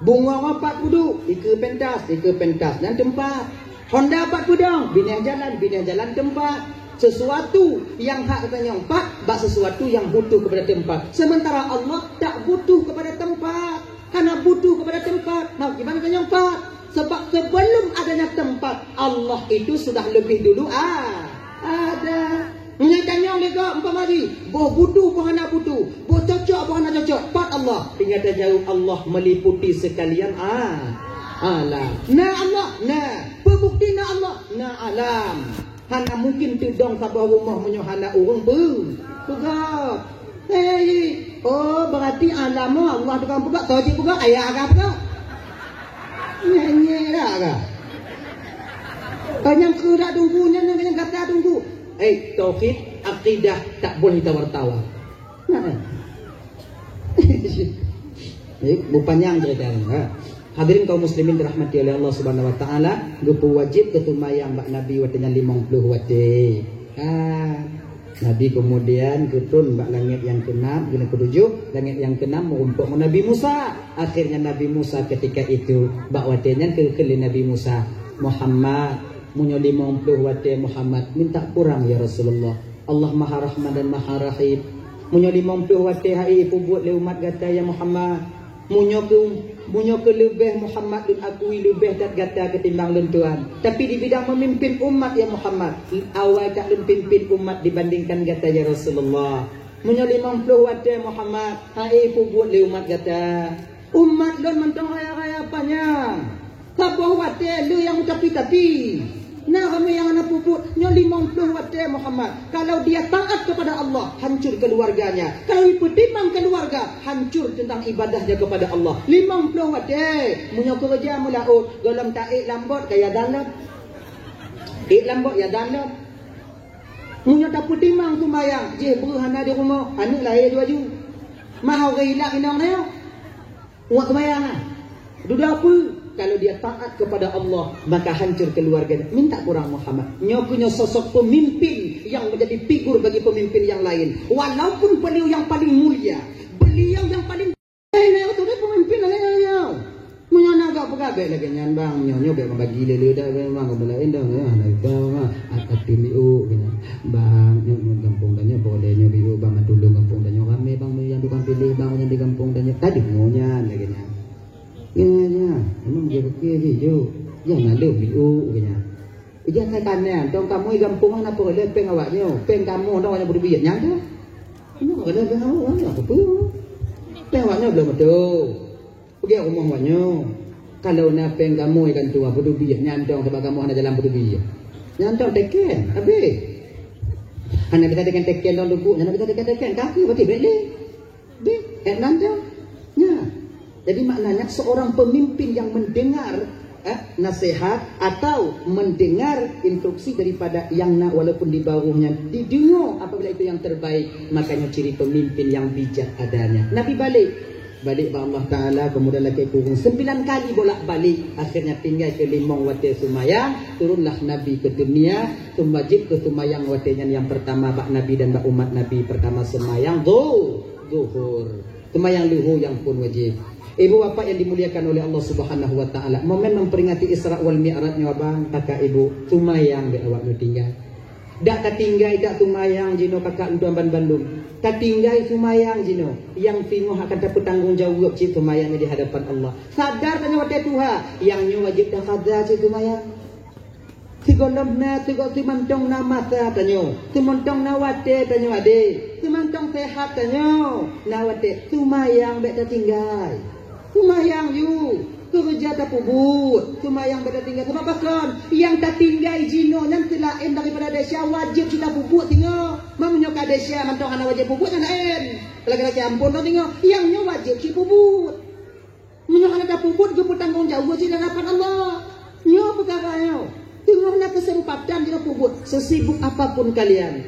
bungong pat peuduek, ikeue pentas, ikeue pentas dan tempat. Honda pat peudong, binéh jalan, binéh jalan tempat. Sesuatu yang hak tanyong pat bak sesuatu yang butuh kepada tempat. Sementara Allah tak butuh kepada tempat. Hana butuh kepada tempat. Nah, gimana tanyong pat? Sebab sebelum adanya tempat, Allah itu sudah lebih dulu a-, ada. Meunyoe tanyong lé gob, umpama jih, boh butuh, boh hana butuh, boh cocok, boh hana cocok, pat Allah. Tinggai tajaweueb, Allah meliputi sekalian a-, alam. Na Allah, na. Peubukti na Allah, na alam. Hana mungkin teudong saboh rumoh meunyoe hana ureuëng peu-, peugah. Hei, oh, berarti alam Allah tukang peugah, toh cit peugah, ayah agak peugah. Nyanyi dah agak. Kanyang keudak tunggu, nyan, nyan, nyan gata tunggu. Eh, tauhid, akidah tak boleh tawar-tawar. Nah, eh. Eh, bupanyang cerita ni, ha. Hadirin kaum muslimin dirahmati oleh Allah Subhanahu wa taala, geupeuwajib keu seumayang bak Nabi watée nyan limong ploh watée. Ha. Nabi kemudian geutron bak langét nyang keunam, nyang keutujoh, langét nyang keunam meurumpok ngon Nabi Musa. Akhirnya Nabi Musa ketika itu, bak watée nyan keu, keu lé Nabi Musa, "Muhammad, meunyoe limong ploh watée Muhammad, minta kurang ya Rasulullah. Allah Maha Rahman dan Maha Rahim. Meunyoe limong ploh watée hai peubuet lé umat gata ya Muhammad, meunyoe keu, meunyoe keu leubeh Muhammad lôn akui leubeh that gata ketimbang lôn tuan. Tapi di bidang memimpin umat ya Muhammad, awai that lôn pimpin umat dibandingkan gata ya Rasulullah. Meunyoe limong ploh watée Muhammad, hai peubuet lé umat gata." Umat lôn mantong raya-raya panyang. Saboh watée le nyang tapi-tapi. Na ramé nyang hana peubuet, nyoe limong ploh watée Muhammad. Kalau dia taat kepada Allah, hancur keluarganya. Kalau ipeutimang keluarga, hancur tentang ibadahnya kepada Allah. Limong ploh watée, meunyoe keureuja meulaôt, gohlom taék lambot kaya dalam. Ék lambot ya dalam. Meunyoe tapeutimang sumbayang, jih breuh hana di rumoh, aneuk lahé dua ju. Mahau geuilak inong nyoe. Uwak sumbayang ah. Dudoe peue? Kalau dia taat kepada Allah, maka hancur keluarganya. Minta kurang Muhammad. Nyoe keuh nyoe sosok pemimpin yang menjadi figur bagi pemimpin yang lain. Walaupun beliau yang paling mulia, beliau yang paling Eh, nyoe tu deh pemimpin lagée nyoe. Meunyoe na gak peugah bék lagée nyan bang, nyoe nyoe bék membagi lé-lé dah memang ureuëng laén dah nyoe hana gau mah. Hati miuk keunan. Bang, nyoe nyoe gampông tanyoe boleh nyoe biuk bang tulông gampông tanyoe ramé bang meunyoe nyang tukang piléh bang nyang di gampông tanyoe. Tadi nyoe nyan lagée nyan. Nyoe nyan, memang dia pikir je juk. Nyang na leuh biuk keunan. Ija sai kanan, tong kamoe gampông hana peureulee péng awak nyoe. Péng kamoe dong awak nyoe beuteubiet nyan tu. Nyoe ada péng awak nyoe apa pun. Péng awak nyoe belum betul. Pergi rumah awak nyoe. Kalau na péng kamoe kan tu apa tu biet nyan tong sebab kamoe hana jalan beuteubiet. Nyan tong teken, habis. Hana bisa teken teken dong duku, hana bisa teken teken kaki berarti bek lé. Beh, eh, nanda. Nah, jadi maknanya seorang pemimpin yang mendengar eh, nasihat atau mendengar instruksi daripada yang na walaupun di bawahnya didengar apabila itu yang terbaik, makanya ciri pemimpin yang bijak adanya. Nabi balik, balik bak Allah Ta'ala, kemudian lagi kurung sembilan kali bolak-balik, akhirnya tinggai ke limong watée sumbayang, turunlah Nabi ke dunia, sumajib ke sumbayang watée nyan yang pertama bak Nabi dan bak umat Nabi pertama sumbayang zuh-, zuhur. Sumbayang luhur nyang pun wajib. Ibu bapak yang dimuliakan oleh Allah Subhanahu wa Ta'ala, momen memperingati Isra wal Mi'raj nyoe bang, kakak ibu, sumbayang bék awak nyoe tinggai. Dak tatinggai dak seumayang jinoe kakak lôn ban bandum. Tatinggai seumayang jinoe, nyang singoh akan tapeutanggong jaweueb cit seumayang di hadapan Allah. Sadar tanyoe watée tuha, nyang nyoe wajéb taqadha cit seumayang. Sigohlom na, sigo-, simantong na masa tanyoe, simantong na watée tanyoe adé, simantong sehat tanyoe, na watée seumayang bék tatinggai. Seumayang yue, keureuja tapeubuet, seumayang bék tatinggai. Sabab pakon? Nyang tatinggai jinoe nyan seulaén daripada desya wajéb cit tapeubuet singoh. Meunyoe ka desya mantong hana wajéb peubuet, nyan laén. Lagée-lagée amphon singoh, nyang nyoe wajéb cit peubuet. Meunyoe hana tapeubuet, geupeutanggong jaweueb cit di hadapan Allah. Nyoe peukara nyoe. Teungoh na keuseumpatan jinoe peubuet, sesibuk apapun kalian.